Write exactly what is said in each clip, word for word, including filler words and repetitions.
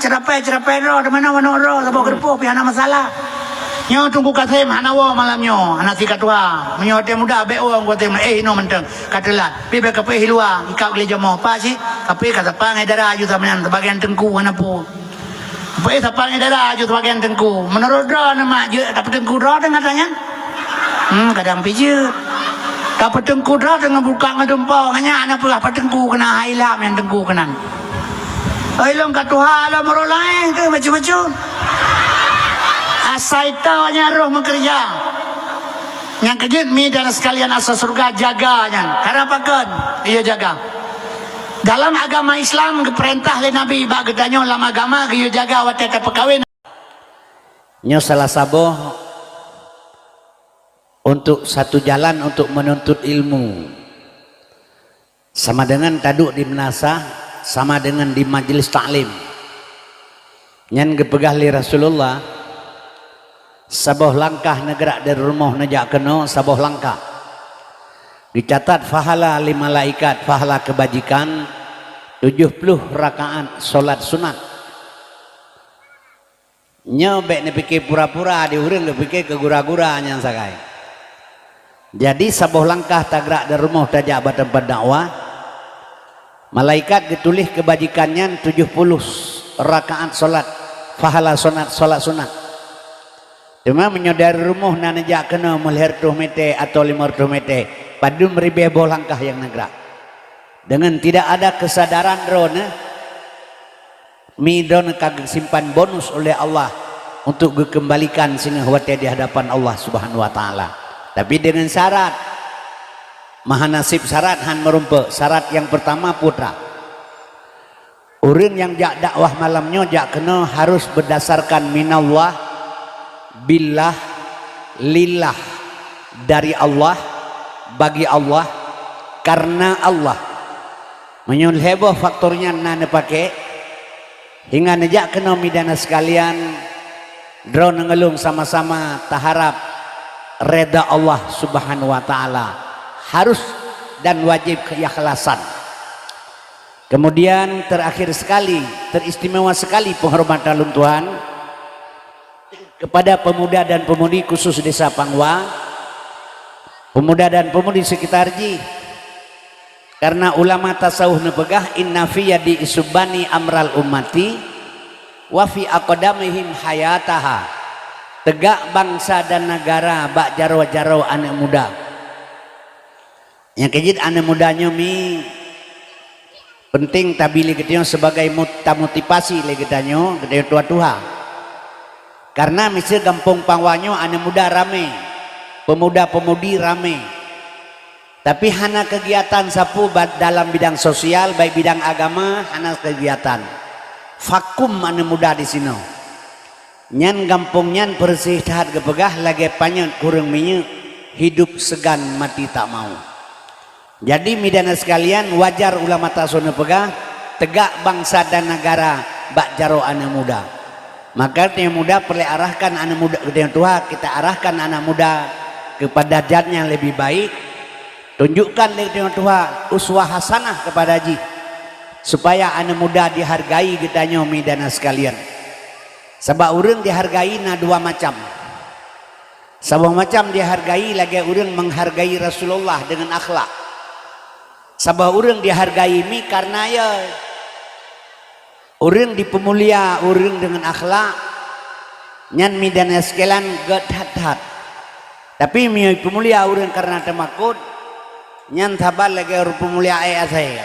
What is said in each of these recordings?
Ceurapai-ceurapai droe, di mana manok droe, saboh keureupôh pih hana masalah. Nyoe Teungku Kasem hana woe malam nyoe, hana sika tuha. Meunyoe watèe muda bèk woe Teungku Kasem, eh, inoe mantong, ka teulat. Pih bèk kapeuéh luwa, ikab lé jamoe. Pat cit, kapeuéh ka sapa ngon dara aju sampéan, sabagian teungku hana peue. Kapeuéh sapa ngon dara aju sabagian teungku. Meunurot droe neuh mak jeuet tapeuteungku droe teungoh tanyan. Hmm, kadang pih jeuet. Tapeuteungku droe teungoh buka ngon dumpo, ngon nyan na peue tapeuteungku keunan, hai lam nyang teungku keunan. Oi, lôn ka tuha lom, meurolae keu bacut-bacut. Asai tao nyan roh meukeureuja. Nyang keujeuet mi dan sekalian asai syeuruga jaga nyan. Karena pakon? Iya jaga. Dalam agama Islam geupeurintah lé Nabi bak geutanyoe lam agama geuyue jaga watèe tapeukawen. Nyoe salah saboh untuk satu jalan untuk menuntut ilmu. Sama dengan taduek di meunasah, sama dengan di majlis taklim. Nyan geupeugah lé Rasulullah, saboh langkah neugrak dari rumoh neujak keunoe, saboh langkah. Geucatat pahala lé malaikat, pahala keubajikan tujoh ploh rakaat salat sunat. Nyoe bèk neupike pura-pura, di ureueng geupike keu gura-gura nyang sagai. Jadi saboh langkah tagrak dari rumoh tajak bak teumpat dakwah, malaikat geutuléh keubajikan nyan tujoh ploh rakaat salat, pahala sunat, salat sunat. Teuma meunyoe dari rumoh na neujak keunoe meulhèe reutôh mètè atawa limong reutôh mètè, padum ribèe boh langkah nyang neugrak. Dengan tidak ada kesadaran droeneuh, mi droeneuh ka geusimpan bonus oleh Allah untuk geukeumbalikan singoh watèe di hadapan Allah Subhanahu wa Ta'ala. Tapi dengan syarat, maha nasib syarat han meurumpok. Syarat nyang peurtama putra. Ureueng nyang jak dakwah malam nyoe jak keunoe harus berdasarkan minallah, billah, lillah, dari Allah, bagi Allah, karena Allah. Meunyoe lhèe boh faktor nyan na neupaké, hingga neujak keunoe mi dan sekalian, droeneuh ngon lôn sama-sama taharap reda Allah Subhanahu wa Ta'ala. Harus dan wajib keikhlasan. Kemudian terakhir sekali, teristimewa sekali penghormatan lôn tuan kepada pemuda dan pemudi khusus Desa Pangwa, pemuda dan pemudi sekitar jih. Karena ulama tasawuf neupeugah, "Inna fi yadi isubani amral ummati, wa fi aqdamihim hayataha." Tegak bangsa dan negara bak jaroe-jaroe aneuk muda. Nyang keujeuet aneuk muda nyoe mi penting tabi lé geutanyoe sebagai mot-, tamotivasi lé geutanyoe, geutanyoe tuha-tuha. Karena miseue gampông Pangwa nyoe aneuk muda ramé, pemuda-pemudi ramé. Tapi hana kegiatan sapeue ba-, dalam bidang sosial, baik bidang agama, hana kegiatan. Vakum aneuk muda di sinoe. Nyan gampông nyan peureuseh that geupeugah lagée panyöt kureueng minyeuk, hidup segan mati tak mau. Jadi, mi dan sekalian, wajar ulama tasawuf neupeugah, tegak bangsa dan negara bak jaroe aneuk muda. Maka, geutanyoe muda peureulée arahkan aneuk muda, geutanyoe tuha kita arahkan anak muda kepada jalan yang lebih baik, tunjukkan lé geutanyoe tuha uswah hasanah kepada jih, supaya aneuk muda dihargai geutanyoe mi dan sekalian. Sabab ureuëng dihargai na dua macam. Saboh macam dihargai lagée ureuëng menghargai Rasulullah dengan akhlak. Saboh ureuëng dihargai mi karena ya ureuëng dipeumulia ureuëng dengan akhlak, nyan mi dan sekalian gét that-that. Tapi mi peumulia ureuëng karena teumakot, nyan saban lagée ureuëng peumulia ék asée.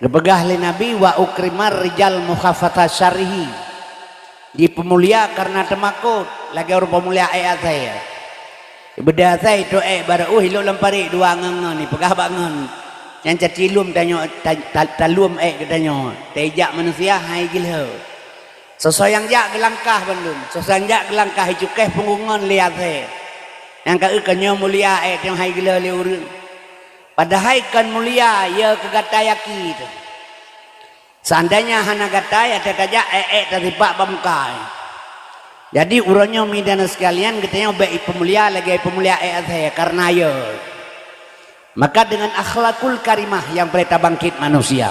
Geupeugah lé Nabi, "Wa ukrimar rijal mukhafata syarihi." Jipeumulia karena teumakot, lagée ureuëng peumulia ék asée. Beudée asée itu ék barô uh ilok lam parit dua ngon-ngon, ipeugah bak ngon. Nyan caci lom tanyoe, ta-, ta-, talom ék geutanyoe. Taijak manusia hai geuleue. Soe-soe nyang jak geulangkah bandum, soe-soe nyang jak geulangkah icukéh punggong ngon lé asée. Nyang ka eu ka nyoe mulia ék tanyoe hai geuleue lé ureuëng. Padahai kon mulia, ya keu gata yaki teuh. Seandainya hana gata, ya tajak ék-ék tasipak bak muka. Jadi, uroe nyoe mi dan sekalian, geutanyoe bék ipeumulia lagée peumulia ék asée, karena ya. Maka dengan akhlakul karimah yang boleh tabangkit manusia.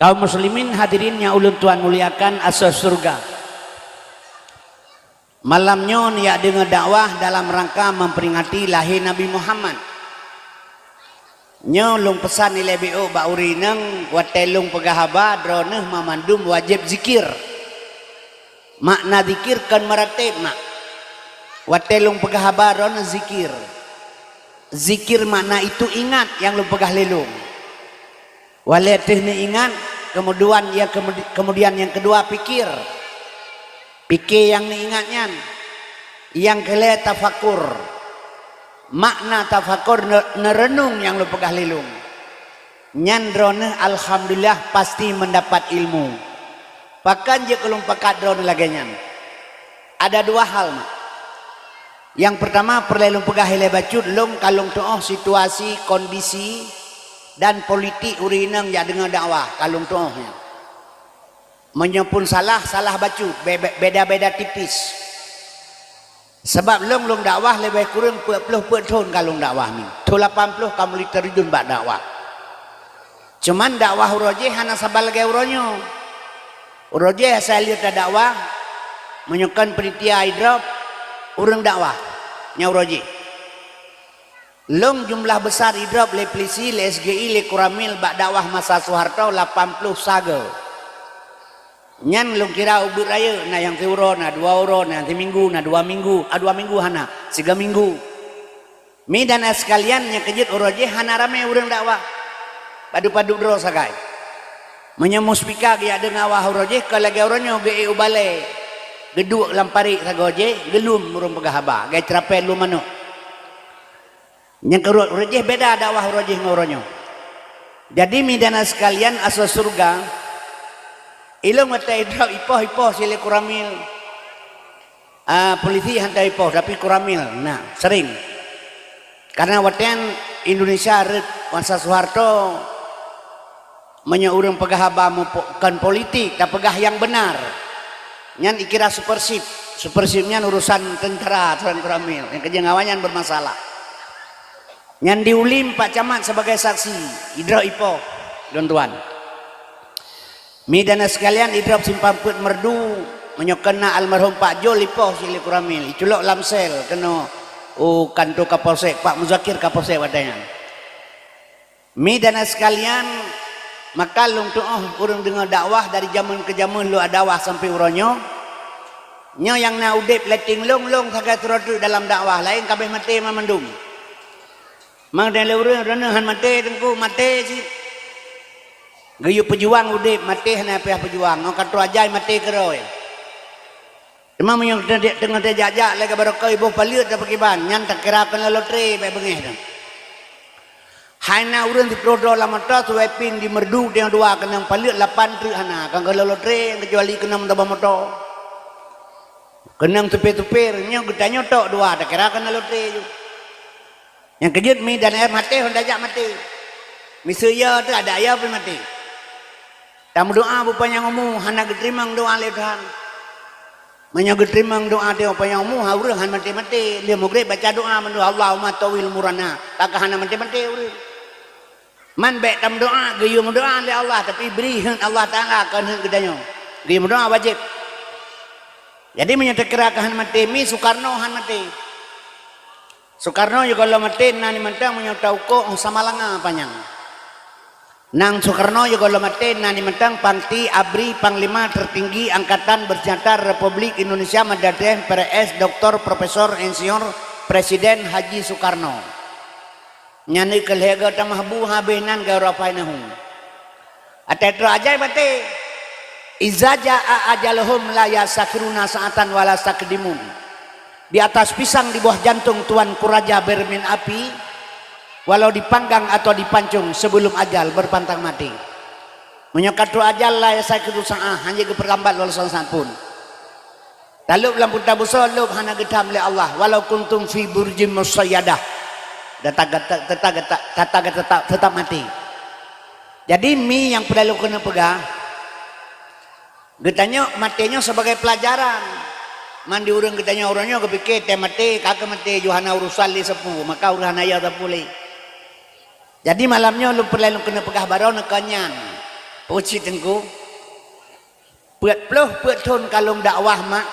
Kaum muslimin hadirin nyang ulôn tuan muliakan asoe syeuruga. Malam nyoe neujak deungoe dakwah dalam rangka memperingati lahé Nabi Muhammad. Nyoe lôn peusan ilée B O bak ureuëng inong, watée lôn peugah haba, droeneuh mamandum wajéb zikir. Makna zikir kon meuratéb mak. Watée lôn peugah haba, droeneuh zikir. Zikir makna itu ingat nyang lôn peugah lé lôn. Watée teuh neuingat, keumudian nyang keumudi-, keumudian nyang keudua pikir. Pikir nyang neuingat nyan. Nyang keulhée tafakur. Makna tafakur ne-, neureunong nyang lôn peugah lé lôn. Nyan droeneuh alhamdulillah pasti mendapat ilmu. Pakon jeuet keu lôn pakat droeneuh lagée nyan? Ada dua hal mak. Nyang peurtama peureulée lôn peugah ilée bacut, lôn ka lôn tuoh situasi, kondisi, dan politik ureuëng inong jak deungoe dakwah ka lôn tuoh nyan. Meunyoe pun salah, salah bacut, be-, be-, beda-beda tipis. Sabab lôn, lôn dakwah leubeh kureueng peuet ploh peuet thon ka lôn dakwah nyoe. Thon lapan ploh ka mulai teurijun bak dakwah. Cuman dakwah uroe jéh hana saban lagée uroe nyoe. Uroe jéh asai lheueh tadakwah, meunyoe kon panitia idrop, ureuëng dakwah nyang uroe jéh. Lôn jumlah besar idrop lé polisi, lé S G I, lé Koramil bak dakwah masa Soeharto lapan ploh sagoe. Nyan lôn kira ubit rayeuk, na nyang siuroe, na dua uroe, na nyang siminggu, na dua minggu, ah, dua minggu hana, siga minggu. Mi dan ai sekalian, nyang keujeuet uroe jéh hana ramé ureuëng dakwah. Padub-padub droe sagai. Meunyoe muspika geujak deungoe dakwah uroe jéh, kon lagée uroe nyoe geuék u balée, geuduek lam parit sagoe jéh, geulum ureuëng peugah haba, geuceurapée lom manök. Nyang keurot uroe jéh beda dakwah uroe jéh ngon uroe nyoe. Jadi mi dan ai sekalian asoe syeuruga, ilôn watée idrop ipoh-ipoh si lé Koramil. Ah, polisi hana ipoh, tapi Koramil, nah, sering. Karena watée nyan Indonesia rhot masa Soeharto, meunyoe ureuëng peugah haba mupo-, kon politik, tapeugah nyang beunar. Nyan ikira supersip. Supersip nyan urusan tentara, urusan Koramil. Nyang keujeueng awaknyan bermasalah. Nyan diulim Pak Camat sebagai saksi, idrop ipoh, lôn tuan. Mi dan ai sekalian, idrop Simpang Peuet Meureudu, meunyoe kon na almarhum Pak Jol ipoh si lé Koramil, iculok lam sel keunoe u kanto Kapolsek, Pak Muzakir Kapolsek watée nyan. Mi dan ai sekalian, maka lôn tuoh ureuëng deungoe dakwah dari jameun keu jameun lôn dakwah sampoe uroe nyoe. Nyoe nyang na udeb lam até lôn, lôn sagai sidroe teuk dalam dakwah, laén ka abéh maté mandum. Mang deh lé ureuëng, droeneuh han maté teungku, maté cit. Geuyue peujuang udeb, maté hana payah peujuang, ngon ka troh ajai maté keudroe. Teuma meunyoe teungoh tajak-jak lagée barokon iboh paleuet tapeukiban, nyan takira keuneuk lotre bék beungéh dong. Hai na ureuëng siplôh droe lam moto, siwai pieng di Meureudu teungoh dua keunong paleuet lapan treuk hana, kon keuneuk lotre, keucuali keunong meutabah moto. Keunong tupér-tupér, nyoe geutanyoe tok dua, takira keuneuk lotre ju. Nyang keujeuet mi dan ai maté hon tajak maté. Miseue yo teuh adak yo pih maté. Tameudoá beupanyang umu hana geuteurimong doá lé Tuhan. Meunyoe geuteurimong doá teuh beupanyang umu, ha ureuëng han maté-maté. Lheueh mugreb baca doá mandua, "Allahumma tawil murana." Ka hana maté-maté ureuëng. Man bék tameudoá, geuyue meudoá lé Allah, tapi bri heuet Allah Taala kon heuet geutanyoe. Geuyue meudoá wajéb. Jadi meunyoe takira keu han maté, mi Soekarno han maté. Soekarno jigohlom maté na di mantong meunyoe tauko óh Samalanga panyang. Nang Soekarno jigohlom maté na di mantong Pangti Abri Panglima Tertinggi Angkatan Bersenjata Republik Indonesia Madya Aceh, P R S, Doktor Profesor Insinyur Presiden Haji Soekarno. Nyan keuh lhée goe tamah bu habéh nan goe rafai nahu. Até troh ajai maté. Iza jaa ajaluhum la yastakhiruna sa'atan wa la yastaqdimun. Di atas pisang di bawah jantung Tuanku Raja Bermin Api, walau dipanggang atau dipancung sebelum ajal berpantang mati. Meunyoe ka troh ajal la yastakhiru sa'ah, hana geupeurlambat walau saát pun. Talôb lam peue busoe lôb hana geutam lé Allah, walau kuntum fi burjim musayyadah. Tetap, tetap, tetap, tetap, tetap, tetap mati. Jadi mi nyang peureulée keuneuk peugah, geutanyoe maté nyoe sebagai pelajaran. Man di ureuëng geutanyoe uroe nyoe geupike tée maté, ka keuh maté ju hana urusan lé sapeue, maka ureuëng hana yo sapeue lé. Jadi malam nyoe lôn peureulée lôn keuneuk peugah baroe nyoe kon nyan. Uci Teungku, peuet ploh peuet thon ka lôn dakwah mak,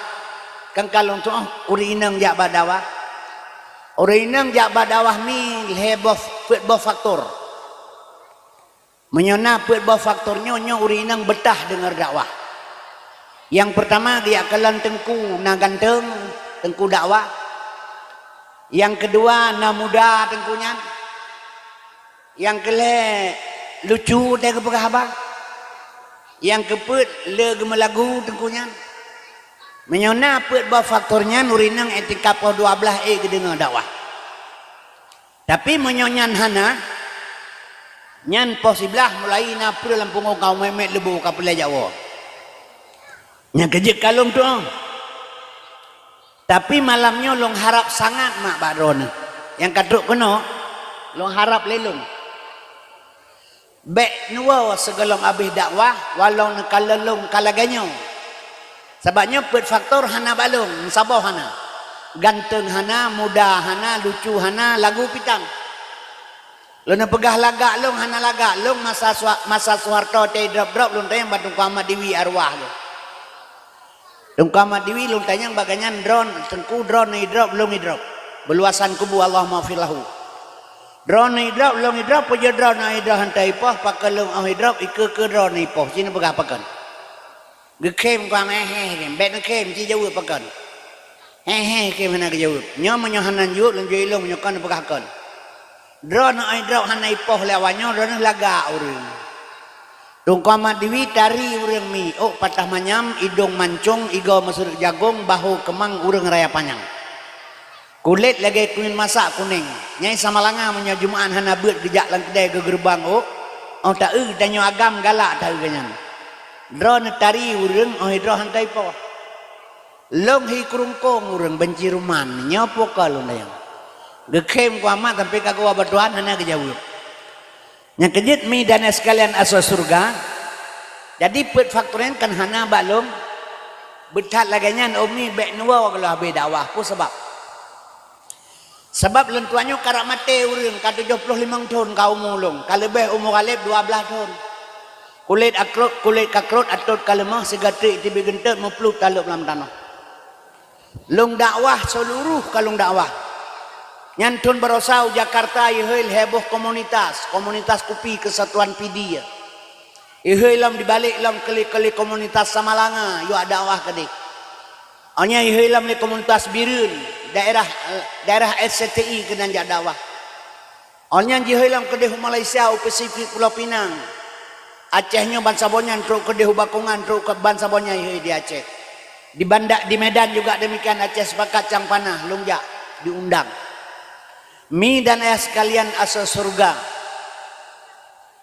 kan ka lôn tuoh ureueng inong jak bak dakwah. Ureueng inong jak bak dakwah mi lhèe boh, peuet boh faktor. Meunyoe na peuet boh faktor nyoe, nyoe ureueng inong beutah deungö dakwah. Nyang peurtama, geujak kalon teungku na ganteng, teungku dakwah. Nyang keudua, na muda teungku nyan. Nyang keulhèe, lucu teuh geupeugah haba. Nyang keupeuet, le geumeulagu teungku nyan. Meunyoe na peuet boh faktor nyan, ureueng inong etika poh dua blaih ék geudeungö dakwah. Tapi meunyoe nyan hana, nyan poh siblaih mulai na peue lam punggong ka meumet leubu ka peureulèe jak woe. Nyan keuh jeuet ka lôn tuoh. Tapi malam nyoe lôn harab sangat mak bak droeneuh. Nyang ka trok keunoe, lôn harab lé lôn. Bèk neuwoe sigohlom abéh dakwah, walau neukalon lôn ka lagèe nyoe. Sabab nyoe peuet faktor hana bak lôn, saboh hana. Ganteng hana, muda hana, lucu hana, lagu pitan. Lôn neupeugah lagak lôn hana lagak, lôn masa Suha-, masa Soeharto teu drop-drop lôn tanyong bak Teungku Ahmad Diwi arwah lôn. Teungku Ahmad Diwi lôn tanyong bak gobnyan, "Droeneuh, Teungku, droeneuh idrop, lôn idrop?" Beuluasan kubu, Allahummaghfir lahu. "Droeneuh idrop, lôn idrop, peue jeuet droeneuh idrop hana ipoh, pakon lôn 'oh idrop, ikeue-keue droeneuh ipoh, ci neupeugah pakon?" Geukhém kuah meuhé-hé, bèk neukhém, ci jaweueb pakon. Hé-hé khém hana geujaweueb. Nyoe meunyoe hana jaweueb, lôn jaweueb ilôn meunyoe kon neupeugah kon. Droeneuh 'oh idrop hana ipoh lé awaknyoe, droeneuh lagak ureueng. Teungku Ahmad Diwi tari ureueng mi, ôk patah manyam, idông mancông, igoe meuseureuek jagông, bahô keumang ureueng raya panyang. Kulét lagèe kumin masak kunéng. Nyai Samalanga meunyoe Jumat hana beuet geujak lam keudè geugeurubang ôk, 'oh taeu tanyoe agam galak taeu geuh nyan. Droeneuh tari ureueng 'oh idrop hana ipoh. Lôn hi keurungkông ureueng banci ruman, nyoe pue ka lôn dayang. Geukhém kuah mat sampoe ka geuwoe bak Tuhan hana geujaweueb. Nyang keujeuet mi dan sekalian asoe syeuruga, jadi peuet faktor nyan kan hana bak lôn. Beuthat lagèe nyan umi bèk neuwoe gohlom abéh dakwah, peue sabab? Sabab lôn tuan nyoe karap maté ureueng ka tujoh ploh limong thon ka umu lôn, ka leubeh umu Ghalib dua blaih thon. Kulét akrot, kulét kakrot, atot ka leumoh, sigoe treuk teubiet geuntot meupluet talop lam tanoh. Lôn dakwah seuluruh ka lôn dakwah. Nyan thon baroesa u Jakarta ihôi lhèe boh komunitas, komunitas kupi Kesatuan Pidie. Ihôi lom dibalek lom keu lé-keu lé komunitas Samalanga yuak dakwah keudeh. 'Oh nyan ihôi lom lé komunitas Bireuen, daerah, daerah S C T I keunan jak dakwah. 'Oh nyan jihôi lom keudeh u Malaysia, u Pasifik Pulo Pinang. Aceh nyoe bansaboh nyan trok keudeh u Bakongan, trok keu bansaboh nyan ihôi di Aceh. Di Banda, di Medan juga demikian, Aceh Sepakat Cang Panah, lôn jak diundang. Mi dan ayah sekalian asoe syeuruga.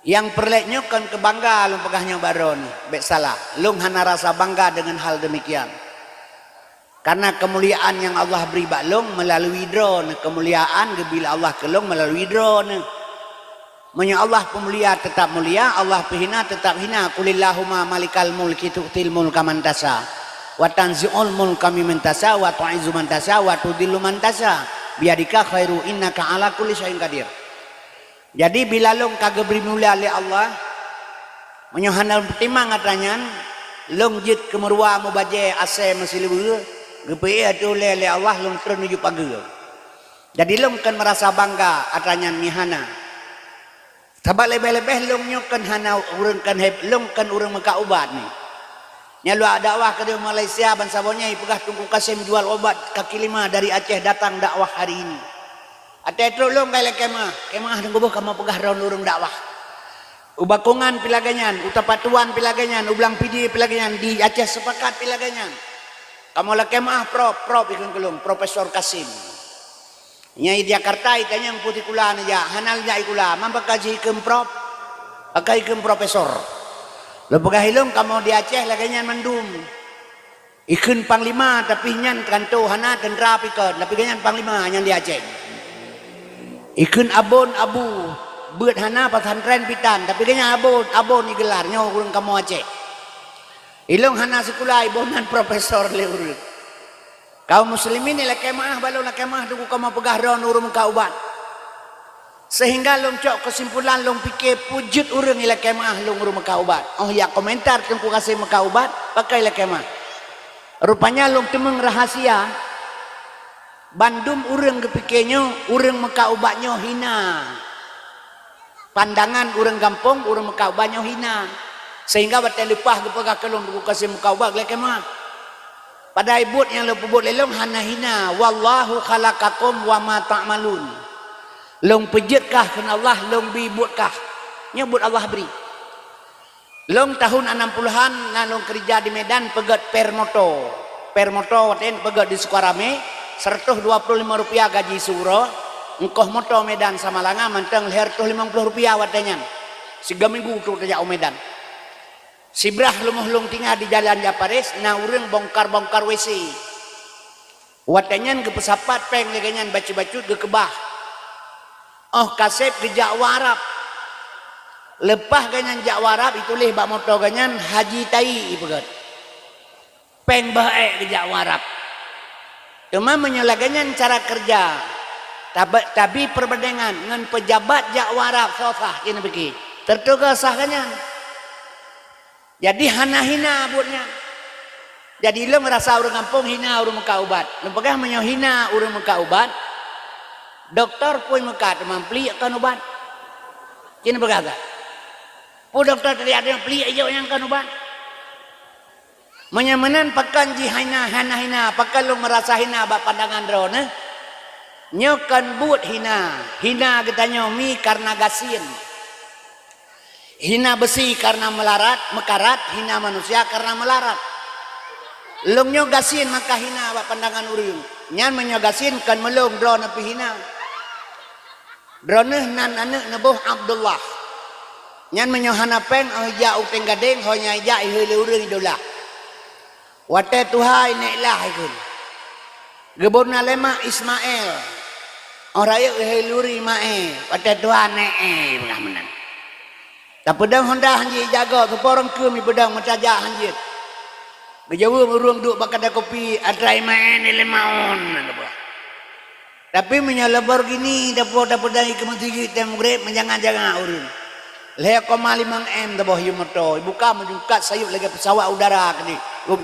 Nyang peureulèe nyoe kon keu bangga lôn peugah nyoe bak droeneuh, bèk salah. Lôn hana rasa bangga deungon hal demikian. Karena keumuliaan nyang Allah bri bak lôn meulalu droeneuh, keumuliaan geubri lé Allah keu lôn meulalu droeneuh. Meunyoe Allah peumulia teutap mulia, Allah peuhina teutap hina. Qulillahumma malikal mulki tu'til mulka man tasya, wa tanzi'ul mulka mimman tasya, wa tu'izzu man tasya, wa tudhillu man tasya, biyadika khairu innaka ala kulli syai'in qadir. Jadi bila lôn ka geubri mulia lé Allah, meunyoe hana lôn peutimang atra nyan, lôn jeuet keu meuruwa mubajèe asèe meusileue, geupeuék ateueh ulèe lé Allah lôn treun uju pageue. Jadi lôn kon meurasa bangga atra nyan mi hana. Sabab leubeh-leubeh lôn nyoe kon hana ureueng kon heb, lôn kon ureueng meukat ubat ni. Nyan luwah dakwah keudeh Malaysia bansaboh nyan ipeugah Teungku Kasim jual obat kaki lima dari Aceh datang dakwah hari ini. Watèe trok lôn kai lakèe meu'ah, kèe meu'ah teungku boh kamoe peugah droeneuh ureueng dakwah. U Bakongan pih lagèe nyan, u Tapatuan pih lagèe nyan, u Blang Pidie pih lagèe nyan, di Aceh Sepakat pih lagèe nyan. Kamoe lakèe meu'ah prop, prop ikheun keu lôn, Profesor Kasim. Nyang i Jakarta itanyong peue sikula neujak, hana neujak sikula, man pakon jih ikheun prop, pakon ikheun profesor. Lôn peugah ilôn kamoe di Aceh lagèe nyan mandum. Ikheun panglima, tapi nyan kanto hana, teuntra pih kon, tapi gobnyan panglima nyang di Aceh. Ikheun abon abu, beuet hana, pesantren pih tan, tapi gobnyan abon, abon igeular, nyoe ureueng kamoe Aceh. Ilôn hana sikula, iboh nan profesor lé ureueng. Kaum muslimin ni lakèe meu'ah bak lôn, lakèe meu'ah teungku kamoe peugah droeneuh ureueng meukat ubat. Sehingga lôn cok keusimpulan, lôn pike peue jeuet ureuëng ilakée meuáh lôn ureuëng meukat ubat. Oh ya, komentar Teungku Kasim meukat ubat, pakai ilakée meuáh. Rupanya lôn teumeung rahasia, bandum ureuëng geupike nyoe, ureuëng meukat ubat nyoe hina. Pandangan ureuëng gampông, ureuëng meukat ubat nyoe hina. Sehingga watée leupah geupeugah keu lôn Teungku Kasim meukat ubat, ilakée meuáh. Padahai buet nyang lôn peubuet lé lôn hana hina, "Wallahu khalaqakum wa ma ta'malun." Lôn peujeuet kah kheun Allah, lôn bi buet kah. Nyoe buet Allah bri. Lôn tahun anam puluhan na lôn keurija di Medan peugét per moto. Per moto watée nyan peugét di Sukaramé, seratus dua puluh lima rupiah gaji siuroe, ongkoh moto Medan Samalanga mantong lhée reutôh limong ploh rupiah watée nyan. Sigoe minggu trok tajak u Medan. Sibrah leumoh lôn tinggai di Jalan Japaris, na ureuëng bongkar-bongkar W C. Watée nyan geupeusapat péng lagée nyan bacut-bacut geukeubah. Oh, Kaseb geujak u Arab. Leupah gobnyan jak u Arab, ituléh bak moto gobnyan Haji Tai ipeugét. Péng bah ék geujak u Arab. Teuma meunyoe lagée nyan cara keureuja, tabe-, tabi peurbandengan ngon peujabat jak u Arab, soe sah keuneuk pike. Teuntée sah gobnyan. Jadi hana hina buet nyan. Jadi lôn rasa ureuëng gampông hina ureuëng meukat ubat. Lôn peugah meunyoe hina ureuëng meukat ubat, dokto peue meukat teuma pliek kon ubat. Cit peugah gak. Peue dokto teulihat nyoe pliek ijok nyang kon ubat. Meunyoe meunan pakon jih hina, hana hina, pakon lôn meurasa hina bak pandangan droeneuh? Nyoe kon buet hina. Hina geutanyoe mi kareuna gasien. Hina beusi kareuna meularat, meukarat, hina manusia kareuna meularat. Lôn nyoe gasien maka hina bak pandangan ureuëng. Nyan meunyoe gasien kon meulôn droeneuh pih hina. Droeneuh nan aneuëk neuboh Abdullah. Nyan meunyoe hana péng, oh ijak u Teng Gadeng, ho nyang ijak ihôi lé ureuëng idolah. Watée tuha inék lah ikheun. Geubri na lé mak Ismail. Oh rayeuk ihôi lé ureuëng Imaé, watée tuha nék éh peugah meunan. Tapeudong honda hanjeuet ijaga, teuporong keuem ipeudong meutajak hanjeuet. Geujaweueb ureuëng duek bak kadai kopi, atra Imaé ni lima on, na geupeugah. Tapi meunyoe Lamborghini, dapo-dapo dai keu meuseujid dan mugreb, meujangan-jangan ureuëng. Lhée koma limong M taboh yue moto, ibuka meujungkat sayeuep lagée peusawat udara keudeh,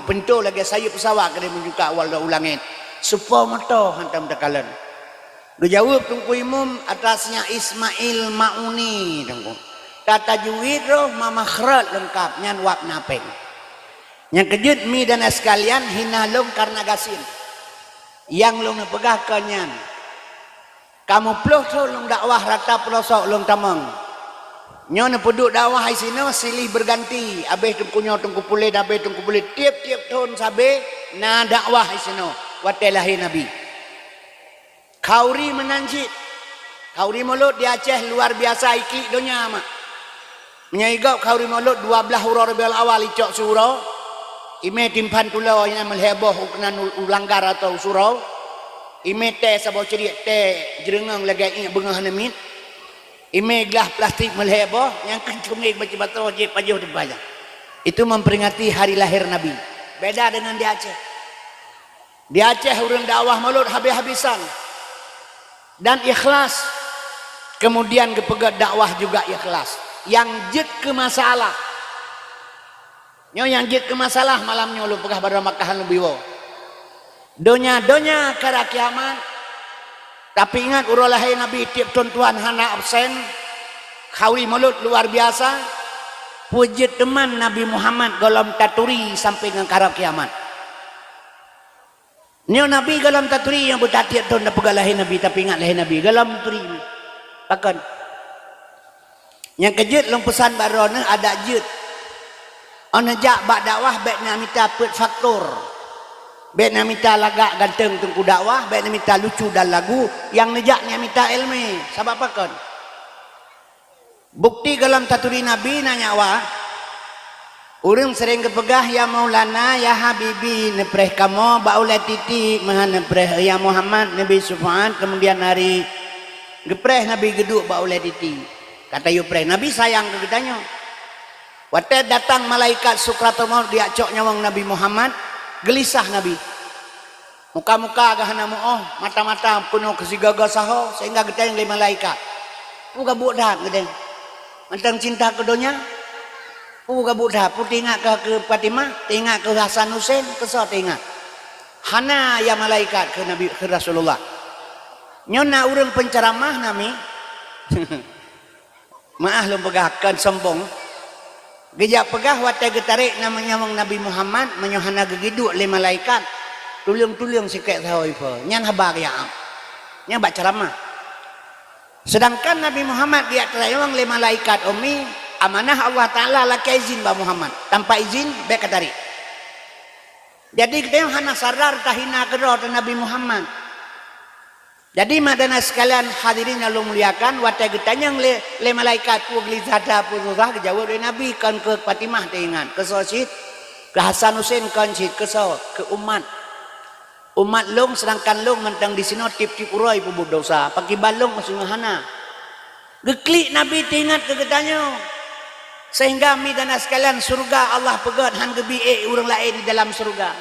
pintoe lagée sayeuep peusawat keudeh meujungkat awal u langét. Supo moto hantom takalon. Geujaweueb Teungku Imum atasnya Ismail Mauni, Teungku. Tatajwid roh ma makhraj leungkab, nyan wab na péng. Nyang keujeuet mi dan sekalian hina lôn kareuna gasien. Nyang lôn neupeugah kon nyan. Kamoe ploh thon lôn dakwah rata peulosok lôn tamong. Nyoe neupeuduek dakwah isinoe silih beuganti, abéh teungku nyoe teungku puléh, abéh teungku puléh. Tieb-tieb thon sabe na dakwah isinoe watée lahé Nabi. Khauri meunan cit. Khauri Mulod di Aceh luar biasa iklik donya mak. Meunyoe igob khauri Mulod dua blaih uroe Rabiul Awal icok siuroe, imé timphan tulo nyang meulhée boh u keunan u, u langgar atau u surau, imé tée saboh ciriek tée jeureungeung lagée iék beungoh neumiet, imé glah plastik meulhée boh nyang keuncungék beucibato jih pajoh teupajang. Itu memperingati hari lahir Nabi. Beda dengan di Aceh. Di Aceh ureuëng dakwah Mulod habis-habisan dan ikhlas. Kemudian geupeugét dakwah juga ikhlas. Nyang jeuet keu masalah. Nyoe nyang jeuet keu masalah malam nyoe lôn peugah bak droe Makkah lôn biwoe. Donya-donya kara kiamat. Tapi ingat uroe lahé Nabi tieb thon Tuhan hana absen. Khauri Mulod luar biasa. Peue jeuet teuma Nabi Muhammad gohlom taturi sampai ngon kara kiamat. Nyoe Nabi gohlom taturi nyang beutatieb thon tapeugah lahé Nabi, tapi ingat lahé Nabi gohlom turi. Pakon? Nyang keujeuet lôn peusan bak droeneuh adak jeuet. Oh neujak bak dakwah bék na mita peuet faktor. Bék na mita lagak ganteng teungku dakwah, bék na mita lucu dan lagu, nyang neujak na mita iéleumé. Sabab pakon? Bukti gohlom taturi Nabi na nyak wa. Ureuëng sering geupeugah, "Ya Maulana, ya Habibi," neupreh kamoe bak ulée titi, meuhan neupreh, "Ya Muhammad, neubi syufaat," kemudian hari geupreh Nabi geuduek bak ulée titi. Ka tayue preh, Nabi sayang keu geutanyoe. Watée datang malaikat Sukratul Maut diak cok nyawöng Nabi Muhammad, geulisah Nabi. Muka-muka geuh hana meuoh, mata-mata peunoh keu sigoe-goe saho, sehingga geutanyong lé malaikat, Peue ka buet that keudeh? Mantong cinta keu donya? Peue ka buet that? Peue teuingat keu, keu Fatimah? Teuingat keu Hasan Husein? Keu soe teuingat? Hana ya malaikat keu Nabi, keu Rasulullah. Nyoe na ureuëng penceramah nami. Maah lôn peugah kon sombong. Geujak peugah watée geutarek nama nyawöng Nabi Muhammad, meunyoe hana geugeuduek lé malaikat, tuleueng-tuleueng sikek sahoe ipo. Nyan haba geujak am. Nyan bak ceramah. Sedangkan Nabi Muhammad geujak teurayong lé malaikat ummi, amanah Allah Taala lakée izin bak Muhammad. Tanpa izin, bék ka tarek. Jadi geutanyoe hana sadar tahina keudroe teuh Nabi Muhammad. Jadi mak dan sekalian hadirin yang lôn muliakan, watée geutanyong lé, lé malaikat peue geulizada peue susah, geujaweueb lé Nabi, kon keu Fatimah teuingat, keu soe cit, keu Hasan Husein kon cit, keu soe, keu umat. Umat lôn, sedangkan lôn mantong disinoe tieb-tieb uroe peubuet dosa, pakriban lôn meusingoh hana. Geuklik Nabi teuingat keu geutanyoe. Sehingga mi dan sekalian, syeuruga Allah peugét han geubi ék ureuëng laén di dalam syeuruga.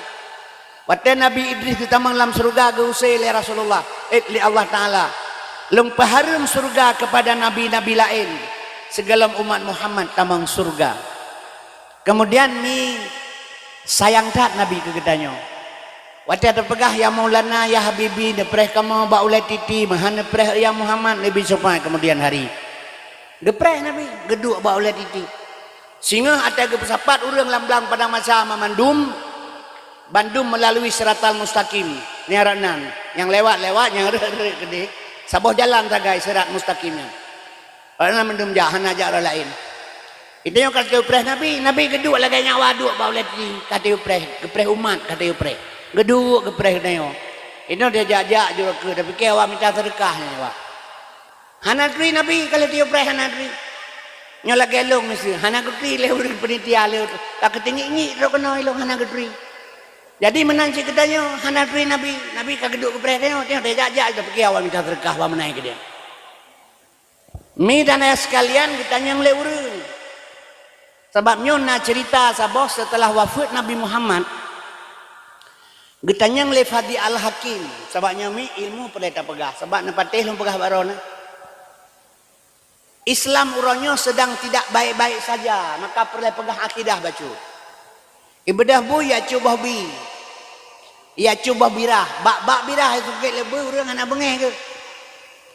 Watée Nabi Idris geutamong lam syeuruga, geuuse lé Rasulullah, éh, lé Allah Taala, "Lôn peuhareuem syeuruga keupada nabi-nabi laén, sigohlom umat Muhammad tamong syeuruga." Keumudian mi sayang that Nabi keu geutanyoe. Watée teupeugah, "Ya Maulana, ya Habibi, neupreh kamoe bak ulée titi, meuhan neupreh ya Muhammad, neubi seupôt keumudian hari." Geupreh Nabi, geuduek bak ulée titi. Singoh watée geupeusapat ureuëng lam blang padang masa mamandum, bandum meulalui siratal mustaqim, nyan rot nan, nyang lewat-lewat, nyang rhët-rhët keudeh, saboh jalan sagai sirat mustaqim nyan. Rot nan mandum jak, hana jak rot laén. Geutanyoe ka teupreh Nabi, Nabi geuduek lagée nyan awak duek bak ulée titi, ka teupreh, geupreh umat, ka teupreh. Geuduek geupreh geutanyoe. Inoe dia jak-jak jurok keu, tapike awak mita seudeukah nyan awak. Hana turi Nabi, ka lheueh teupreh hana turi. Nyoe lagée lôn miseue, hana geuturi lé ureuëng peunitia lé, ka keutinggi-inggi droe keunoe ilôn hana geuturi. Jadi meunan cit geutanyoe hana turi Nabi, Nabi ka geuduek geupreh tanyoe, tanyoe tajak-jak tapike awak mita seudeukah bak meunan keudeh. Mi dan ayah sekalian, geutanyong lé ureuëng. Sabab nyoe na ceurita saboh seuteulah wafeuet Nabi Muhammad, geutanyong lé Fadi Al-Hakim. Sabab nyoe mi ilmu peureulée tapeugah, sabab neupatéh lôn peugah baroe na. Islam uroe nyoe sedang tidak baik-baik saja, maka peureulée peugah akidah bacut. Ibeudôh bui ya cok boh bi, ya cok boh birah. Bak, bak birah sungkét lé bui ureuëng hana beungéh geuh.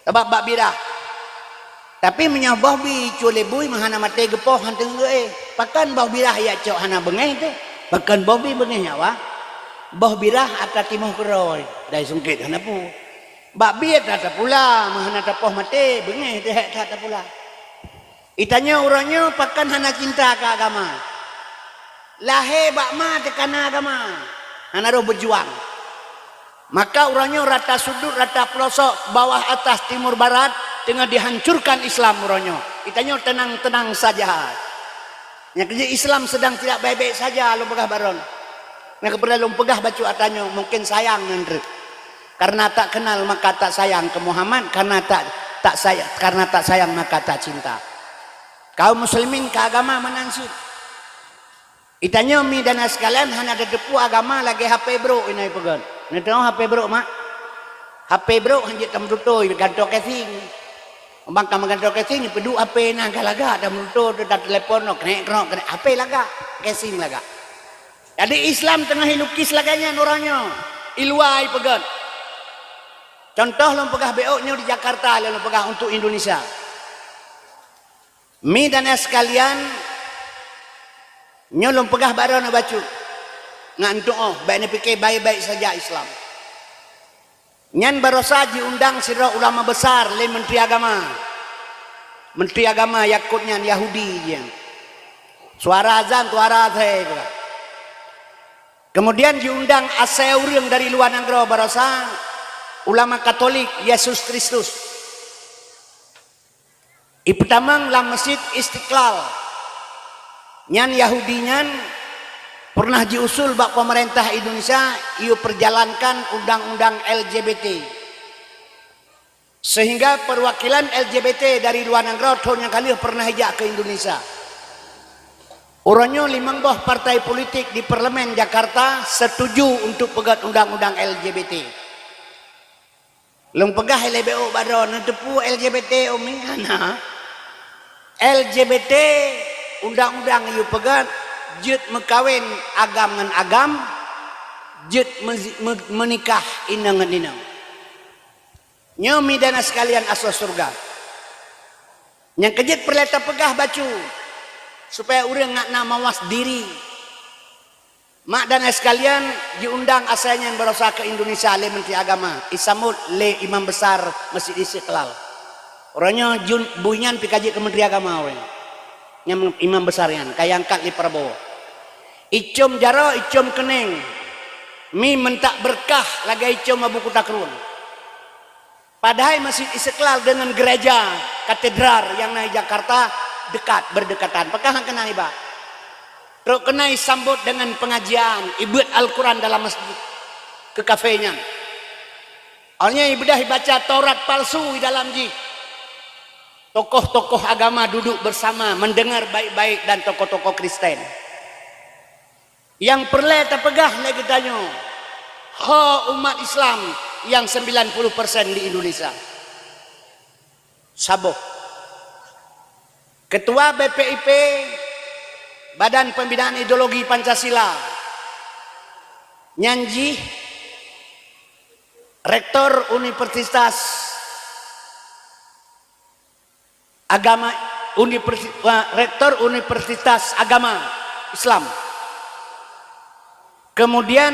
Sabab bak birah. Tapi meunyoe boh bi cok lé bui meuhana maté geupoh hana teungeut éh. Pakon boh birah ya cok hana beungéh teuh? Pakon boh bi beungéh nyawa? Boh birah atra timoh keudroe, dai sungkét hana peue. Bak bi atra tapula, meuhana tapoh maté, beungéh teuh hék that tapula. Geutanyoe uroe nyoe pakon hana cinta keu agama. Lahé bak ma teukana agama, hana roh beujuang. Maka uroe nyoe rata sudut, rata peulosok, bawah atas, timur barat, teungoh dihancurkan Islam uroe nyoe. Geutanyoe teunang-teunang saja. Nyang keujeuet Islam sedang tidak baik-baik saja, lôn peugah baroe. Nyang keupeureulee lôn peugah bacut ata nyoe, mungken sayang nyan treuk. Karena tak kenal maka tak sayang ke Muhammad, karena tak, tak saya-, karena tak sayang maka tak cinta. Kaum muslimin keu agama meunan cit. Geutanyoe mi dan sekalian hana tateupeue agama lagée H P brok inoe peugét. Neuteupeue H P brok mak? H P brok hanjeuet tameututôi, gantoe casing. Bang ka meugantoe casing, peuduek H P na ka lagak, tameututôi, teutab telepon, krek, krok, krek, H P lagak, casing lagak. Jadi Islam teungoh ilukis lagée nyan uroe nyoe, iluwa ipeugét. Contoh lôn peugah bék nyoe di Jakarta lôn peugah untuk Indonesia. Mi dan ayah sekalian, nyoe lôn peugah baroe neubacut. Ngan tuoh, bék neupike baik-baik saja Islam. Nyan barosa jiundang sidroe ulama besar lé Menteri Agama. Menteri Agama Yakut nyan Yahudi nyan. Suara azan, suara azai pula. Kemudian jiundang asai ureuëng dari luwa nanggroe barosa ulama Katolik Yesus Kristus. Ipeutamong lam Masjid Istiqlal. Nyan Yahudi nyan pernah jiusul bak pemerintah Indonesia, yue perjalankan undang-undang L G B T. Sehingga perwakilan L G B T dari luwa nanggroe thon nyang ka lheueh pernah ijak keu Indonesia. Uroe nyoe limong boh partai politik di Parlemen Jakarta setuju untuk peugét undang-undang L G B T. Lôn peugah ilée B O bak droeneuh, neuteupeue L G B T, Umi? Hana. L G B T, undang-undang yue peugah, jeuet meukawen agam ngon agam, jeuet meuzi-, meu-, meunikah inong ngon inong. Nyoe, Mi dan Aneuk sekalian, asoe syeuruga. Nyang keujeuet peureulée tapeugah bacut, supaya ureuëng ngat na mawas diri. Mak dan Aneuk sekalian, jiundang asai nyan baroesa keu Indonesia lé Menteri Agama, isambot lé Imam Besar Masjid Istiqlal. Uroe nyoe jun-, bui nyan pih ka jeuet keu Menteri Agama ureuëng. Nyang Imam Besar nyan ka iangkat lé Prabowo. Icom jaroe, icom keuneng, Mi, meuntak beureukat lagée icom Abu Kuta Krueng. Padahai Masjid Istiqlal deungon gereja katedral nyang na di Jakarta dekat, berdekatan. Pakon han keunan iba? Trok keunan isambot deungon pengajian, ibeuet Al-Quran dalam masjid keu kafé nyan. Awaknyan ibeudah ibaca Taurat palsu di dalam jih. Tokoh-tokoh agama duduk bersama, mendengar baik-baik dan tokoh-tokoh Kristen. Nyang peureulée tapeugah lé geutanyoe, ho umat Islam nyang sembilan puluh persen di Indonesia. Saboh. Ketua B P I P, Badan Pembinaan Ideologi Pancasila, nyan jih Rektor Universitas Agama, Universi-, wa-, Rektor Universitas Agama Islam. Kemudian,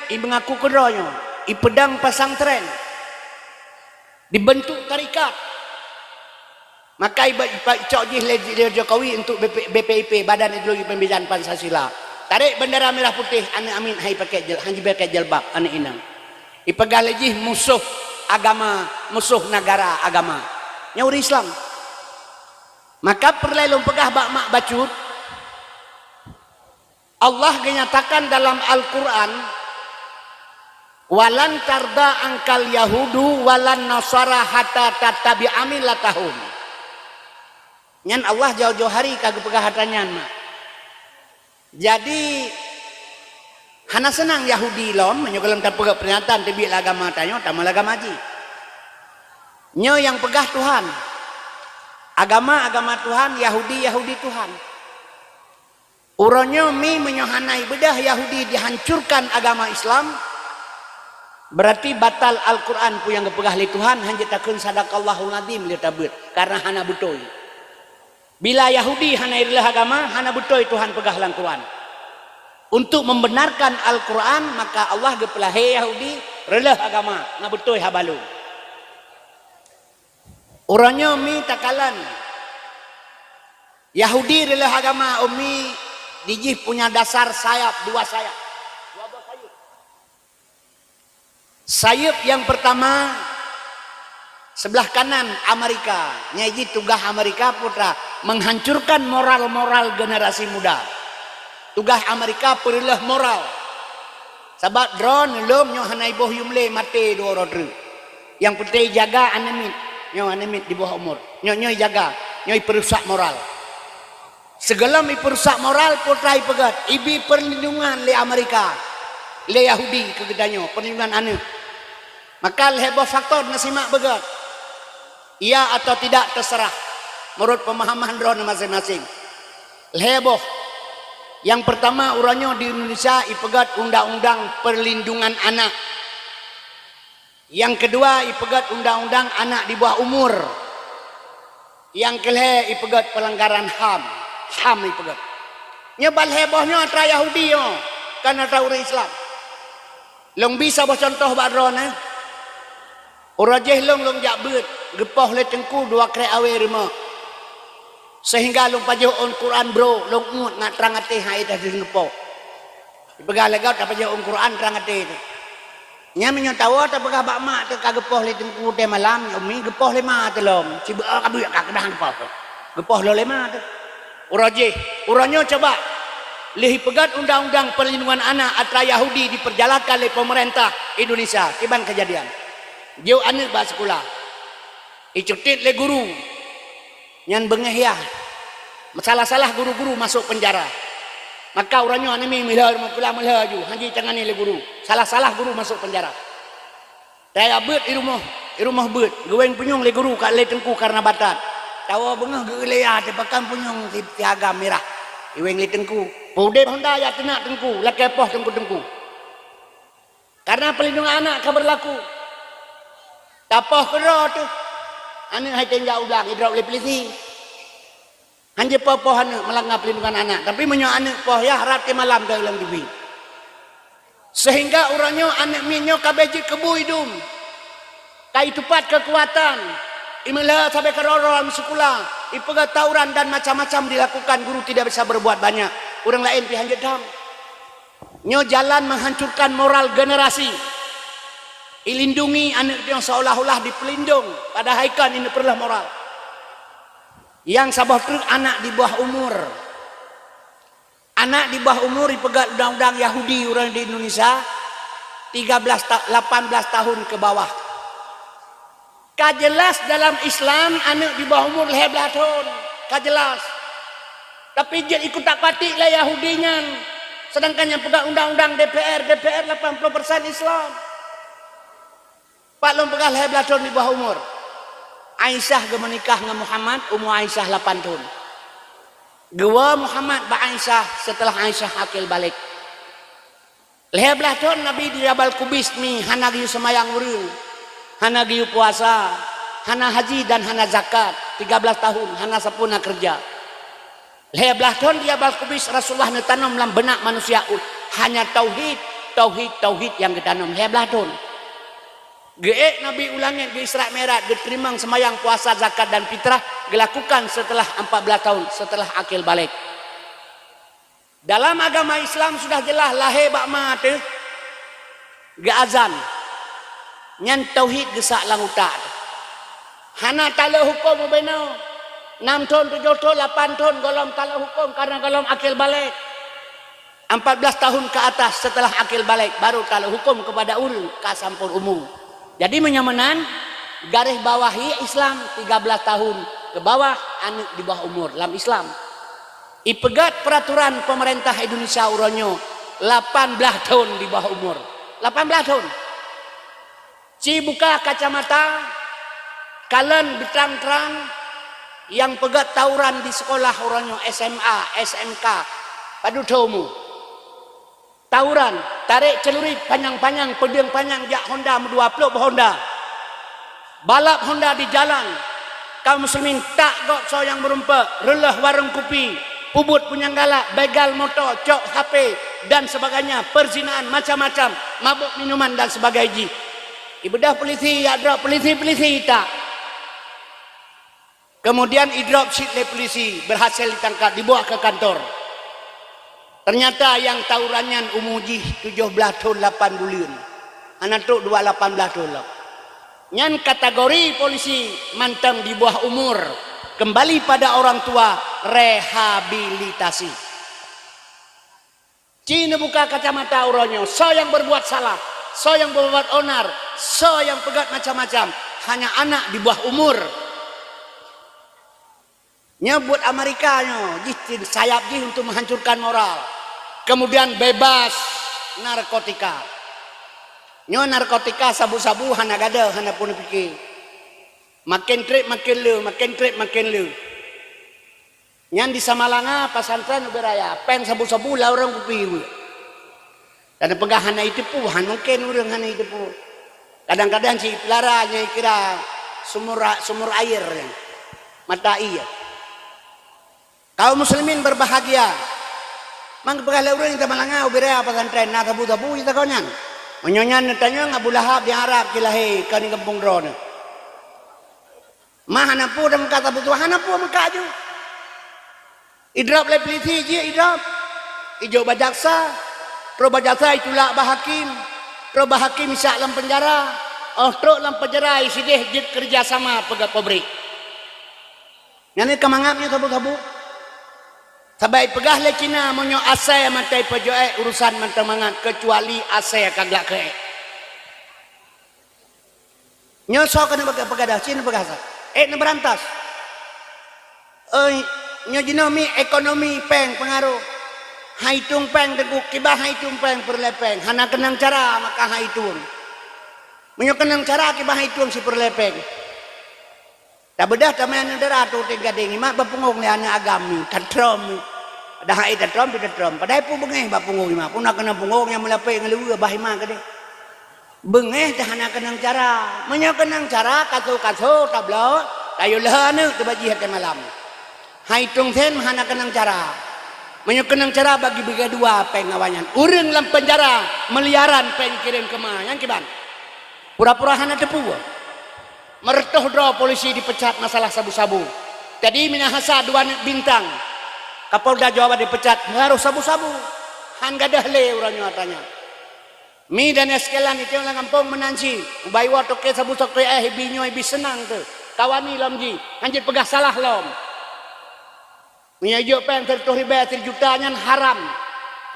imeungaku keudroe nyoe, ipeudong pesantren, dibentuk tarekat. Maka iba-, ipa-, icok jih lé, lé Jokowi untuk B P, B P I P, Badan Ideologi Pembinaan Pancasila. Tarek bendera merah putih, aneuk amiet han ipakai jil-, han jipakai jilbab, aneuk inong. Ipeugah lé jih musoh agama, musoh negara agama. Nyan ureuëng Islam. Maka peureulée lôn peugah bak mak bacut, Allah geunyatakan dalam Al-Quran, "Walan tarda angkal yahudu walan nasara hatta tattabi'a millatahum." Nyan Allah jauh-jauh hari ka geupeugah atra nyan, mak. Jadi, hana seunang Yahudi lom, meunyoe gohlom tapeugah peuringatan teubiet lé agama tanyoe, tamong lé agama jih. Nyoe nyang peugah Tuhan. Agama, agama Tuhan, Yahudi, Yahudi Tuhan. Uroe nyoe Mi meunyoe hana ibeudah Yahudi dihancurkan agama Islam, berarti batal Al-Quran peue nyang geupeugah lé Tuhan, han jeuet takheun sadaqallahul azim lé tabeuet, karena hana beutôi. Bila Yahudi hana ireuloh agama, hana beutôi Tuhan peugah lam Quran. Untuk membenarkan Al-Quran, maka Allah geupeulahé Yahudi reuloh agama, na beutôi haba lôn. Uroe nyoe Mi takalon, Yahudi reuloh agama, Umi, dijih punya dasar sayap, dua sayap. Dua boh sayap. Sayap nyang pertama, sebelah kanan Amerika. Nyang jih tugaih Amerika peue atra, menghancurkan moral-moral generasi muda. Tugaih Amerika peureuloh moral. Sabab droeneuh lom nyoe hana iboh yum lé, maté dua uroe treuk. Nyang peunteng jaga aneuk miet. Nyoe aneuk miet di bawah umur. Nyoe, nyoe jaga, nyoe ipeurusak moral. Sigohlom ipeurusak moral, peue atra ipeugét, ibi perlindungan lé Amerika, lé Yahudi keu geutanyoe, perlindungan aneuk. Maka lhée boh faktor na simak beugét. Iya atau tidak terserah, menurut pemahaman droeneuh masing-masing. Lhée boh. Nyang pertama, uroe nyoe di Indonesia ipeugét undang-undang perlindungan anak. Nyang keudua, ipeugét undang-undang anak di bawah umur. Nyang keulhée, ipeugét pelanggaran ham. Ham ipeugét. Nyoe ban lhée boh nyoe atra Yahudi nyoe, kon atra ureuëng Islam. Lôn bi saboh cuntoh bak droeneuh. Uroe jéh lôn, lôn jak beuet, geupoh lé teungku dua krek awé rumoh. Sehingga lôn pajoh ôn Quran brok, lôn uet ngat trang até hai dah geupoh. Ipeugah lé gob tapajoh ôn Quran trang até teuh. Nyan meunyoe tawoe tapeugah bak mak teuh ka geupoh lé teungku teuh malam, nyoe Umi geupoh lé ma teuh lom. Sibeuet ka buet ka keudang geupoh. Geupoh lom lé ma teuh. Uroe jéh, uroe nyoe coba. Lheueh ipeugét undang-undang perlindungan anak atra Yahudi diperjalankan lé pemerintah Indonesia. Kiban kejadian. Jok aneuk bak sikula. Icutit lé guru. Nyan beungéh yah. Salah-salah guru-guru masuk penjara. Maka uroe nyoe aneuk miet meulhö, meukula meulhö ju, han jitangani lé guru. Salah-salah guru masuk penjara. Taya beuet i rumoh, i rumoh beuet, geuwéng punyueng lé guru ka lé teungku kareuna batat. Tawoe beungoh geueu lé ya teupakan punyueng si, si agam mirah. Iwéng lé teungku. Peudeb honda ya teunak teungku, lakée poh teungku-teungku. Kareuna peulindungan anak ka beurlaku. Tapoh keudroe teuh. Aneuk hai tém jak u blang, idrop lé peulisi. Hanjeuet poh-poh aneuk meulangga peulindungan anak, tapi meunyoe aneuk poh yah rab keu malam teuh lam T V. Seuhingga uroe nyoe aneuk miet nyoe ka bék jeuet keu bui dum. Ka itupat keukuatan, imeulheueh sabe keudroe-droe lam sikula, ipeugah tawuran dan macam-macam dilakukan, guru tidak bisa berbuat banyak. Ureuëng laén pih hanjeuet dam. Nyoe jalan menghancurkan moral generasi. Ilindungi aneuk nyoe seolah-olah dipeulindong, padahai kan ineuk peureuloh moral. Nyang saboh treuk anak di bawah umur. Anak di bawah umur ipeugah undang-undang Yahudi ureuëng di Indonesia, tiga belas ta-, lapan belas tahun ke bawah. Ka jeulaih dalam Islam aneuk di bawah umur lhée blaih thon, ka jeulaih. Tapi jeuet ikutak patik lé Yahudi nyan, seudangkan nyang peugah undang-undang D P R, D P R lapan ploh persen Islam. Pat lôn peugah lhée blaih thon di bawah umur. Aisyah geumeunikah ngon Muhammad, umu Aisyah lapan thon. Geuwoe Muhammad bak Aisyah seuteulah Aisyah akil balek. Lhée blaih thon Nabi di Jabal Kubais mi hana geuyue seumayang ureuëng, hana geuyue puasa, hana haji dan hana zakat, tiga belas tahun hana sapeue na keureuja. Lhée blaih thon di Jabal Kubais Rasulullah neutanom lam beunak manusia, hanya tauhid, tauhid, tauhid nyang geutanom lhée blaih thon. Geuék Nabi u langét geu-Isra Mi'raj, geuteurimong seumayang, puasa, zakat dan fitrah geulakukan seuteulah empat belas tahun, seuteulah akil balek. Dalam agama Islam sudah jeulaih lahé bak ma teuh geuazan. Nyan tauhid geusak lam utak teuh. Hana taleuek huköm ubé nyoe. Nam thon, tujoh thon, lapan thon gohlom taleuek huköm kareuna gohlom akil balek. Empat belas tahun ke atas seuteulah akil balek baru taleuek huköm keupada ureuëng ka sampoe umu. Jadi meunyoe meunan, garéh bawah ié Islam tiga belas tahun keu bawah aneuk di bawah umur lam Islam. Ipeugét peuraturan peumeurintah Indonesia uroe nyoe lapan blaih thon di bawah umur. Lapan blaih thon. Ci buka kacamata, kalon beutrang-trang nyang peugét tawuran di sekolah uroe nyoe S M A, S M K, padub thon umu. Tawuran, tarek celurit panyang-panyang, peudeueng panyang jak honda meudua plôk bak honda. Balap honda di jalan. Kaum muslimin tak gob soe nyang meurumpok, reuloh warong kupi, peubuet punyang galak, begal moto, cok H P, dan sebagainya, perzinaan macam-macam, mabök minuman dan sebagainya jih. Ibeudôh polisi, jak drop polisi, polisi tak. Kemudian idrop cit lé polisi, berhasil ditangkap, dibawa ke kantor. Ternyata nyang tawuran nyan umu jih tujoh blaih thon lapan buleuen. Hana trok dua lapan blaih thon lom. Nyan kategori polisi mantong di bawah umur, kembali pada orang tua, rehabilitasi. Ci neubuka kacamata uroe nyoe, soe nyang berbuat salah, soe nyang berbuat onar, soe nyang peugét macam-macam, hanya anak di bawah umur. Nyoe buet Amerika nyoe, jih tin sayap jih untuk menghancurkan moral. Kemudian bebas narkotika. Nyoe narkotika sabu-sabu hana gadôh, hana pun pike. Maken treb maken le, maken treb maken le. Nyan di Samalanga pesantren ubé raya, péng sabu-sabu lam ureuëng kupi weuek. Dan peugah hana iteupeue, han mungken ureuëng hana iteupeue. Kadang-kadang cit peulara nyang ikira sumur, sumur air nyan, mata ié. Kaum muslimin berbahagia. Mang peugah lé ureuëng di Samalanga ubé raya pesantren na sabu-sabu di sagoe nyan. Meunyoe nyan neutanyong Abu Lahab di Arab ci lahé kon di gampông droeneuh. Ma hana peue dan meukat sabu-sabu, hana peue meukat ju. Idrop lé polisi jih idrop. Ijok bak jaksa. Troh bak jaksa itulak bak hakim. Troh bak hakim isak lam penjara. Oh trok lam penjara isideh jeuet kerja sama peugét pabrik. Nyan ka mangat nyoe sabu-sabu. Sabai peugah lé Cina meunyoe asai matai peujoe urusan mantong mangat kecuali asai ka glak keu ék. Nyoe soe keuneuk peugah, peugah dah, cit neupeugah sa. Ék neubeurantas. Oi, nyoe jinoe mi ekonomi péng peungaroh. Hai tueng péng teungku, kiban hai tueng péng peureulée péng. Hana keunong cara maka hai tueng. Meunyoe keunong cara kiban hai tueng siper lhèe pèng. Tabeudoh tamè aneuk dara tu teuh gadeng imat bak punggong lé aneuk agam ni, tatrom ni. Dah hai tatrom pi tatrom. Padahai peue beungèh bak punggong imat. Puna keunong punggong nyang meulapèe ngon leuweue bah imat keudeh. Beungèh dah hana keunong cara. Meunyoe keunong cara, kaso-kaso tabloe, tayue lheueh aneuk teuh bak jih watèe malam. Hai tueng sèn hana keunong cara. Meunyoe keunong cara bagi beugadua pèng awaknyan. Ureueng lam peunjara miliaran pèng kirém keumah. Nyang kiban. Pura-pura hana teupeue. Meureutoh droe polisi dipecat masalah sabu-sabu. Jadi Minahasa dua aneuk bintang Kapolda Jawa Barat dipecat meungaroh sabu-sabu. Han gadôh lé uroe nyoe atra nyan. Mi dan ya sekalian, itu lam gampông meunan cit. Ubai woe toke sabu toke eh, ibi nyoe ibi seunang teuh. Kawani lom jih, han jeuet peugah salah lom. Meunyoe jok pèng sireutoh ribèe sijuta nyan haram.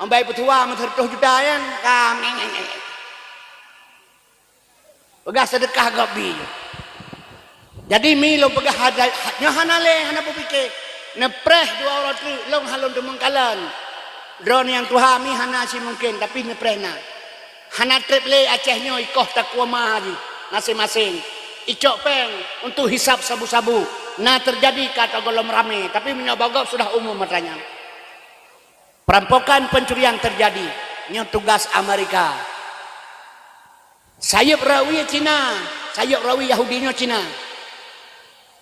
Ambai peutuha meusireutôh juta nyan, ka peugah seudeukah gob bi. Jadi mi lôn peugah hada-, nyoe hana lé, hana peupike. Neupreh dua uroe teuk lôn han lôn teumeung kalon. Droeneuh nyang tuha mi hana si mungken, tapi neupreh na. Hana treb lé Aceh nyoe ikoh takue ma jih maséng-maséng. Icok pèng untuk hisab sabu-sabu. Na teujadi ka ateueh gohlom ramé, tapi meunyoe bak gob sudah umum atra nyan. Perampokan pencurian terjadi. Nyoe tugas Amerika. Sayeup rawi Cina, sayeup rawi Yahudi nyoe Cina.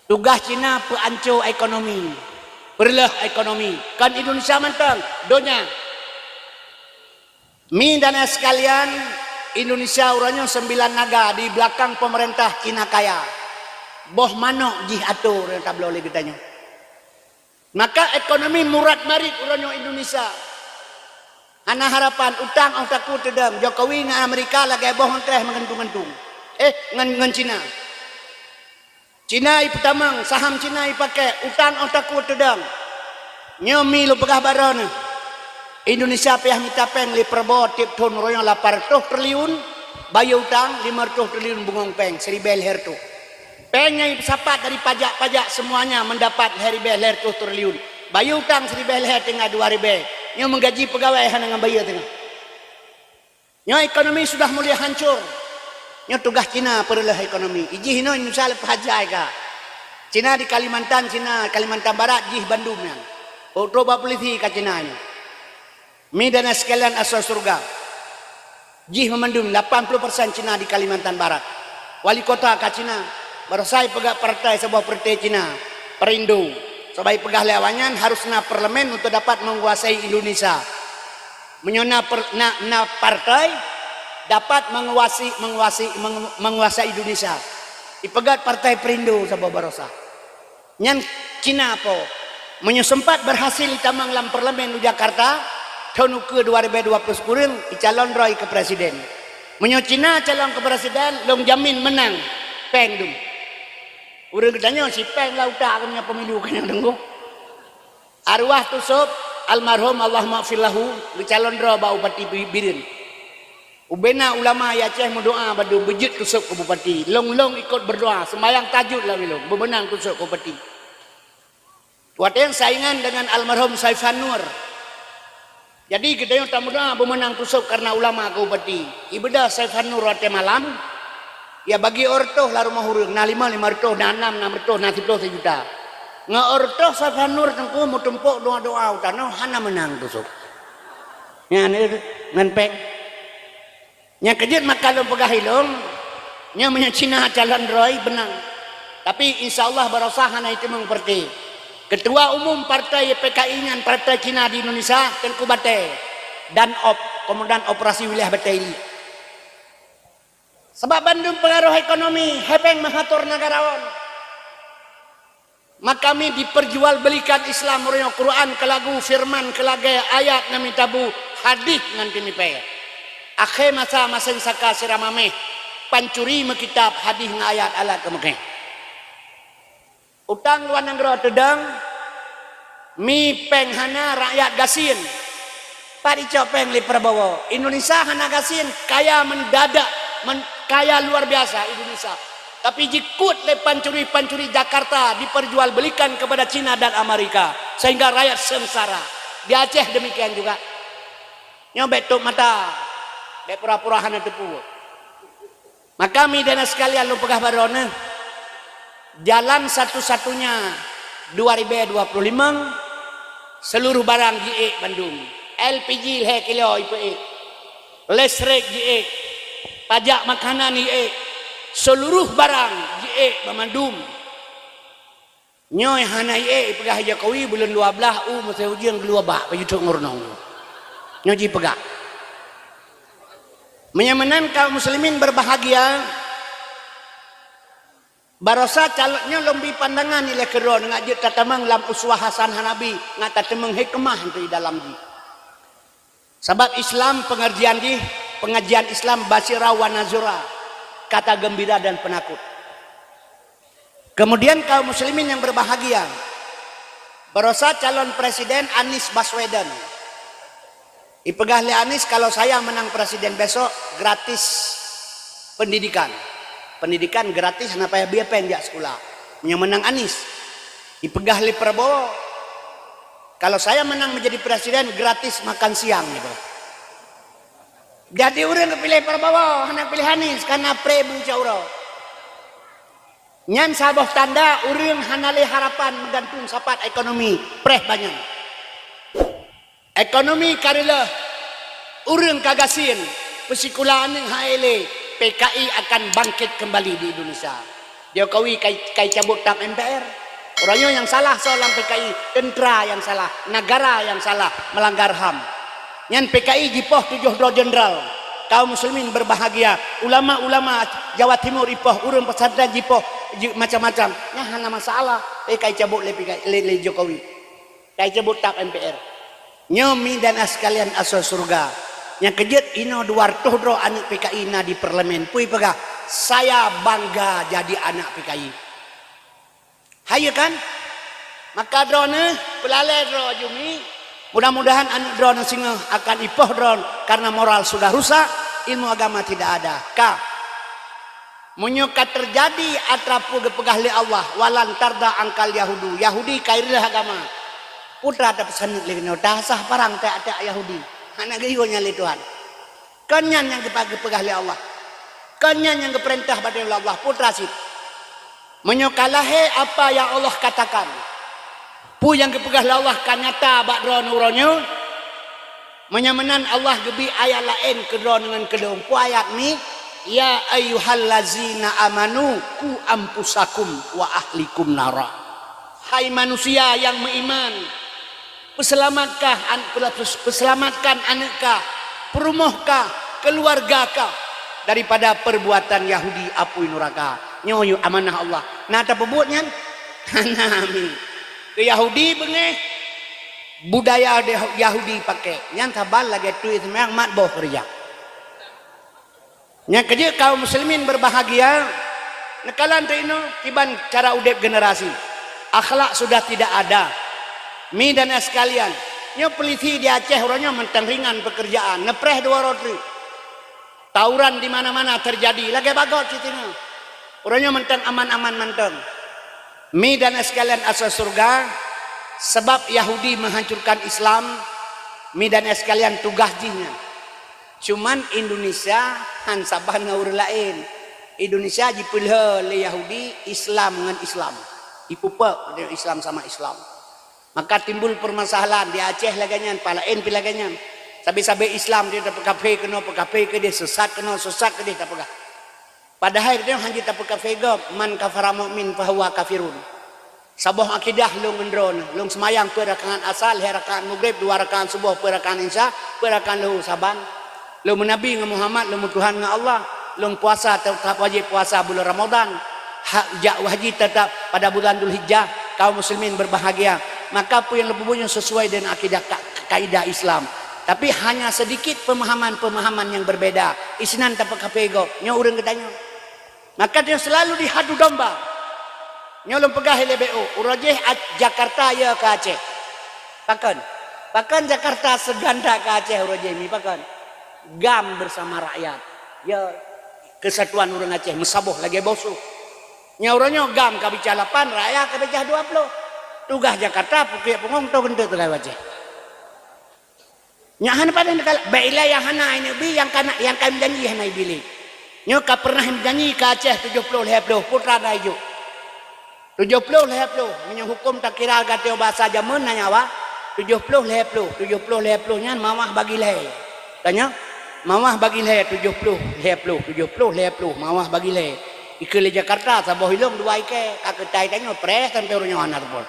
Tugaih Cina peuanco ekonomi, peureuloh ekonomi. Kon Indonesia mantong, donya. Mi dan sekalian, Indonesia uroe nyoe sembilan naga di belakang pemerintah Cina kaya. Boh manok jih ato nyang tabloe lé geutanyoe. Maka ekonomi murat marit uroe nyoe Indonesia. Hana harapan, utang 'oh takue teudong. Jokowi ngon Amerika lagèe boh ngon treh meugantung-gantung. Eh, ngon, ngon Cina. Cina ipeutamong, saham Cina ipakèk, utang 'oh takue teudong. Nyoe mi lôn peugah baroe neuh. Indonesia payah mita pèng lé Prabowo tiep thôn uroe nyoe lapan reutôh triliun, bayeue utang lima reutôh triliun, bungong pèng siribèe lhèe reutôh. Pèng nyang ipeusapat dari pajak-pajak semuanya mendapat lhèe ribèe lhèe reutôh triliun. Bayeue utang siribèe lhèe teungoh dua ribèe. Nyoe meugaji peugawèe hana ngon bayeue teungoh. Nyoe ekonomi sudah mulai hancur. Nyoe tugaih Cina peureuloh ekonomi. Ijih inoe Indonesia leupah jai ka. Cina di Kalimantan, Cina Kalimantan Barat jih bandum nyan. Trok bak polisi ka Cina nyoe. Mi dan sekalian asoe syeuruga. Jih meumandum lapan ploh persen Cina di Kalimantan Barat. Wali kota ka Cina, barosa ipeugèt partai saboh partai Cina, Perindo. Sabab ipeugah lé awaknyan harus na parlemen untuk dapat menguasai Indonesia. Meunyoe na per-, na, na partai dapat menguasai, menguasai, mengu-, menguasai Indonesia. Ipeugèt partai Perindo saboh barosa. Nyan Cina po. Meunyoe seumpat beurhasil itamong lam parlemen u Jakarta, thôn ukeue dua ribèe dua ploh sikureueng, icalon droe keu presiden. Meunyoe Cina calon keu presiden, lôn jamin meunang. Pèng dum. Ureueng geutanyoe si pèng lam utak keunoe pemilu keunoe deungoe. Arwah Tusok, almarhum, Allahumma ghfir lahu, geucalon droe bak Bupati Bi-, Bireuen. Ubena ulama i Aceh meudoa bak dum beujeuet Tusok keu bupati. Lôn-lôn ikot berdoa, sembahyang tahajud lawét lôn, beumeunang Tusok keu bupati. Watèe saingan dengan almarhum Saifan Nur. Jadi geutanyoe tameudoa beumeunang Tusok karena ulama keu bupati. Ibeudôh Saifan Nur watèe malam, ya bagi ôh reutôh lam rumoh ureueng, na limong, limong reutôh, na nam, nam reutôh, na siploh, sijuta. Ngon ôh reutôh Saifan Nur teungku meutumpôk doa-doa u tanoh hana meunang Tusok. Nyan, eh, ngon pèng. Nyang keujeuet maka lôn peugah ilôn, nyoe meunyoe Cina calon droe beunang. Tapi insya Allah barosa hana itimong partai. Ketua umum partai P K I nyan partai Cina di Indonesia Teungku Batèe, Danop, Komandan Operasi Wilayah Batèe Ili. Sabab bandum peungaroh ekonomi, hepeng meuhator neugarawan. Maka mi diperjualbelikan Islam meureunoe Quran keu lagu, firman keu lagèe, ayat ngon mi tabu, hadih ngon teumipèe. Akhé masa maséng saka sira maméh, pancuri meukitab, hadih ngon ayat alat keu meukéh. Utang luwa nanggroe teudong, mi pèng hana, rakyat gasien. Pat icok pèng lé Prabowo? Indonesia hana gasien, kaya mendadak, men-, kaya luar biasa Indonesia. Tapi jikut lé pancuri-pancuri Jakarta diperjualbelikan kepada Cina dan Amerika, sehingga rakyat sengsara. Di Aceh demikian juga. Nyoe bèk tutup mata, bèk pura-pura hana teupeue. Maka mi dan sekalian lôn peugah baroe neuh, jalan satu-satunya dua ribu dua puluh lima, seluruh barang jiék bandum. L P G lhée kilo ipeuék, listrik jiék, pajak makanan jiék, seluruh barang jiék bandum. Nyoe hana ié ipeugah Jokowi buleuen dua blaih u meusé ujeuen geuluwa bak baju trok ngeurunong. Nyoe jipeugah. Meunyoe meunan kaum muslimin berbahagia, barosa calon nyoe lôn bi pandangan ilée keudroe ngat jeuet tatamong lam uswah hasanah Nabi, ngat tatamong hikmah di dalam jih. Sabab Islam pengajian jih, pengajian Islam basyira wa nazura, kata gembira dan penakut. Kemudian kaum muslimin yang berbahagia, barosa calon presiden Anies Baswedan. Ipeugah lé Anies, kalau saya menang presiden besok, gratis pendidikan. Pendidikan gratis, hana payah biaya péng jak sekolah. Meunyoe menang Anies. Ipeugah lé Prabowo, kalau saya menang menjadi presiden, gratis makan siang, gitu. Jadi ureuëng geupiléh Prabowo, hana piléh Anies, karena pré bu cak uroe. Nyan saboh tanda ureuëng hana lé harapan meugantung sapat ekonomi, preh banyan. Ekonomi ka reuloh, ureuëng ka gasien, peusikula aneuëk hai lé, P K I akan bangkit kembali di Indonesia. Jokowi kai, kai cabut tap M P R. Uroe nyoe nyang salah soe lam P K I, teuntera nyang salah, negara nyang salah, melanggar ham. Nyan P K I jipoh tujoh droe jenderal. Kaum muslimin berbahagia. Ulama-ulama Jawa Timur ipoh, ureuëng pesantren jipoh, ji-, macam-macam. Nyan hana masalah. Eh, kai cabut lé P K I, lé, lé Jokowi. Kai cabut tap M P R. Nyoe mi dan ah sekalian asoe syurga. Nyang keujeuet inoe dua reutôh droe aneuëk P K I na di parlemen. Pui peugah, "Saya bangga jadi anak P K I." Hai kan? Maka droeneuh peulalée droe jumi, mudah-mudahan aneuëk droeneuh singoh akan ipoh droen karena moral sudah rusak, ilmu agama tidak ada. Ka. Meunyoe ka teujadi atra peue geupeugah lé Allah, "Walan tarda angkal Yahudu," Yahudi ka ireuh agama. Putra tapeusaneuk lé nyoe, tasah parang tiak-tiak Yahudi. Hana geuyue nyan lé Tuhan. Kon nyan nyang geupa-, geupeugah lé Allah. Kon nyan nyang geupeurintah bak droe lé Allah, putra cit. Meunyoe ka lahé apa nyang Allah katakan, peue nyang geupeugah lé Allah ka nyata bak droeneuh uroe nyoe, meunyoe meunan Allah geubri ayat laén keu droeneuh ngon keu lôn. Peue ayat nyan? "Ya ayyuhallazina amanu qu anfusakum wa ahlikum nara." Hai manusia nyang meuiman, peuseulamatkah an-, peuseulamatkan aneuëk kah, peurumoh kah, keuluwarga kah daripada perbuatan Yahudi apui nuraka. Nyoe yue amanah Allah. Na tapeubuet nyan? Hana mi. Keu Yahudi beungéh, budaya de-, Yahudi pakai. Nyan saban lagée tuet seumayang mat boh keureuja. Nyang keujeuet kaum muslimin berbahagia, neukalon teuh inoe kiban cara udeb generasi. Akhlak sudah tidak ada. Mi dan sekalian, nyoe polisi di Aceh uroe nyoe mantong ringan pekerjaan, neupreh dua roh treuk. Tawuran di mana-mana terjadi, lagée bagot cit inoe. Uroe nyoe mantong aman-aman mantong. Mi dan sekalian asoe syurga, sebab Yahudi menghancurkan Islam, mi dan sekalian tugas jih nyan. Cuman Indonesia han saban ngon ureuëng laén. Indonesia jipeulheueh lé Yahudi Islam ngon Islam. Ipeupak Islam sama Islam. Maka timbul permasalahan di Aceh lagée nyan, palaén pi lagée nyan. Sabe-sabe Islam dia tapeukafé keunoe, peukafé keudeh, sesat keunoe, sesat keudeh tapeugah. Padahai dia hana tapeukafé gob, "Man kafara mu'min fahuwa kafirun." Saboh akidah lôn ngon droeneuh, lôn seumayang peuet rakaat asar, lhée rakaat maghrib, dua rakaat suboh, peuet rakaat isya, peuet rakaat luhur saban. Lôn meunabi ngon Muhammad, lôn meutuhan ngon Allah, lôn puasa tetap wajéb puasa bulan Ramadan. Hak jak haji tetap pada bulan Dzulhijjah, kaum muslimin berbahagia. Maka peue nyang lôn peubuet nyoe sesuai dengan akidah ka-, kaidah Islam. Tapi hanya sedikit pemahaman-pemahaman yang berbeda. Isinan tapeukafé gob, nyoe ureuëng geutanyoe. Maka dia selalu dihadu domba. Nyoe lôn peugah ilée B O, uroe jih a-, Jakarta ya ke Aceh. Pakon? Pakon Jakarta seganda ke Aceh uroe jih mi pakon? GAM bersama rakyat. Ya, kesatuan ureuëng Aceh meusaboh lagée boh sôh. Nyoe uroe nyoe GAM ka bicah lapan, rakyat ka bicah dua ploh. Tugaih Jakarta pukek pungong to keuneuk teuka Aceh. Nyak hana padang dekat, baiklah yang hana ini bi, yang kana, yang kami janji hana ibilih. Nyoe ka pernah meujanji keu Aceh tujoh ploh lhèe ploh, peue teuma na ijok. Tujoh ploh lhèe ploh, meunyoe huköm takira gata bahasa jameun na nyawa, tujoh ploh lhèe ploh, tujoh ploh lhèe ploh nyan mawah bagi lhèe. Tanyoe, mawah bagi lhèe, tujoh ploh lhèe ploh, tujoh ploh lhèe ploh, mawah bagi lhèe. Ikeue lé Jakarta, saboh ilong dua ikèe, ka keutai tanyoe, preh sampoe uroe nyoe hana teupeu.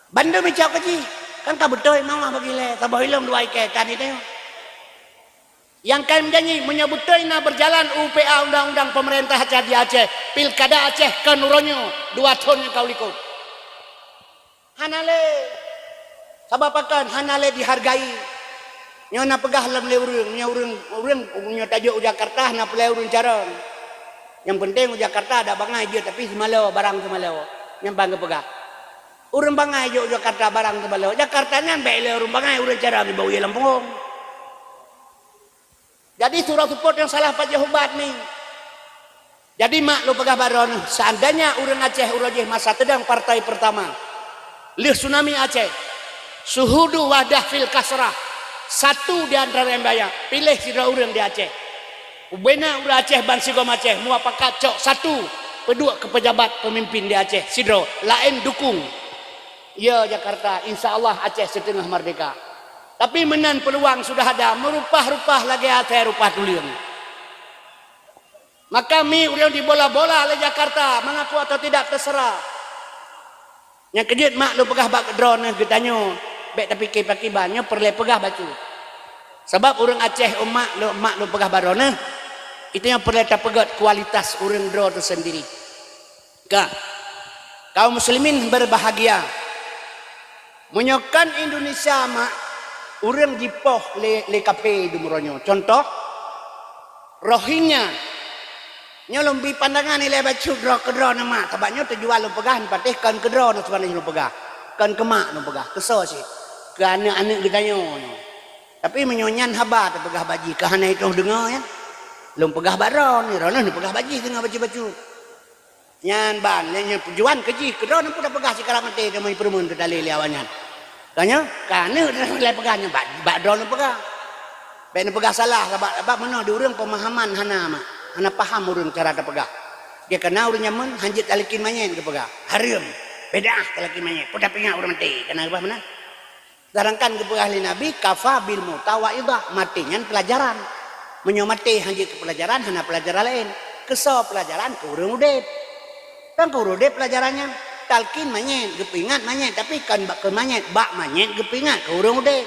Bandum icok keu jih, kan ka beutôi mawah bagi lhèe, saboh ilong dua ikèe, tan itanyoe. Nyang ka meujanji, meunyoe beutôi na beujalan U P A undang-undang peumeurintah acara di Aceh, pilkada Aceh kon uroe nyoe, dua thon nyang ka u likot. Hana lé. Sabab pakon? Hana lé dihargai. Nyoe na peugah lom lé ureueng, nyoe ureueng, ureueng nyoe tajok u Jakarta na peulai ureueng carông. Nyang peunteng u Jakarta ada bangai jeuet, tapi seumalo, barang seumalo. Nyang ban geupeugah. Ureueng bangai jok u Jakarta barang seumalo. Jakarta nyan bèk lé ureueng bangai, ureueng carông iboh ie lam punggong. Jadi, surah seupôt nyang salah pajoh ubat ni. Jadi, mak lôn peugah bak droeneuh, seandainya ureueng Aceh uroe jih masa teudong partai pertama, lheueh tsunami Aceh, syuhudu wahdah fil kasrah, satu di antara nyang banyak, piléh sidroe ureueng di Aceh. Ubena ureueng Aceh bansigom Aceh muapakat cok satu peuduek keu peujabat peumimpin di Aceh sidroe, laén dukung. Ya Jakarta, insya Allah Aceh siteungoh merdeka. Tapi meunan peuluang sudah ada, meurupah-rupah lagèe asèe rupah tuleueng. Maka mi ureueng dibola-bola lé Jakarta, mengaku atau tidak terserah. Nyang keujeuet mak lôn peugah bak droeneuh geutanyoe, bèk tapike pakiban, nyoe peureulèe peugah bacut. Sabab ureueng Aceh umat lôn, mak lôn peugah bak droeneuh, itu nyang peureulèe tapeugèt kualitas ureueng droe teusendiri. Ka. Kaum muslimin berbahagia. Meunyoe kon Indonesia mak, ureueng jipoh lé, lé kafé di uroe nyoe. Contoh, Rohingya. Nyoe lôn bri pandangan ilèe bacut droe keudroe neuh mak, sabab nyoe tujuan lôn peugah patéh kon keudroe neuh, sebenarnya lôn peugah. Kon keu mak lôn peugah, keu soe cit? Keu aneuk-aneuk geutanyoe nyoe. Tapi meunyoe nyan haba teupeugah bak jih, keu hana itong deungö nyan. Lôn peugah bak droeneuh, droeneuh neupeugah bak jih deungö bacut-bacut. Nyan ban, nyan, nyan tujuan keu jih, keudroe neuh pun tapeugah sikara maté teuma peurumeuen teutalé lé awaknyan. Ka nyoe, ka aneuk lôn peugah nyan, bak, bak droeneuh peugah. Bèk neupeugah salah, sabab, sabab meunoe di ureueng peumahaman hana mak, hana paham ureueng cara tapeugah. Dia kana ureueng jameun, hanjeuet talakén manyèt geupeugah. Hareuem, bid'ah talakén manyèt, peue tapeuingat ureueng maté, kana geupeugah meunan. Sedangkan geupeugah lé Nabi, "Kafa bil mauta wa'idhah." Maté nyan peulajaran. Meunyoe maté hanjeuet keu peulajaran, hana peulajaran laén. Keu soe peulajaran? Keu ureueng udép. Kan keu ureueng udép peulajaran nyan. Talkin manyèt, geupeuingat manyèt, tapi kon bak keu manyèt, bak manyèt geupeuingat keu ureueng udép.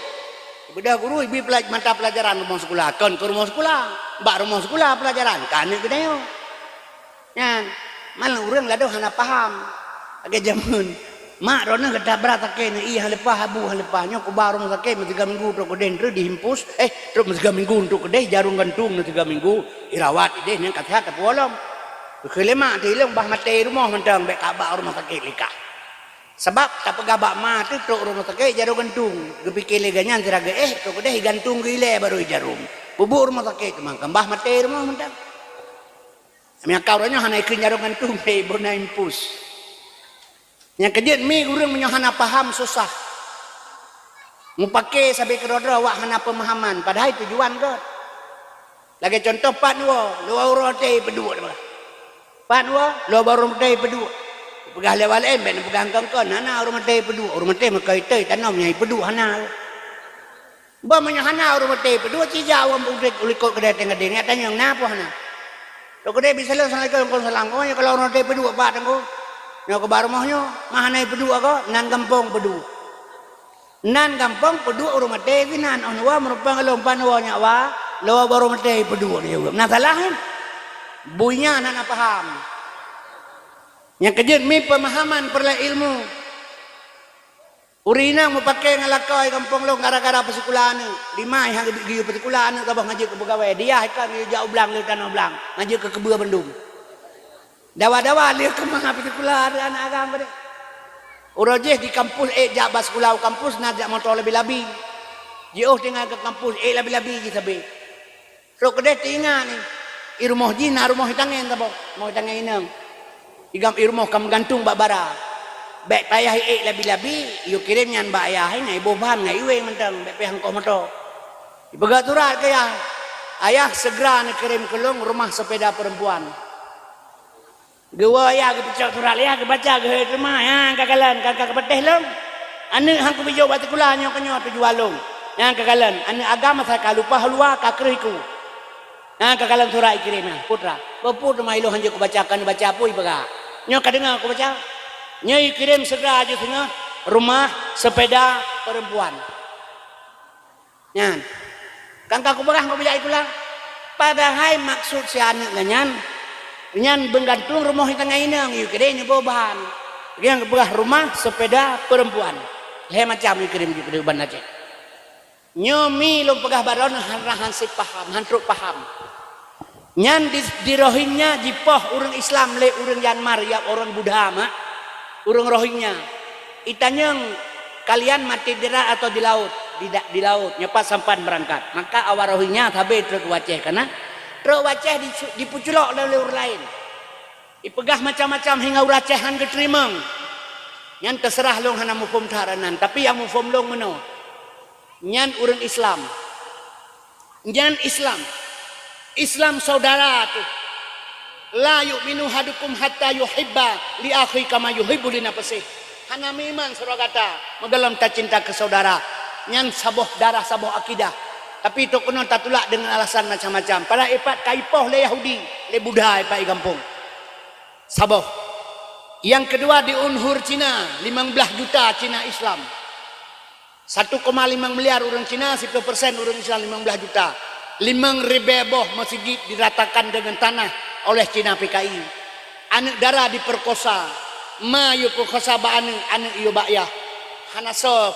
Beudôh guru ibi peula-, mata peulajaran rumoh sikula, kon keu rumoh sikula. Bak rumoh sikula peulajaran, ka aneuk geutanyoe. Nyan, man ureueng ladôm hana paham. Lagèe jameun, mak droeneuh gata brat sakét, ié han leupah, abu han leupah. Nyoe kuba rumoh sakét meusigoe minggu trok keudeh, treuk diimpus, eh, trok meusigoe minggu trok keudeh, jarum gantung meusigoe minggu, irawat ideh nyan ka seuhat tapeuwoe lom. Keu lé mak teuh ilong bah maté rumoh mantong, bèk ka bak rumoh sakét likah. Sabab tapeugah bak ma teuh trok rumoh sakét jarum gantung, geupike lé gobnyan sira geuéh, trok keudeh igantung geuilèe barô ijarum. Peubuet rumoh sakét teuma kan bah maté rumoh mantong. Meunyo ka uroe nyoe hana ikheun jarum gantung, hei, bona impus. Nyang keujeuet mi ureueng meunyoe hana paham susah. Mupake sabe keudroe-droe awak hana peumahaman, padahai tujuan gèt. Lagèe contoh pat nyoe, luwa ureueng maté peuduek, pat nyoe, luwa ureueng maté peuduek. Peugah lé awak laén, bèk neupeugah kon-kon, hana ureueng maté peuduek, ureueng maté meukai-tai tanom nyang ipeuduek hana. Bah meunyoe hana ureueng maté peuduek, cijak ureueng udép u likot keudè teuh gadeng, nyan tanyong na peue hana. Trok keudeh bi salam, "Assalamualaikum." "Waalaikumsalam." "Oh, nyoe kalau ureueng maté peuduek bak teungku. Nyoe keuba rumoh nyoe, mah hana peuduek ko, nan gampông peuduek." Nan gampông peuduek ureueng maté sinan, oh, nyoe meureumpang lôn pan nyoe nyak wa, lôn ureueng maté peuduek nyoe. Na salah nyan. Bui nyan hana paham. Nyang keujeuet mi peumahaman peureulèe ilmu. Ureueng inong mupake ngon lakoe gampông lôn gara-gara peusikula aneuk. Dimai han geubit geuyue peusikula aneuk saboh ngajeue keu peugawée. Diyah ikan geuyue jak u blang lé tanoh blang, ngajeue keu keubeue bandum. Dawa-dawa lé keumah peusikula aneuk agam padé. Uroe jih di kampus ék jak bak sikula u kampus na jak moto labi-labi. Jiôh tinggai keu kampus ék labi-labi jih sabe. Trok keudeh teuingat ni, i rumoh jih na rumoh itangen saboh, rumoh itangen inong. Igam i rumoh ka meugantung bak bara. Bèk payah iék labi-labi, iyue kirém nyan bak ayah, na iboh ban ngon iweng mantong, bèk payah ngkoh moto. Ipeugah surat keu ayah. "Ayah, segera neukirém keu lôn rumah sepeda perempuan." Geuwoe ayah geupeucok surat lé ayah, geubaca geuhôi teuma, "Nyang ka kalon, ka, ka geupatéh lôn. Aneuëk han kubi jok bak sikula nyoe keunyoe tujuan lôn. Nyang ka kalon, aneuëk agam asai ka lumpah u luwa ka kreueh iku. Nyang ka kalon surat ikirém nyan, putra." Peue-peue teuma ilôn hanjeuet kubaca, kon baca peue ipeugah. Nyoe ka deungoe kubaca. Nyoe ikirém segera jih singoh rumah sepeda perempuan. Nyan. Kan ka kupeugah ngon bijak ikula. Padahai maksud si aneuëk nyan, nyan meugantung rumoh di teungoh inong, yue keudeh nyoe boh ban. Nyang geupeugah rumah sepeda perempuan. Lhée macam yue keudeh, yue keudeh ban Aceh. Nyoe mi lôn peugah baroe nyoe hana han sép paham, han trok paham. Nyan di, di Rohingya jipoh ureuëng Islam lé ureuëng Myanmar, ya ureuëng Buddha mak, ureuëng Rohingya. Itanyong, "Kalian mati di darat atau di laut?" "Di da-, di laut." "Nyoe pat sampan beurangkat?" Maka awak Rohingya sabe trok u Aceh, kana trok u Aceh di, dipeuculok lé ureuëng laén. Ipeugah macam-macam hingga ureuëng Aceh han geuteurimong. Nyan teuseurah lôn hana muphom that nan, tapi nyang muphom lôn meunoe. Nyan ureuëng Islam. Nyan Islam. Islam saudara teuh. "La yu'minu ahadukum hatta yuhibba li akhihi kama yuhibbu li nafsihi." Hana meuiman sidroe gata meugohlom tacinta keu saudara. Nyan saboh darah, saboh akidah. Tapi trok keunoe tatulak deungon alasan macam-macam. Padahai ipat ka ipoh lé Yahudi, lé Buddha ipat i gampông. Saboh. Nyang keudua di unhur Cina, limong blaih juta Cina Islam. Satu koma limong miliar ureuëng Cina, siplôh persen ureuëng Islam, limong blaih juta. Limong ribée boh meuseujid diratakan deungon tanah oleh Cina P K I. Aneuëk dara diperkosa, ma yue peukosa bak aneuëk, aneuëk yue bak yah. Hana soe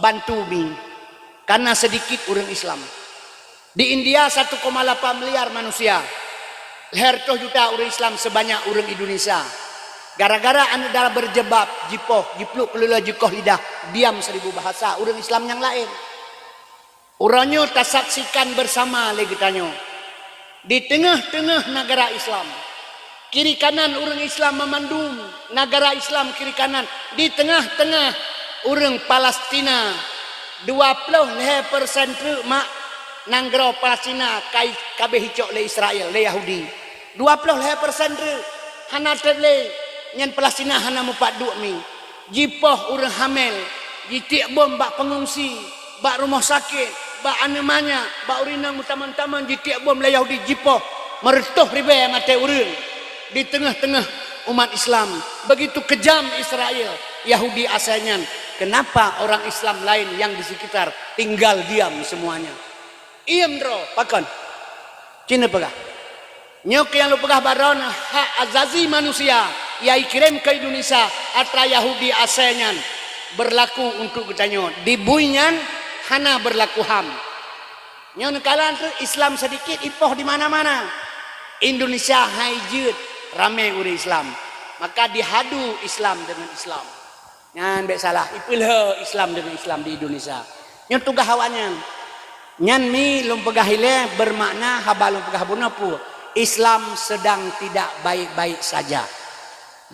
bantu mi, karena sedikit ureuëng Islam. Di India satu koma lapan miliar manusia, lhée reutôh juta ureuëng Islam sebanyak ureuëng Indonesia. Gara-gara aneuëk dara berjilbab, jipoh, jipluek keulula, jikoh lidah, diam seribu bahasa, ureuëng Islam nyang laén. Uroe nyoe tasaksikan bersama lé geutanyoe. Di teungoh-teungoh nagara Islam, kiri kanan ureuëng Islam meumandum, nagara Islam kiri kanan, di teungoh-teungoh ureuëng Palestina, dua ploh lhée persen treuk mak nanggroe Palestina kai-, ka abéh icok lé Israel, lé Yahudi. Dua ploh lhée persen treuk, hana treb lé, nyan Palestina hana mupat duek mi. Jipoh ureuëng hamel, jitiek bom bak peungungsi, bak rumoh sakét, bak aneuëk manyak, bak ureuëng inong meutamong-tamong jitiek bom lé Yahudi jipoh, meureutôh ribée maté ureuëng di teungoh-teungoh umat Islam. Begitu kejam Israel, Yahudi asai nyan. Kenapa orang Islam lain yang di sekitar tinggal diam semuanya? Iem droe, pakon? Cina peugah. Nyoe keuh nyang lôn peugah baroe nyoe hak azazi manusia nyang ikirém keu Indonesia atra Yahudi asai nyan berlaku untuk geutanyoe. Di bui nyan hana berlaku ham. Nyoe neukalon treuk Islam sedikit ipoh di mana-mana. Indonesia hai jeuet ramé ureuëng Islam. Maka dihadu Islam deungon Islam. Nyan bék salah, ipeulheueh Islam deungon Islam di Indonesia. Nyoe tugaih awaknyan. Nyan mi lôn peugah ilée bermakna haba lôn peugah bunoe peue? Islam sedang tidak baik-baik saja.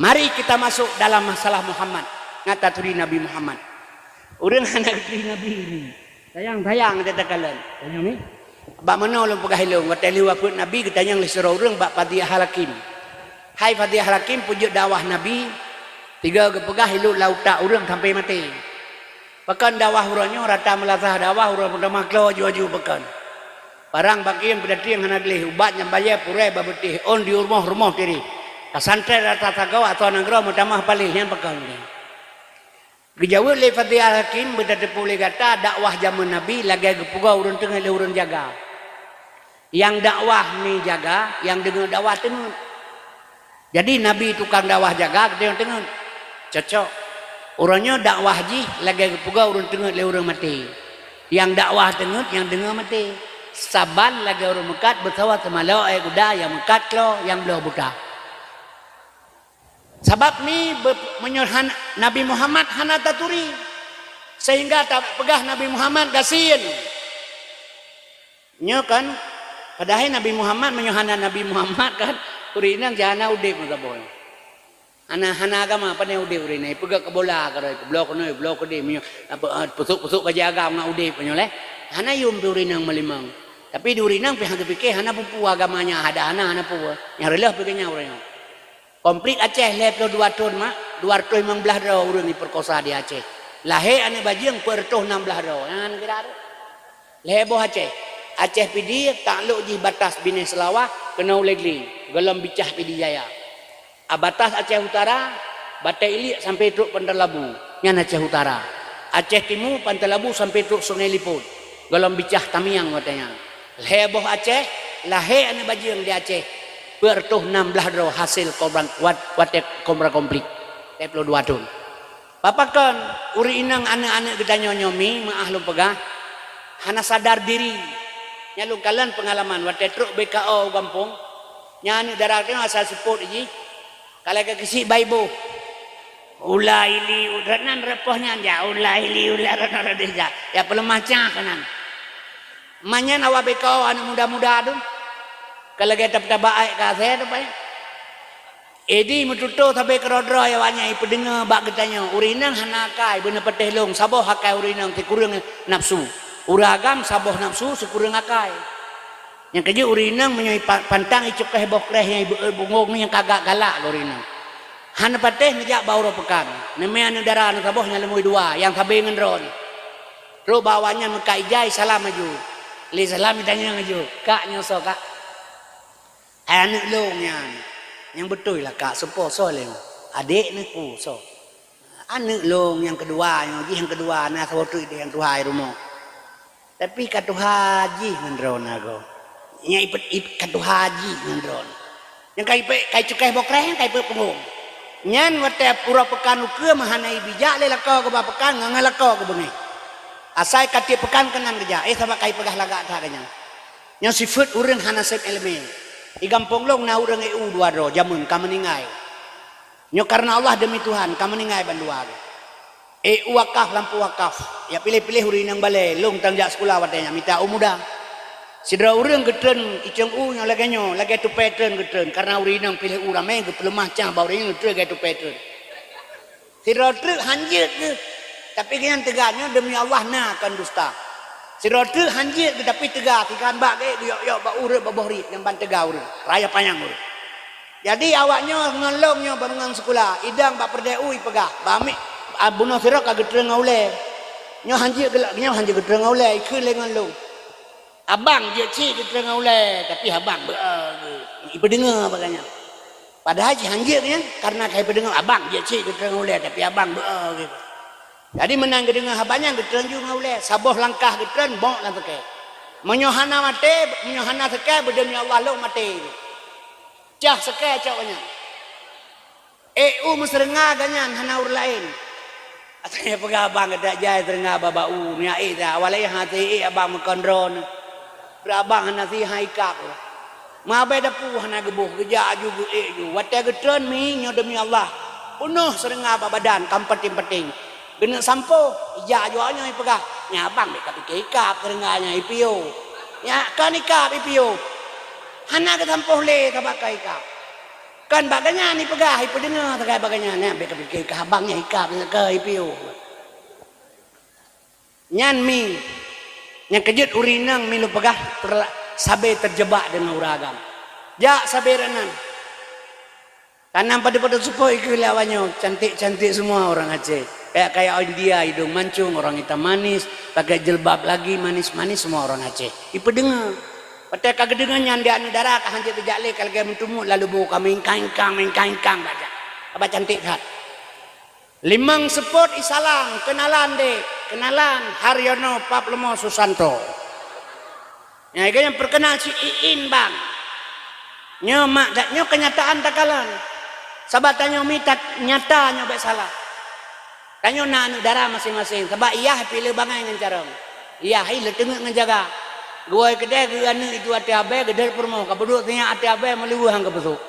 Mari kita masuk dalam masalah Muhammad. Ngat taturi Nabi Muhammad. Ureuëng hana geuturi Nabi ni. Sayang-sayang gata takalon. Tanyong ni. Bak meunoe lôn peugah ilôn, watée lheueh wafeuet Nabi geutanyong lé sidroe ureuëng bak Fadhiyah Al-Hakim. "Hai Fadhiyah Al-Hakim, peue jeuet dakwah Nabi?" Tiga geupeugah ilôn lam utak ureuëng sampai maté. Pakon dakwah uroe nyoe rata meulasah dakwah uroe peutamah klo aju-aju pakon. Parang bak iém peudatieng hana gleh, ubat nyang bayée purée bak beutéh, ôn di rumoh-rumoh tireh. Ka santet rata sagoe atau nanggroe meutamah paléh nyan pakon. Geujaweueb lé Fadhiyah Al-Hakim, "Beutateupeue lé gata dakwah jameun Nabi lagée geupeugah ureuëng teungeut lé ureuëng jaga. Nyang dakwah mi jaga, nyang deungoe dakwah teungeut. Jadi Nabi tukang dakwah jaga, geutanyoe teungeut. Cocok. Uroe nyoe dakwah jih lagée geupeugah ureuëng teungeut lé ureuëng maté. Nyang dakwah teungeut, nyang deungoe maté. Saban lagée ureuëng meukat beusawa seumalok ék guda, nyang meukat klo, nyang bloe buta." Sabab mi be-, meunyoe han-, Nabi Muhammad hana taturi, sehingga tapeugah Nabi Muhammad gasien. Nyoe kan, padahai Nabi Muhammad, meunyoe hana Nabi Muhammad kan, ureuëng inong jih hana udeb meusaboh. Hana, hana agama, pane udeb ureuëng inong? Ipeugét keu bola keudroe, bloe keunoe, bloe keudeh, meunyoe, apa, ah, peusok-peusok bajée agam ngon udeb meunyoe lé. Hana yum pih ureuëng inong meulimong. Tapi di ureuëng inong pih hana geupike, hana peue-peue agama nyan, hana, hana, hana peue. Nyang reuloh pih keunyan ureuëng nyoe. Konflik Aceh lhée ploh dua thon mak, dua ratus limong blaih droe ureuëng jipeurkosa di Aceh. Lahé aneuëk bajeueng peuet reutôh nam blaih droe. Nyan kira tu. Lhée boh Aceh. Aceh Pidie taklok jih batas Binéh Seulawah keunoe u Legli, gohlom Bicah Pidie Jaya. A batas Aceh Utara, Batée Iliek sampoe trok Pantai Labu, nyan Aceh Utara. Aceh Timu, Pantai Labu sampoe trok Sungai Liput, gohlom Bicah Tamiang watée nyan. Lhée boh Aceh, lahé aneuëk bajeueng di Aceh, peuet reutôh nam blaih droe hasé kobra, wat-, watée kobra konflik, lhée ploh dua thon. Pakon ureuëng inong aneuëk-aneuëk geutanyoe nyoe mi, meuáh lôn peugah, hana sadar diri. Nyan lôn kalon peungalaman watée trok B K O u gampông, nyan aneuëk dara geutanyoe asai seupôt jih, ka lagée keusiek bak iboh. Ula ili, u-, rot nan rot poh nyan jak, ula ili, ula rot nan rot deh jak. Ya peuleumah cah keunan. Manyan awak B K O aneuëk muda-muda tu, ka lagée tab-, tabak aek ka asée tu pai. Idi meututoe sabe keudroe-droe awaknyan ipeudeungoe bak geutanyoe, ureuëng inong hana akai, beuneupatéh lôn, saboh akai ureuëng inong sikureueng nafeusu. Ureuëng agam saboh nafeusu sikureueng akai. Nyang keujeuet ureuëng inong meunyoe ipa-, pantang icukéh boh kréh nyang ibeuet bungong nyang ka galak lé ureuëng inong. Hana patéh neujak bak uroe peukan. Neumé aneuëk dara neusaboh nyang leumui dua, nyang sabe ngon droeneuh. Trok bak awaknyan meukat ija, salam laju. Lé salam itanyong laju, "Kak, nyoe soe, Kak?" "Hai aneuëk lôn nyan." "Nyang beutôi lah, Kak, soe po, soe lé?" "Adék neuh." "Ku soe?" "Aneuëk lôn nyang keudua nyoe, jih nyang keudua na saboh teuk idéh nyang tuha i rumoh. Tapi ka tuha jih ngon droeneuh agoe. Nyang ipet-, ip-, ka tuha jih ngon droeneuh. Nyang ka ipet-, ka icukéh boh kréh, ka ipeuet pungong. Nyan watée uroe peukan ukeue meuhana ibijak lé lakoe geuba peukan ngon, ngon lakoe geubeungéh. Asai ka tiep peukan keunan geujak, éh, sabab ka ipeugah lagak that geuhnyan. Nyoe sifeuet ureuëng hana sép iéleumé. Di gampông lôn na ureuëng E U dua droe, jameun ka meuninggai. Nyoe kareuna Allah deumi Tuhan, ka meuninggai bandua geuh. Eh, u wakaf, lampu wakaf. Ya piléh-piléh ureuëng inong balée, lôn tan jak sikula watée nyan mita u muda. Sidroe ureuëng geutreun icong u nyoe lagée nyoe, lagée tupée treun geutreun, kareuna ureuëng inong piléh u ramé geupeuleumah cah bak ureuëng inong treun lagée tupée treun. Sidroe treuk hanjeuet geuh, tapi geuhnyan teuga nyoe deumi Allah na kon dusta. Sidroe treuk hanjeuet geuh tapi teuga, sikan bak gét geuyok-yok bak ureuëng bak boh riet nyang ban teuga ureuëng, raya panyang ureuëng. Jadi awak nyoe ngon lôn nyoe barengan sikula, idong bak peureudée u ipeugah, "Bak miet, a, bunoe sidroe ka geutreun ngon ulée." Nyoe hanjeuet geulak, nyoe hanjeuet geutreun ngon ulée, ikheun lé ngon lôn. "Abang jeuet cit geutreun ngon ulée, tapi abang beu-e geuh." Ipeudeungoe bak geuhnyan. Padahai jih hanjeuet geuhnyan, kareuna ka ipeudeungoe, "Abang jeuet cit geutreun ngon ulée, tapi abang beu-e geuh." Jadi meunan geudeungoe haba nyan geutreun ju ngon ulée, saboh langkah geutreun bok lam seukée. Meunyoe hana maté, meunyoe hana seukée, beudeumi Allah lôn maté. Cah seukée cok nyan. Eh, u meuseureunga geuhnyan hana ureuëng laén. Asai peugah abang geudak jai seureunga bak-bak u, nyak ék that, awai lé hana ék abang meukon droeneuh. Abang hana si hai kab. Meuabée dapu hana geuboh, geujak aju geuék ju. Watée geutreun mi nyoe deumi Allah. Peunoh seureunga bak badan, ka meupaténg-paténg. Geuneuk sampoe, ijak ju awak nyoe ipeugah, "Nyan abang bék kapike ikab seureunga nyan ipiôh. Nyan kon ikab ipiôh." Hana geusampoe lé sabab ka ikab. Kon bak geuhnyan ipeugah, ipeudeungoe sagai bak geuhnyan, "Nyan bék kapike ikab abang nyan ikab seureunga ipiôh." Nyan mi, nyang keujeuet ureuëng inong mi lôn peugah terla-, sabe teujeubak deungon ureuëng agam. Jak sabe rot nan. Tanam padub-padub seupôt ikheun lé awak nyoe, cantik-cantik semua orang Aceh. Kayak-kayak India, hidung mancung, orang hitam manis, pakai jilbab lagi manis-manis, semua orang Aceh. Ipeudeungoe. Watée ka geudeungoe nyan di aneuëk dara ka hanjeuet teujak lé ka lagée meuteumut lalu boh ka mingkang-ingkang, mingkang-ingkang bak jak. Haba cantik that. Limong seupôt isalam, kenalan dek, kenalan Haryono Paplomo Susanto. Nyang iga nyang perkenal si Iin bang. Nyoe mak dat nyoe kenyataan takalon. Sabab tanyoe mita nyata nyoe bék salah. Tanyoe na aneuëk dara maséng-maséng, sabab iyah piléh bangai ngon carông. Iyah hai le teungeut ngon jaga. Geuwoe keudeh geu aneuëk itu ateueh abée geudeuet peurumoh ka peuduek sinyak ateueh abée meuleuweuh han geupeusok.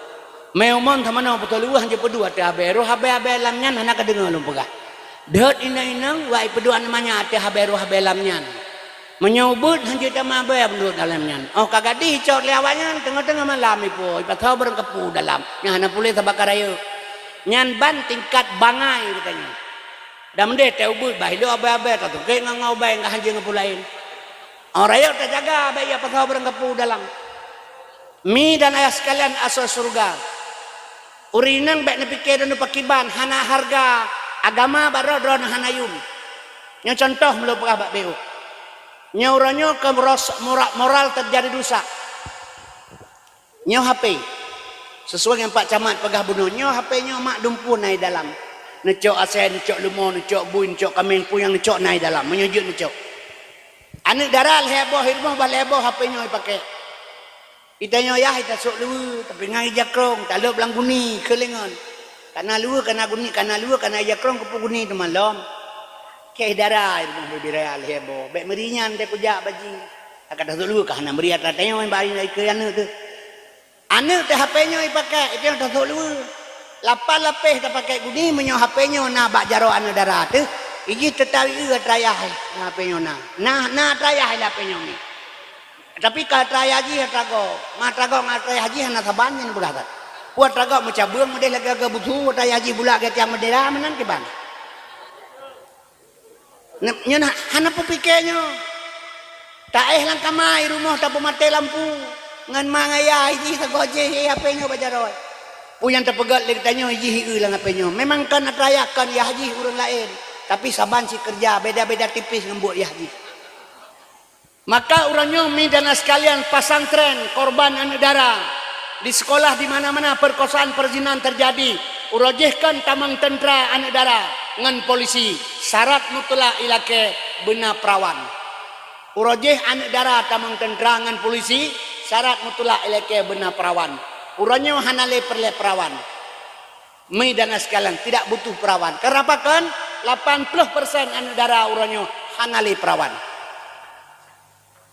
Mé umon tamanoe peutoe leuweuh han jipeuduek ateueh abée, roh abée-abée lam nyan hana kadeungoe lôn peugah. Deuet inong-inong wak ipeuduek aneuëk manyak ateueh abée roh abée lam nyan. Meunyoe ubeuet han jeuet tamah abée meunurot dalam nyan. Óh ka gadih icok lé awak nyan teungoh-teungoh malam ipo, ipasoe barang kapu dalam. Nyan hana puléh sabab ka rayeuk. Nyan ban tingkat bangai geutanyoe. Dan meudeh tée ubeuet bah ilok abée-abée ka tungkét ngon-ngon ubée ngon hanjeuet ngon peue laén. Orang rakyat tajaga baik ya pasal barang kapu dalam. Mi dan ayah sekalian asoe syurga. Ureuëng inong bék neupike dan neupakiban hana hareuga agama bak droe-droe hana yum. Nyoe contoh meuleupeugah bak B O. Nyoe uroe nyoe keu moral terjadi rusak. Nyoe H P. Sesuai ngon Pak Camat peugah bunoe, nyoe H P nyoe mak dumpeue na i dalam. Neucok asèe, neucok leumo, neucok bui, neucok kameng, peue nyang neucok na i dalam. Meunyoe jeuet neucok. Aneuk dara lhèe boh i rumoh, bah lhèe boh H P nyoe ipakèk. Itanyoe yah itasôk luweue, tapi ngon ija krông, talôb lam guni, keu lé ngon. Kana luweue, kana guni, kana luweue, kana ija krông, keupeue guni teuma lom. Kèe dara i rumoh bibiraya lhèe boh, bèk meuri nyan teuh kujak baji. Ka tasôk luweue ka hana meuri atra tanyoe bak aneuk teuh. Aneuk teuh H P nyoe ipakèk, itu nyang tasôk luweue. Lapan lapéh tapakèk guni meunyoe H P nyoe na bak jaroe aneuk dara teuh, ijih teutawi eu atra yah H P nyoe na. Na, na atra yah H P nyoe mi. Tapi ka atra yah jih atra gob. Ma atra gob ngon atra yah jih hana saban nyan peugah that. Peue atra gob meucabeueng meudeh lagèe-lagèe busu, atra yah jih bulak geuh tiang meudera meunan kiban. Nyoe hana peupike nyoe. Taéh lam kama i rumoh tapeumaté lampu. Ngon ma ngon yah jih sagoe jih H P nyoe bak jaroe. Peue nyang tapeugöt lé geutanyoe jih i eu lam H P nyoe. Memang kon atra yah kon yah jih ureuëng laén, tapi saban sikeureuja beda-beda tipis ngon buet yah jih. Maka uroe nyoe mi dan sekalian pesantren korban aneuk dara di sekolah di mana-mana perkosaan perzinan terjadi. Uroe jih kon tamong teuntra aneuk dara ngon polisi, syarat mutlak ilakèe beuna perawan. Uroe jih aneuk dara tamong teuntra ngon polisi, syarat mutlak ilakèe beuna perawan. Uroe nyoe hana lé peureulèe perawan. Mi dan sekalian tidak butuh perawan. Kenapa kon? Lapan puluh persen aneuk dara uroe nyoe hana lé perawan.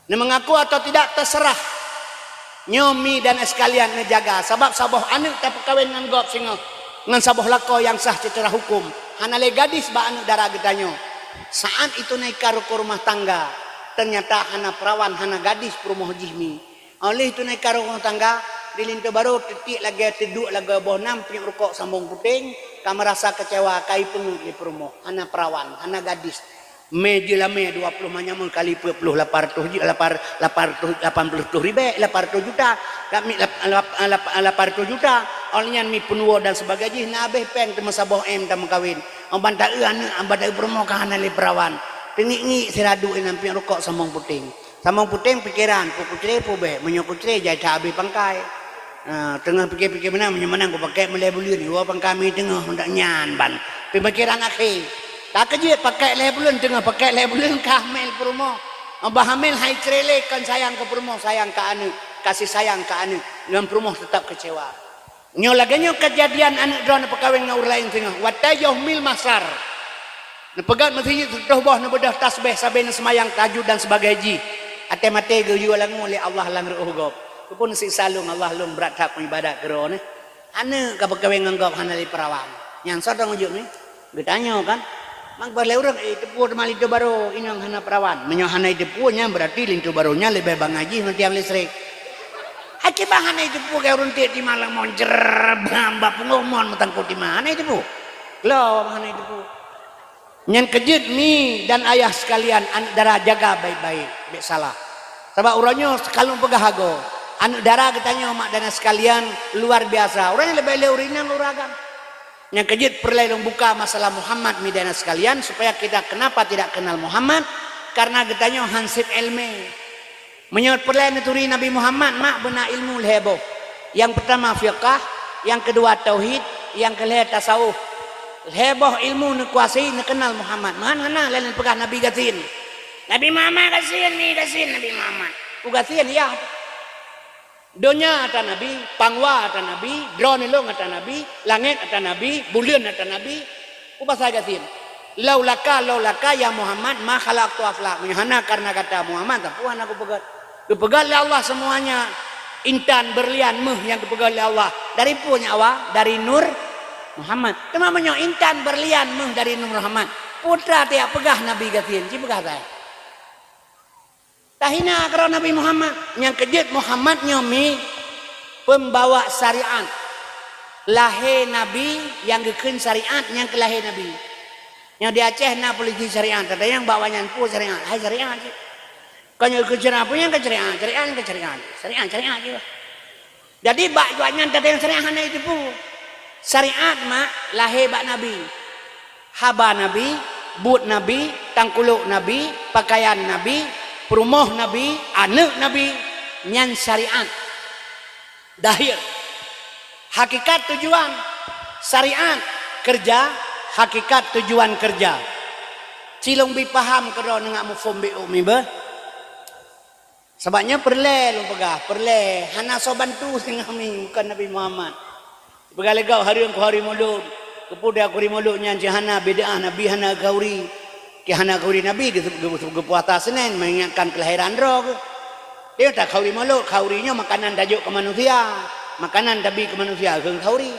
Neumeungaku atau tidak terserah. Nyoe mi dan sekalian neujaga, sabab saboh aneuk tapeukawen ngon gob singoh ngon saboh lakoe nyang sah secara hukum. Hana lé gadis bak aneuk dara geutanyoe. Saat itu naika rukon rumah tangga, ternyata hana perawan, hana gadis peurumoh jih mi. Oleh itu naika rukon rumah tangga, di linto barô teutiek lagèe teuduek lagèe boh nam pinyueng rukok sambong puténg, ka meurasa keucewa, ka ipeungeuet lé peurumoh, hana perawan, hana gadis. Mé jeulamé dua ploh manyamun kali peuet ploh lapan reutôh ju-, lapan, lapan reutôh, lapan ploh reutôh ribèe, lapan reutôh juta. Kami lap-, lap-, lap-, lapan reutôh juta. Awak nyan mi peunuwoe dan sebagai jih na abéh péng teuma saboh M tameukawen. Ban taeu aneuk, ban taeu peurumoh ka hana lé perawan. Teungiek-ngiek sira duek inan pinyueng rukok sambong puténg. Sambong puténg pikeran, peue kucré peue bèk. Meunyoe kucré jai that abéh pangkai. Ah, teungoh pike-pike meunan, meunyoe meunan kupakèk meulèe buleuen, iwoe pangkai mi teungoh, ndak nyan ban. Peumikiran akhé. Ka keujeuet pakèk lhèe buleuen, teungoh pakèk lhèe buleuen ka hamil peurumoh. Bah hamil hai cré lé kon sayang keu peurumoh, sayang keu aneuk, kasih sayang keu aneuk, ngon peurumoh teutap keucewa. Nyoe lagèe nyoe keujadian aneuk droeneuh peukawen ngon ureueng laén singoh. Watèe yoh mil mahsyar. Neupeugöt meuseujid sireutôh boh, neubeudôh tasbeh sabe neuseumayang tahajud dan sebagai jih. Até maté geuyue langue lé Allah lam reuôh gob. Keupeue neusiksa lôn Allah, lôn brat that peuibadat keu droeneuh. Aneuk ka peukawen ngon gob hana lé perawan. Nyan soe nyang jeuet nyoe? Geutanyoe kan? Mang bah lé ureueng, eh, teupeue teuma linto barô, inong hana perawan. Meunyoe hana jiteupeue, nyan beurati linto barô nyan leubeh bangai jih ngon tiang listrik. Hai kiban hana jiteupeue keu ureueng tiek tima lam mon, jrrrr, bam, bak pungoh mon meutangkot tima. Hana jiteupeue. Lom hana jiteupeue. Nyan keujeuet mi dan ayah sekalian, aneuk dara jaga baik-baik, bèk salah. Sabab uroe nyoe ka lôn peugah agoe, aneuk dara geutanyoe mak dan ayah sekalian luar biasa. Uroe nyoe leubeh lé ureueng inong lôn rakan. Nyang keujeuet peureulèe lôn buka masalah Muhammad mi dan ayah sekalian, supaya kita kenapa tidak kenal Muhammad, karena geutanyoe han sép ileumèe. Meunyoe peureulèe neuturi Nabi Muhammad, mak beuna ilmu lhèe boh. Nyang peurtama fiqah, nyang keudua tauhid, nyang keulhèe tasawuf. Lhèe boh ilmu neukuasai, neukeunal Muhammad. Meuhan hana lé neupeugah Nabi gasien. Nabi Muhammad gasien, mi gasien Nabi Muhammad. Ku gasien, ya. Donya ata Nabi, pangwa ata Nabi, droeneuh lôn ata Nabi, langèt ata Nabi, buleuen ata Nabi. Peue pasai gasien? Laulaka, laulaka ya Muhammad ma khalaqtu aflak. Meunyoe hana kareuna gata Muhammad, sapeue hana kupeugöt. Geupeugöt lé Allah seumuanya intan, beurlian, méuh nyang geupeugöt lé Allah. Dari peue nyan awak? Dari nur Muhammad. Teuma meunyoe intan, beurlian, méuh dari nur Muhammad, peue teuma tajak peugah Nabi gasien, ci peugah saja. Tahina keudroe Nabi Muhammad. Nyang keujeuet Muhammad nyoe mi peumbawa syariat. Lahé Nabi nyang geukheun syariat nyang keu lahé Nabi. Nyoe di Aceh na polisi syariat, teuntang nyang bak awaknyan peue syariat, hai syariat cit. Kon nyoe keu syariat, peue nyang keu syariat, syariat nyang keu syariat. Syariat, syariat jih. Jadi bak juak nyan teuntang syariat hana jiteupeue. Syariat mak lahé bak Nabi. Haba Nabi, buet Nabi, tangkulok Nabi, pakaian Nabi, peurumoh Nabi, aneuëk Nabi, nyan syariat. Dahir. Hakikat tujuan syariat keureuja, hakikat tujuan keureuja. Cilong bi paham keudroe neungak muphom bi umi beuh. Sabab nyan peureulée lôn peugah, peureulée hana soe bantu singoh mi bukan Nabi Muhammad. Peugah lé gob hareuem keu hari Mulod, keupeue dak keu hari Mulod nyan cit hana bid'ah Nabi hana khauri. Ki hana khauri Nabi geu-, geu-, geupuasa Senin mengingatkan kelahiran droe geuh. Dia tak khauri Mulod, khauri nyoe makanan tajok keu manusia, makanan tabi keu manusia kheun khauri.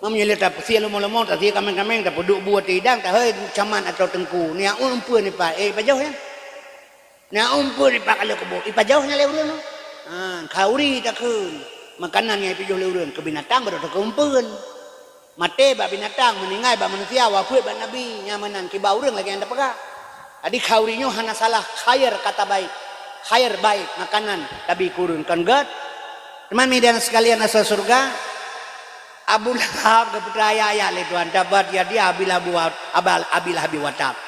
Meunyoe le tapeusie leumo-leumo, tasie kameng-kameng, tapeuduek bu ateueh idang, tahôi camat atau teungku, niyak umpeu nipat, eh, pajoh nyan. Na umpun ipak kalo keubo, ipajoh nyan lé ureuëng. Ha, khauri takheun. Makanan nyang ipajoh lé ureuëng keu binatang baru takheun umpun. Maté bak binatang, meuninggai bak manusia, wafeuet bak Nabi, nyang meunan kiba ureuëng lagée nyang tapeugah. Jadi khauri nyoe hana salah, khair kata baik. Khair baik, makanan tabi keu ureuëng kon gét. Teuma media sekalian asai syurga, Abu Lahab geupeutraya ayat lé Tuhan, tabbat yada Abi Lahab wa, abal, Abi Lahab wa tab.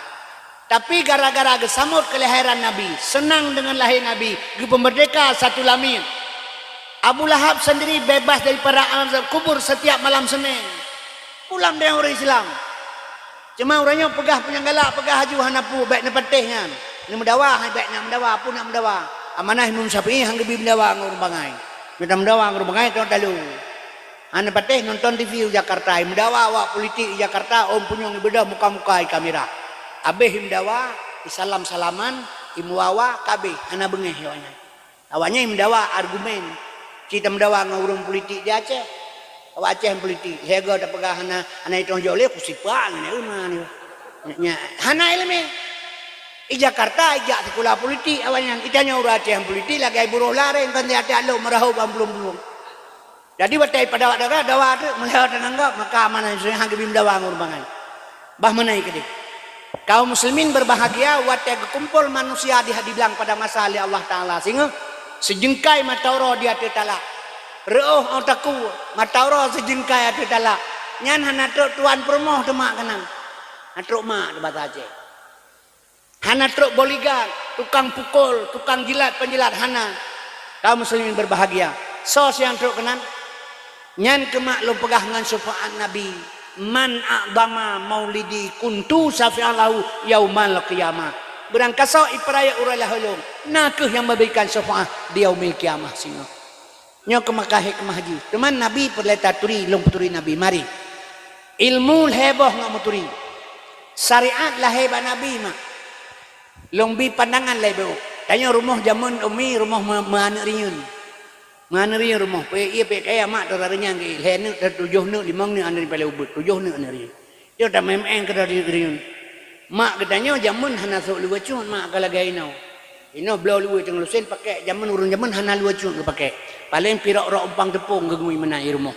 Tapi gara-gara geusamot keulahiran Nabi, seunang deungon lahé Nabi, geupeumeurdeka satu lamiet. Abu Lahab sendiri bebas daripada azab kubur setiap malam Senin. Pulang deungon ureuëng Islam. Cuma ureuëng nyoe peugah peue nyang galak, peugah haju hana peue, bék neupatéh nyan. Neumeudawa, hai bék nyan meudawa, peue nak meudawa. Amanah Imam Syafi'i han geubi meudawa ngon ureuëng bangai. Mita meudawa ngon ureuëng bangai, tong talu. Hana patéh nonton T V u Jakarta, imeudawa awak politik i Jakarta, ôn punyueng ibeudôh muka-muka i kamera. Abéh imeudawa, isalam-salaman, imeuwawa, ka abéh, hana beungéh awaknyan. Awaknyan imeudawa argumen, ci tameudawa ngon ureuëng politik di Aceh. Awak Aceh politik, hego tapeugah hana, hana itong jok lé, kusipak ngon ureuëng nyoe. Nya, hana iéleumé. I Jakarta ijak sikula politik awaknyan, itanyong ureuëng Aceh politik lagée buroh lareng, kon di até alok meurahôb bak blueng-blueng. Jadi watée pada awak dawa, dawa teuk meulheueh teunanggap, maka amanah Yusuf han geubi meudawa ngon ureuëng bangai. Bah meunan keudeh. Kaum muslimin berbahagia watée geukumpol manusia di, di blang pada masa lé Allah Taala singoh sijeungkai mata uroe di ateueh talak. Reuôh ôh takue, mata uroe sijeungkai ateueh talak. Nyan hana trok tuan peurumoh teumak keunan. Hana trok mak teuh basa Aceh. Hana trok bodyguard, tukang pukul, tukang jilat penjilat hana. Kaum muslimin berbahagia. Soe nyang trok keunan? Nyan keuh mak lôn peugah ngon syufaat Nabi, "Man a'dama maulidi kuntu syafi'an lahu yaumal qiyamah." Beurangkasoe ipeuraya uroe lahé lôn, na kheueh nyang meuberikan syufaat di yaumil qiyamah singoh. Nyoe keuh maka hikmah jih. Teuma Nabi peureulée taturi, lôn peuturi Nabi. Mari. Ilmu lhée boh ngon meuturi. Syariat lahé bak Nabi mak. Lôn bi pandangan lhée boh. Tanyoe rumoh jameun umi, rumoh meu-, meuaneuk riyeuen. Meuaneuk riyeuen rumoh. Peuet ié peuet kaya mak teuka rinyang geuh. Lhée neuk, tujoh neuk, limong neuk aneuk paleng ubeut. Tujoh neuk aneuk riyeuen. Nyoe tameuén-én keudroe di ureuëng. Mak geutanyoe jameun hana sôk luweue cut mak ka lagée inoe. Inoe bloe luweue teungoh lusen pakék, jameun ureuëng jameun hana luweue cut geupakék. Paleng pirok-rok umpang teupông geugui meunan i rumoh.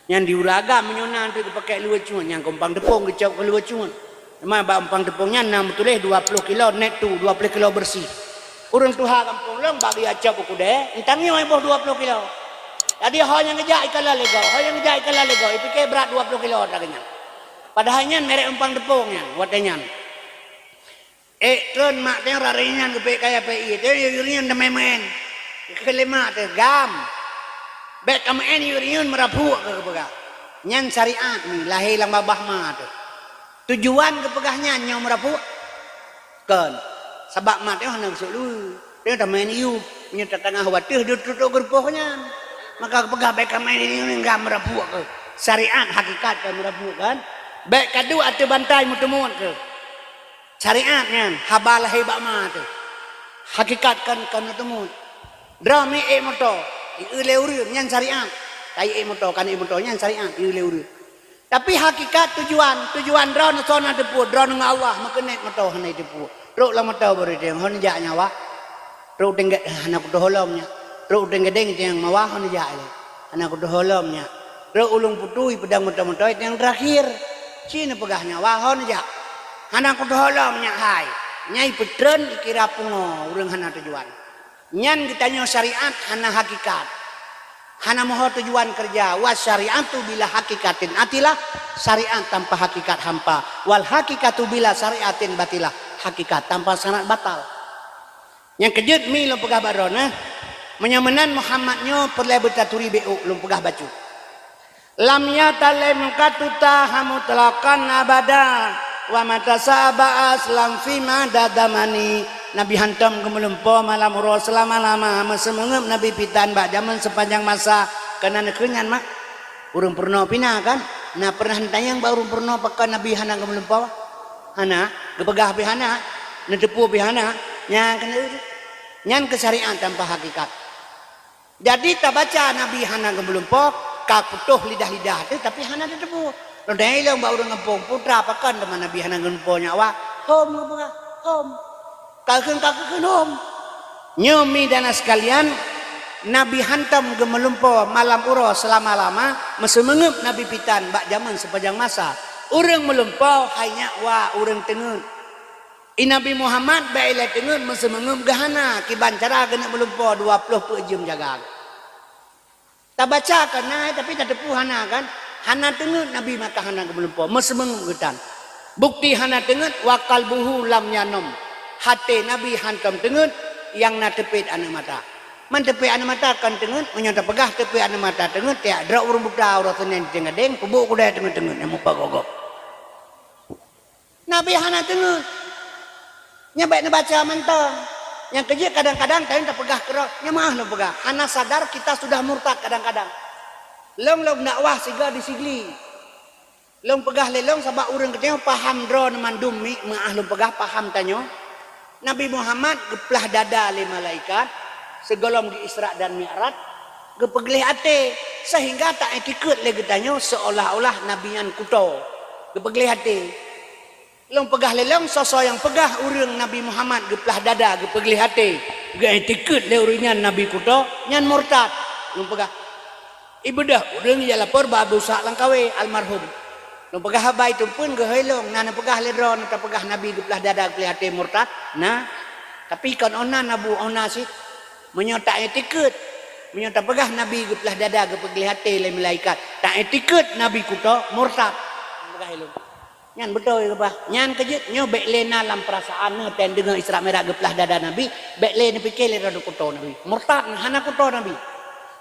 Nyan di ureuëng agam meunyoe na teuk geupakék luweue cut, nyang keu umpang teupông geucok keu luweue cut. Teuma bak umpang teupông nyan na meutuléh dua ploh kilo net tu, dua ploh kilo beureusi. Ureuëng tuha gampông lôn bak geujak cok u keudè, eunteuk nyoe boh dua ploh kilo. Jadi ho nyang geujak ikalon lé gob, ho nyang geujak ikalon lé gob, ipike brat dua ploh kilo ata geuh nyan. Padahai nyan merek umpang teupông nyan, watée nyan. Ék treun mak teuh rari nyan geupék kaya pék ié, teuh yue nyan teumeuén-meuén. Keu lé mak teuh gam. Bék kameuén yue nyan meurapuk keu geupeugah. Nyan syariat ni lahé lam babah ma teuh. Tujuan geupeugah nyan nyoe meurapuk? Kon. Sabab mak teuh hana geusôk luweue. Teuh tameuén yue, meunyoe tatangah wateuh deuh tutoe geurupoh nyan. Maka geupeugah bék kameuén yue nyan gam meurapuk keu. Syariat hakikat ka meurapuk kan? Bék kaduek ateueh bantai meuteumut keu. Syariat nyan haba lahé bak ma teuh. Hakikat kan, kan teumut. Droe mi ék moto, ieu lé ureuëng nyan syariat. Kai ék moto, kan ék moto nyan syariat, ieu lé ureuëng. Tapi hakikat tujuan, tujuan droe neusoe na teupeu, droe ngon Allah, meukeunét moto hana teupeu. Trok lam moto baru teueng, hon jak nyawa. Trok tenggat hana kutoh holom nyak. Trok tenggadeng teueng mawa hon jak lé. Hana kutoh holom nyak. Trok ulung putui pedang moto-moto teueng terakhir. Ci neupeugah nyawa hon jak. Hana kutoh holom nyak hai. Nyai peutreun ikira pungo ureuëng hana tujuan. Nyan geutanyoe syariat hana hakikat. Hana moho tujuan keureuja. Wa syariatu bila hakikatin atilah, syariat tanpa hakikat hampa. Wal hakikatu bila syariatin batilah, hakikat tanpa syarat batal. Nyang keujeuet mi lôn peugah bak droeneuh, meunyoe meunan Muhammad nyoe peureulée beutaturi béuk lôn peugah bacut. Lam yatalem katuta hamutlaqan abada, wa mata sa'aba aslam fi mada zamani. Nabi hantom geumeulumpo malam uroe seulama-lama, meuseumeungeup Nabi pitan bak jameun seupanjang masa. Keunan kheun nyan mak. Ureuëng peurunoe pih na kan? Na pernah neutanyong bak ureuëng peurunoe pakon Nabi hana geumeulumpo? Hana. Geupeugah pih hana. Neuteupeue pih hana. Nyan keuh, nyan keuh syariat tanpa hakikat. Jadi tabaca Nabi hana geumeulumpo, ka putôh lidah-lidah teuh, tapi hana teuteupeue. Lôn tanyong ilong bak ureuëng gampông, "Putra, pakon teuma Nabi hana geumeulumpo nyak wa?" "Hom," geupeugah, "hom." Ka kheun, ka kheun, "Hom." Nyoe mi dan sekalian, Nabi hantom geumeulumpo malam uroe seulama-lama, meuseumeungeup Nabi pitan bak jameun seupanjang masa. Ureuëng meulumpo hai nyak wa ureuëng teungeut. I Nabi Muhammad bak ilée teungeut meuseumeungeup geuhana, kiban cara geuneuk meulumpo dua ploh peuet jeuem jaga. Tabaca kan na, tapi tateupeue hana kan? Hana teungeut Nabi maka hana geumeulumpo, meuseumeungeup geutan. Bukti hana teungeut, wa qalbuhu lam yanom. Haté Nabi hantom teungeut, nyang na teupet aneuëk mata. Man teupet aneuëk mata kon teungeut, meunyoe tapeugah teupet aneuëk mata teungeut, tiak droe ureuëng buta uroe Senin di Gadeng, peubuet kudai teungeut-teungeut nyang mupat gogop. Nabi hana teungeut. Nyan bék neubaca mantong. Nyang keujeuet kadang-kadang tanyoe tapeugah keudroe, nyan meuah lôn peugah. Hana sadar kita sudah murtad kadang-kadang. Lôn lôn dakwah sigoe di Sigli. Lôn peugah lé lôn sabab ureuëng geutanyoe paham droeneuh mandum mi, meuah lôn peugah paham tanyoe. Nabi Muhammad geuplah dada lé malaikat sigohlom geu-Isra dan Mi'raj, geupeugleh até, sehingga ta-itikeuet lé geutanyoe seolah-olah Nabi nyan kuto. Geupeugleh até. Lôn peugah lé lôn, soe-soe nyang peugah ureuëng Nabi Muhammad geuplah dada geupeugleh até, geu-itikeuet lé ureuëng nyan Nabi kuto, nyan murtad. Lôn peugah. Ibeudôh ureuëng jak lapor bak Abu Ishaq Langkawi almarhum. Lôn peugah haba itu pun geuhôi lôn, na neupeugah lé droeneuh tapeugah Nabi geuplah dada geupeugleh até murtad? Na. Tapi kon óh na Abu, óh na cit. Meunyoe ta-itikeuet, meunyoe tapeugah Nabi geuplah dada geupeugleh até lé malaikat, ta-itikeuet Nabi kuto murtad. Peugah ilôn. Nyan beutôi geupeugah. Nyan keujeuet nyoe bék lé na lam peurasaan neuh, tan deungoe Isra Mi'raj geuplah dada Nabi, bék lé neupike lé droeneuh kuto Nabi. Murtad, hana kuto Nabi.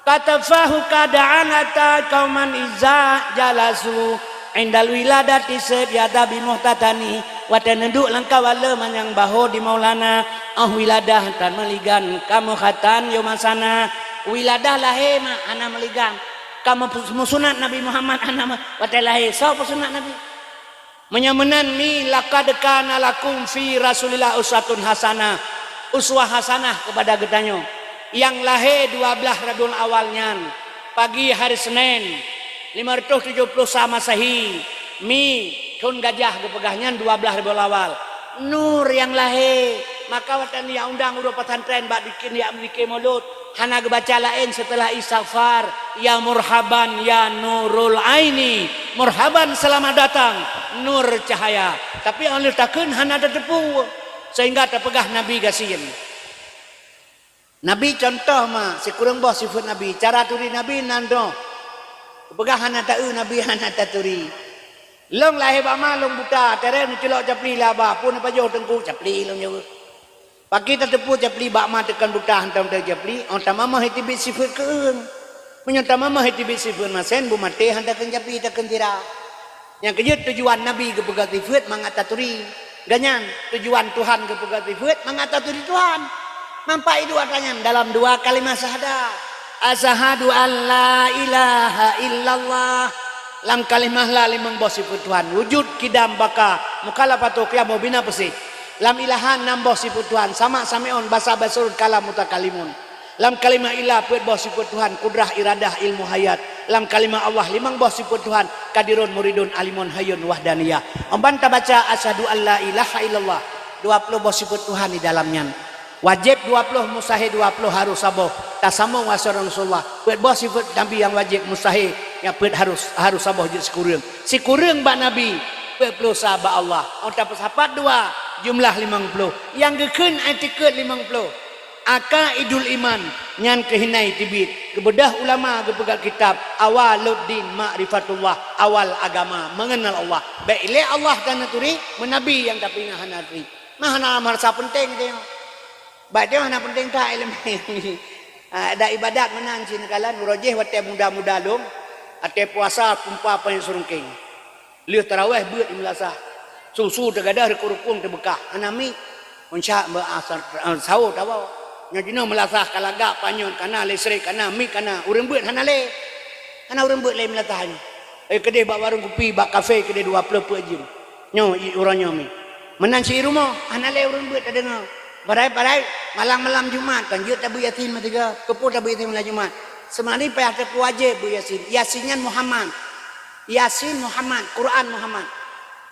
Katafahu kada'an ata kauman iza jalasu indal wiladati seb yada bimuhtatani. Watée neuduek lam kawala manyang baho di Maulana, óh wiladah tan meuligan kamoe khatan yomasana. Wiladah lahé ma hana meuligan. Kamoe musunat Nabi Muhammad hana ma-, watée lahé soe peusunat Nabi? Meunyoe meunan mi, laqad kana lakum fi Rasulillah uswatun hasanah, uswah hasanah keupada geutanyoe nyang lahé dua blaih Rabiul Awal nyan, pagi hari Senin, lima ratus tujuh puluh sa Masehi, mi, thon gajah geupeugah nyan dua blaih Rabiul Awal. Nur nyang lahé, maka watée neujak undang ureuëng pesantren bak dikir, jak meudikir mulod, hana geubaca laén seuteulah istighfar, "Ya murhaban, ya nurul aini, murhaban, selamat datang, nur cahaya." Tapi óh lheueh takheun hana tateupeue, sehingga tapeugah Nabi gasien. Nabi contoh ma, sikureueng boh sifeuet Nabi, cara turi Nabi nan doh. Peugah hana taeu Nabi hana taturi. Lôn lahé bak ma lôn buta, teureung neuculok capli laba, phon neupajoh teungku capli lôn jaweueb. Pakri tateupeue capli bak ma teukon buta hantom teu capli, óh tamamah iteubiet sifeuet keueung. Meunyoe tamamah iteubiet sifeuet masen, beumaté han takheun capli takheun tira. Nyang keujeuet tujuan Nabi geupeugah sifeuet mangat taturi. Ganyan tujuan Tuhan geupeugah sifeuet mangat taturi Tuhan. Manfaat dua tanyan dalam dua kalimah syahadah. Asyhadu an la ilaha illallah. Lam kalimah la limong boh sifeuet Tuhan, wujud, qidam, baqa, mukhalafatu, qiyam, bina, peuseh. Lam ilaha nam boh sifeuet Tuhan, sama, sami'un, basar, basirun, kalam, mutakallimun. Lam kalimah ilah peuet boh sifeuet Tuhan, qudrah, iradah, ilmu, hayat. Lam kalimah Allah limong boh sifeuet Tuhan, qadirun, muridun, alimun, hayyun, wahdaniyah. Amban tabaca asyhadu an la ilaha illallah, dua ploh boh sifeuet Tuhan di dalam nyan. Wajéb dua ploh, mustahé dua ploh, harôh saboh. Tasambong wasara Rasulullah. Peuet boh sifeuet Nabi nyang wajéb, mustahé, nyang peuet harôh, harôh saboh jeuet sikureueng. Sikureueng bak Nabi, peuet ploh sa bak Allah. Óh tapeusapat dua, Jumlah limong ploh. Nyang geukheun i'tikad limong ploh. Aqaidul iman, nyan keuh hana teubiet. Geubeudôh ulama geupeugah kitab Awwaluddin Ma'rifatullah, awal agama, mengenal Allah. Bèk ilèe Allah taneuturi, meunabi nyang tapeuingat hana turi. Mah hana marasa peunteng teuh. Bak teuh hana peunteng that ileumèe. Ah, dan ibadat meunan cit neukalon, uroe jéh watèe muda-muda lôn, watèe puasa pumpa panyang seureungkeng. Lheueh tarawèh beuet i meulasah. Su-su teugadôh, rukung-rukung teubeukah. Hana mic. Meunca beu-, ah, sa-, ah, sawo tawoe. Nyoe jinoe meulasah ka lagak, panyöt ka na, listrik ka na, mic ka na. Ureueng beuet hana lé. Hana ureueng beuet lé meulasah nyoe. Eh, keudéh bak warong kupi, bak kafe keudéh dua ploh peuet jeuem. Nyoe, i uroe nyoe mi. Meunan cit i rumoh, hana lé ureueng beuet tadeungoe. Padahai, padahai malam-malam Jumat kan jeuet tabeuet Yasin meusigoe. Keupeue tabeuet Yasin malam Jumat? Seumari payah tapeuwajéb beuet Yasin. Yasin nyan Muhammad. Yasin Muhammad, Quran Muhammad.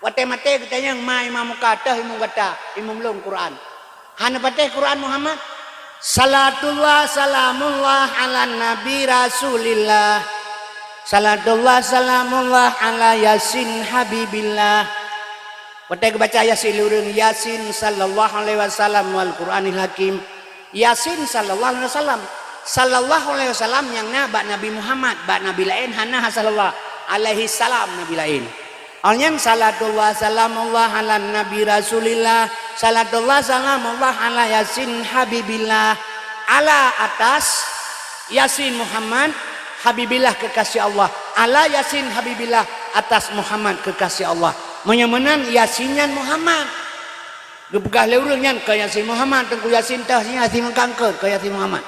Watèe maté geutanyong, "Ma imam muka, toh imum gata?" "Imum lôn Quran." Hana patéh Quran Muhammad? Salatullah salamullah ala nabi Rasulillah. Salatullah salamullah ala Yasin Habibillah. Watèe geubaca Yasin lé ureueng, Yasin sallallahu alaihi wasallam wal Qur'anil Hakim. Yasin sallallahu alaihi wasallam. Sallallahu alaihi wasallam nyang na bak Nabi Muhammad, bak nabi laén hana sallallahu alaihi salam nabi laén. Awak nyan salatullah salamullah ala nabi Rasulillah, salatullah salamullah ala Yasin Habibillah, ala atas Yasin Muhammad Habibillah kekasih Allah, ala Yasin Habibillah atas Muhammad kekasih Allah. Meunyoe meunan Yasin nyan Muhammad. Geupeugah lé ureueng nyan keu Yasin Muhammad, Teungku Yasin teuh, Yasin meukangkeut keu Yasin Muhammad.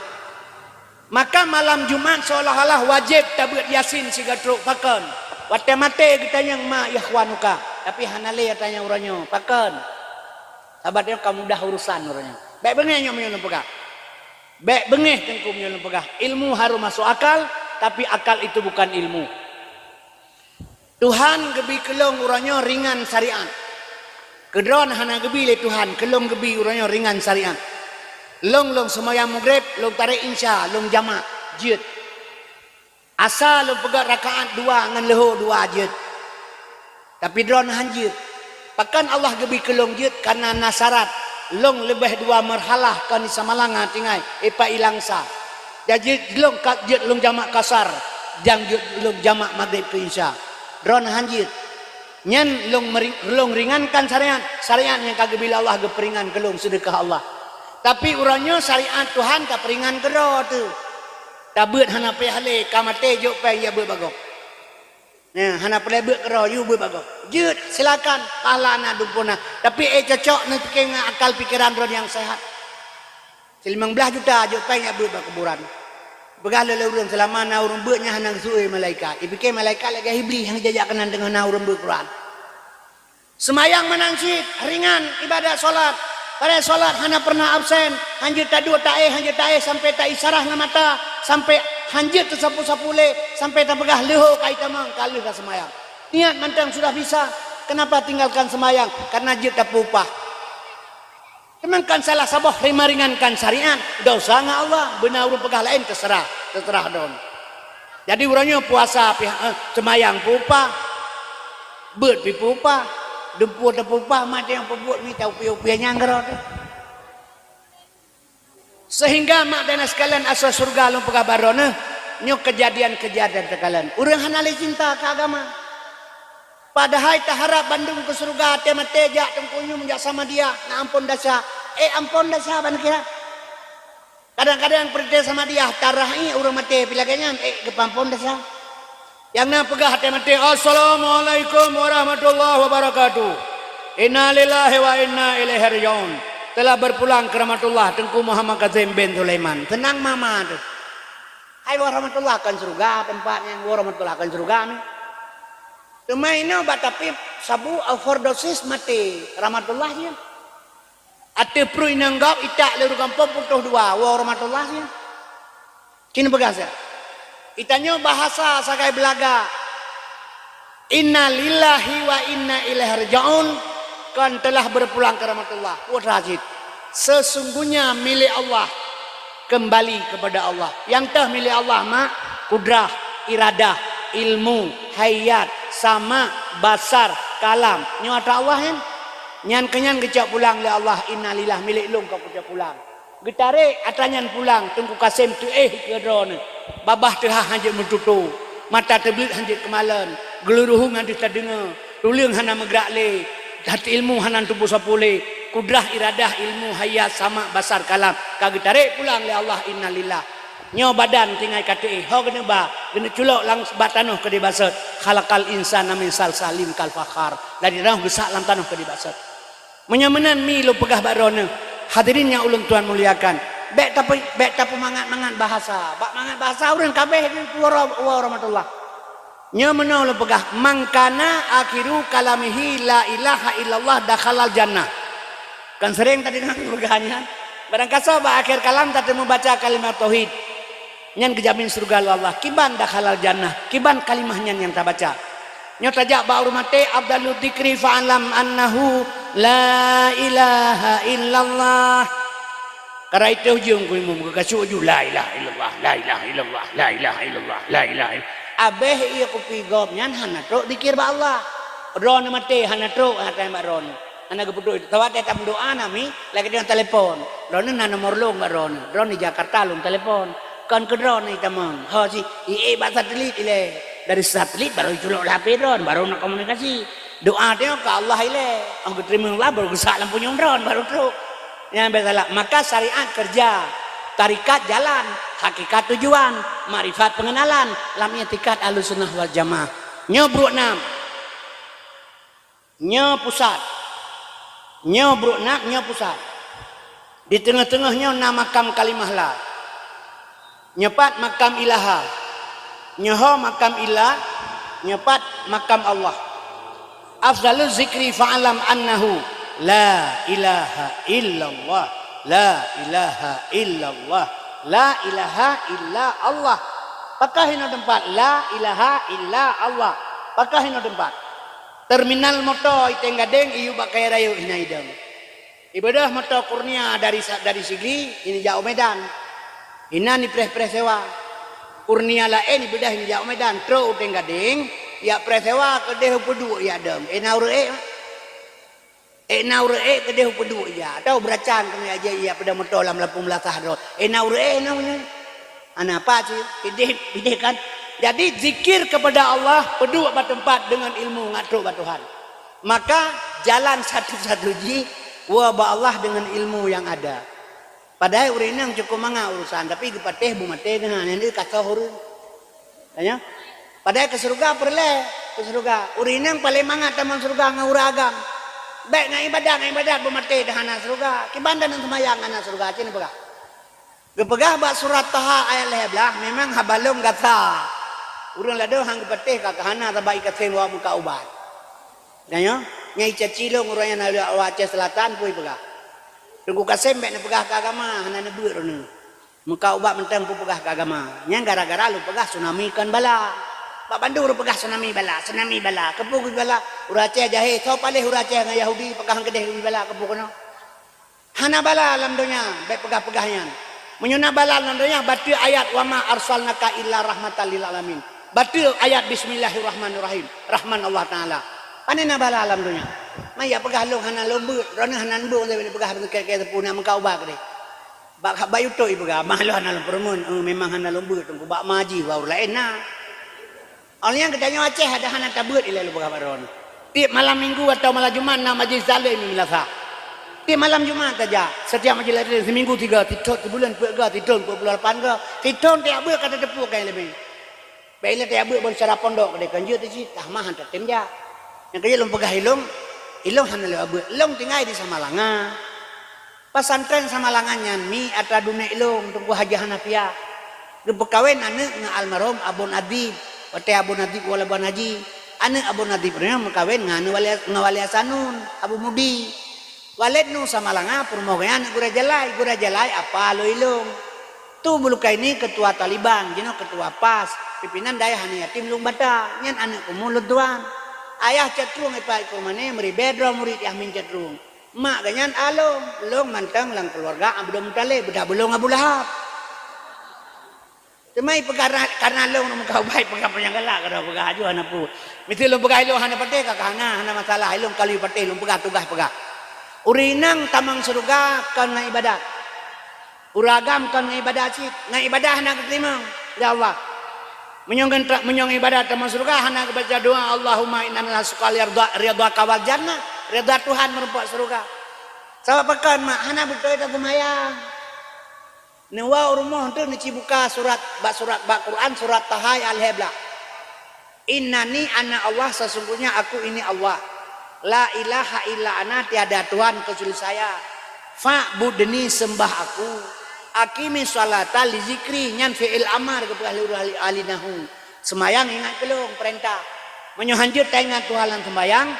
Maka malam Jumat seolah-olah wajéb tabeuet Yasin sigoe trok, pakon? Watèe maté geutanyong ma ikhwanuka, tapi hana lé tanyong uroe nyoe, pakon? Sabab nyoe ka mudah urusan uroe nyoe. Bèk beungéh nyoe meunyoe lôn peugah. Bèk beungéh Teungku meunyoe lôn peugah. Ilmu harus masuk akal, tapi akal itu bukan ilmu. Tuhan geubi keu lôn uroe nyoe ringan syariat. Keudroe hana geubi lé Tuhan, keu lôn geubi uroe nyoe ringan syariat. Lôn, lôn seumayang Maghrib, lôn tarek Isya, lôn jamak, jeuet. Asa lôn peugöt rakaat dua ngon leuhô dua jeuet. Tapi droeneuh han jeuet. Pakon Allah geubi keu lôn jeuet? Kareuna na syarat, lôn leubeh dua marhalah kon di Samalanga tinggai, ipat i Langsa. Jadi lôn ka jeuet lôn jamak kasar, dan jeuet lôn jamak Maghrib keu Isya. Droeneuh han jeuet. Nyan lôn meri-, lôn ringankan syariat, syariat nyang ka geubi lé Allah geupeuringan keu lôn, seudeukah Allah. Tapi uroe nyoe syariat Tuhan tapeuringan keudroe teuh. Tabeuet hana payah lé, ka maté jok péng jak beuet bak gob. Nyan, hana peureulèe beuet keudroe, yue beuet bak gob. Jeuet, silakan, pahala na, dumpeue na. Tapi, eh, cocok neupiké ngon akal pikeran droe nyang seuhat. Silimong blaih juta jok péng jak beuet bak kuburan. Peugah lé ureueng, seulama na ureueng beuet nyan hana geuseuôt malaikat. Ipike malaikat lagèe Iblih nyang jijak keunan teungoh na ureueng beuet Quran. Seumayang meunan cit, ringan ibadat salat. Padahai salat hana pernah absen. Hanjeuet taduek taéh, hanjeuet taéh sampai taisyarah ngon mata, sampai hanjeuet teusapu-sapu lé, sampai tapeugah leuhô ka itamong, ka lheueh ka seumayang. Niat mantong sudah bisa, kenapa tinggalkan seumayang? Karena jeuet tapeuupah. Teuma kan salah saboh meuringankan syariat, desya ngon Allah, beuna ureueng peugah laén, teuseurah, teuseurah droeneuh. Jadi uroe nyoe puasa pih, eh, seumayang peuupah, beuet pih peuupah, dumpeue tapeuupah, maté nyang peubuet mita upie-upie nyang keudroe teuh. Sehingga mak dan sekalian asoe syeuruga lôn peugah bak droeneuh, nyoe keujadian-keujadian teukalon. Ureueng hana lé cinta keu agama. Padahai taharab bandum keu syeuruga, watèe maté jak Teungku Yum, jak Samadiyah, na amphon desya. Eh, amphon desya ban kira. Kadang-kadang peurintah Samadiyah tarah ié ureueng maté pih lagèe nyan, eh, geupeuamphon desya. Nyang na peugah watèe maté, "Assalamualaikum warahmatullahi wabarakatuh. Inna lillahi wa inna ilaihi raji'un." Telah berpulang ke rahmatullah Teungku Muhammad Kazim bin Sulaiman. Seunang mama teuh. Hai, woe rahmatullah kon syeuruga teumpat nyan, woe rahmatullah kon syeuruga nyan. Teuma inoe bak tapi sabu overdosis maté, rahmatullah nyan. Ateueh pruet inong gob itak lé ureueng gampông putôh dua, woe rahmatullah nyan. Cit neupeugah siat. Itanyoe bahasa sagai beulaga. Inna lillahi wa inna ilaihi raji'un, kon telah berpulang ke rahmatullah. Putra cit. Sesungguhnya milik Allah, kembali kepada Allah. Nyang teuh milik Allah mak, kudrah, iradah, ilmu, hayat, sama, basar, kalam. Nyoe atra Allah nyan. Nyan keu nyan geucok pulang lé Allah, "Innalillah, milék lôn ka kucok pulang." Geutarek atra nyan pulang, Teungku Kasem teuéh keu droeneuh. Babah teuhah hana jeuet meututoe, mata teubleuet hana jeuet keumalon, geuluruhong hana deuh tadeungoe, tuleueng hana meugrak lé, that ilmu hana teupeue sapeue lé, kudrah, iradah, ilmu, hayat, sama, basar, kalam ka geutarek pulang lé Allah, "Innalillah." Nyoe badan tinggai ka teuéh, ho geuneuk ba, geuneuk culok lam bak tanoh keudéh baset. "Khalaqal insana min salsalin kal fakhar." Dari tanoh geusak lam tanoh keudéh baset. Meunyoe meunan mi lôn peugah bak droeneuh, hadirin nyang ulôn tuan muliakan, bék tape-, bék tapeumangat-mangat bahasa. Bak mangat bahasa ureuëng kabéh di uroe, uroe rahmatullah. Nyoe meunoe lôn peugah, "Man kana akhiru kalamihi la ilaha illallah dakhalal jannah." Kan sering tadeungoe peugah nyan. Barangkasoe bak akhé kalam tateumeubaca kalimat tauhid, nyan geujamin syeuruga lé Allah. Kiban dakhalal jannah, kiban kalimah nyan nyang tabaca. Nyoe tajak bak ureuëng maté, "Afdalu dzikri fa'lam annahu la ilaha illallah." Karai teuh jeuem keu imum, geukasuk ju, "La ilaha illallah, la ilaha illallah, la ilaha illallah, la ilaha illallah." Abéh ie kupi gob nyan hana trok dzikir bak Allah. Droeneuh maté hana trok, hana tanyong bak droeneuh. Hana geupeuduek. Watée tameudoá na mi, lagée deungon telepon. Droeneuh na nomor lôn bak droeneuh. Droeneuh di Jakarta lôn telepon. Kon keu droeneuh itamong. Ho si, ié bak satelit ilée. Dari satelit baru iculok lam H P droeneuh, baru na komunikasi. Doá teuh ka Allah ilée. Ong geuteurimong Allah baru geusak lam punyueng droeneuh, baru trok. Nyang biasalah, maka syariat kerja, tarikat jalan, hakikat tujuan, makrifat pengenalan, lam i'tikad Ahlussunnah wal Jamaah. Nyoe brok nam. Nyoe pusat. Nyoe brok nam, nyoe pusat. Di teungoh-teungoh nyoe na makam kalimah la. Nyoe pat makam ilaha. Nyoe ho makam illa, nyoe pat makam Allah. Afdalu dzikri fa'lam annahu la ilaha illallah, la ilaha illallah, la ilaha illa Allah. Pakah hinoe teumpat, la ilaha illa Allah. Pakah hinoe teumpat. Terminal moto i Teng Gadeng, iyue bak kayèe rayeuk hina idong. Ibeudôh moto Kurnia dari sa-, dari Sigli, ini jak u Medan. Inan ipreh-preh sewa. Kurnia laén ibeudôh ini jak u Medan, trok u Teng Gadeng, yak preh sewa keudeh u Peuduek yak dong. Ena ureuëk ék. Ena ureuëk ék keudeh u Peuduek yak. Atau beuracan keunoe aja yak peudong moto lam lapung beulasah droe. Ena ureuëk ék na unya. Ana apa sih? Pideh, pideh kan? Jadi zikir kepada Allah, peuduek bak teumpat deungon ilmu ngat trok bak Tuhan. Maka jalan satu-satu jih woe bak Allah deungon ilmu nyang ada. Padahai ureuëng inong cukup mangat urusan, tapi geupatéh bu maté na, nyan deuh kasoh ureuëng. Tanya? Padahai keu syeuruga peureulée, keu syeuruga. Ureuëng inong paleng mangat tamong syeuruga ngon ureuëng agam. Bék ngon ibadat, ngon ibadat bu maté dah hana syeuruga. Kiban dan seumayang hana syeuruga, cit neupeugah. Geupeugah bak surat Taha ayat lhée blaih, memang haba lôn gata. Ureuëng ladôm han geupatéh ka keuhana sabab ikasém wak meuka ubat. Nyoe, nyang icaci lôn ureuëng nyang na lewat Aceh Selatan pui peugah. Teungku Kasem bék neupeugah keu agama, hana neubeuet droeneuh. Meuka ubat mantong peupeugah keu agama. Nyang gara-gara lôn peugah tsunami kon bala. Bak bandum ureuëng peugah tsunami bala, tsunami bala. Keupeue bala? Ureuëng Aceh jahé, soe paléh ureuëng Aceh ngon Yahudi peugah han keudeh bala, keupeue keunoe? Hana bala lam donya, bék peugah-peugah nyan. Meunyoe na bala lam donya, bateue ayat, "Wa ma arsalnaka illa rahmatan lil alamin." Bateue ayat, "Bismillahirrahmanirrahim." Rahman Allah Taala. Pane na bala lam donya? Maya peugah lôn hana lôn beuet, droeneuh hana beuet, lôn peugah keu-keu teupeu na meuka ubat keudeh. Bak, bak YouTube ipeugah, "Mah lôn hana lôn peureumeun, eh, memang hana lôn beuet, teungku bak maji, bak ureuëng laén na." Awak nyan geutanyoe Aceh ada hana tabeuet ilée lôn peugah bak droeneuh. Tiep malam minggu atawa malam Jumat na majlis taklim di meulasah. Tiep malam Jumat tajak, setiap majlis taklim seminggu tiga, sithon sibuleuen peuet ga, sithon peuet puluh lapan ga, sithon tiap beuet ka tateupeue kai leubeh. Bék ilée tiap beuet ban cara pondok keudeh kan jeuet cit, tah mah han tatem jak. Nyang keujeuet lôn peugah ilong, ilong hana lewat beuet. Ilong tinggai di Samalanga. Pesantren Samalanga nyan mi atra dunek lôn, Teungku Haji Hanafiah. Geupeukawen aneuëk ngon almarhum Abon Adib. Watée Abon Adib woe Labuan Haji, aneuëk Abon Adib nyan meukawen ngon anu Wali, ngon Wali Hasanun, Abu Mudi. Waled nu Samalanga peurumoh geuhnyan aneuëk Gura Jalai, Gura Jalai apa lôn ilong. Tu Bulukaini ketua Taliban, jinoe ketua pas, pimpinan dayah aneuk yatim Lueng Bata, nyan aneuëk peumuh lôn tuan. Ayah Cot Trueng ipat Ikurmane meuribée droe murit Yahmin Cot Trueng. Mak geuhnyan Along, lôn mantong lam keuluwarga Abdul Muthalib, beudah beulong Abu Lahab. Teuma ipeugah ra-, karna lôn meuka ubat ipeugah panyang galak, ka droe peugah aju hana peue. Miseue lôn peugah ilong hana patéh ka, ka hana, hana masalah, ilong ka lheueh patéh lôn peugah tugaih peugah. Ureuëng inong tamong syeuruga kon ngon ibadat. Ureuëng agam kon ngon ibadat cit. Ngon ibadat hana geuteurimong lé Allah. Meunyoe ngon tra-, meunyoe ngon ibadat tamong syeuruga, hana geubaca doa, "Allahumma inna nas'aluka ridha-, ridhaka wal jannah," ridha Tuhan meurumpok syeuruga. Sabab pakon, mak, hana beutôi taseumayang. Neuwoe u rumoh teuh neucibuka surat, bak surat, bak Quran, surat Taha ayat lhèe blah. "Innani ana Allah, sesungguhnya aku ini Allah. La ilaha illa ana, tiada Tuhan kecuali saya. Fa'budni, sembah aku. Aqimi sholata li zikri," nyan fi'il amar geupeugah lé ureuëng ahli, ahli nahwu. Seumayang ingat keu lôn, peurintah. Meunyoe hanjeuet taingat Tuhan lam seumayang,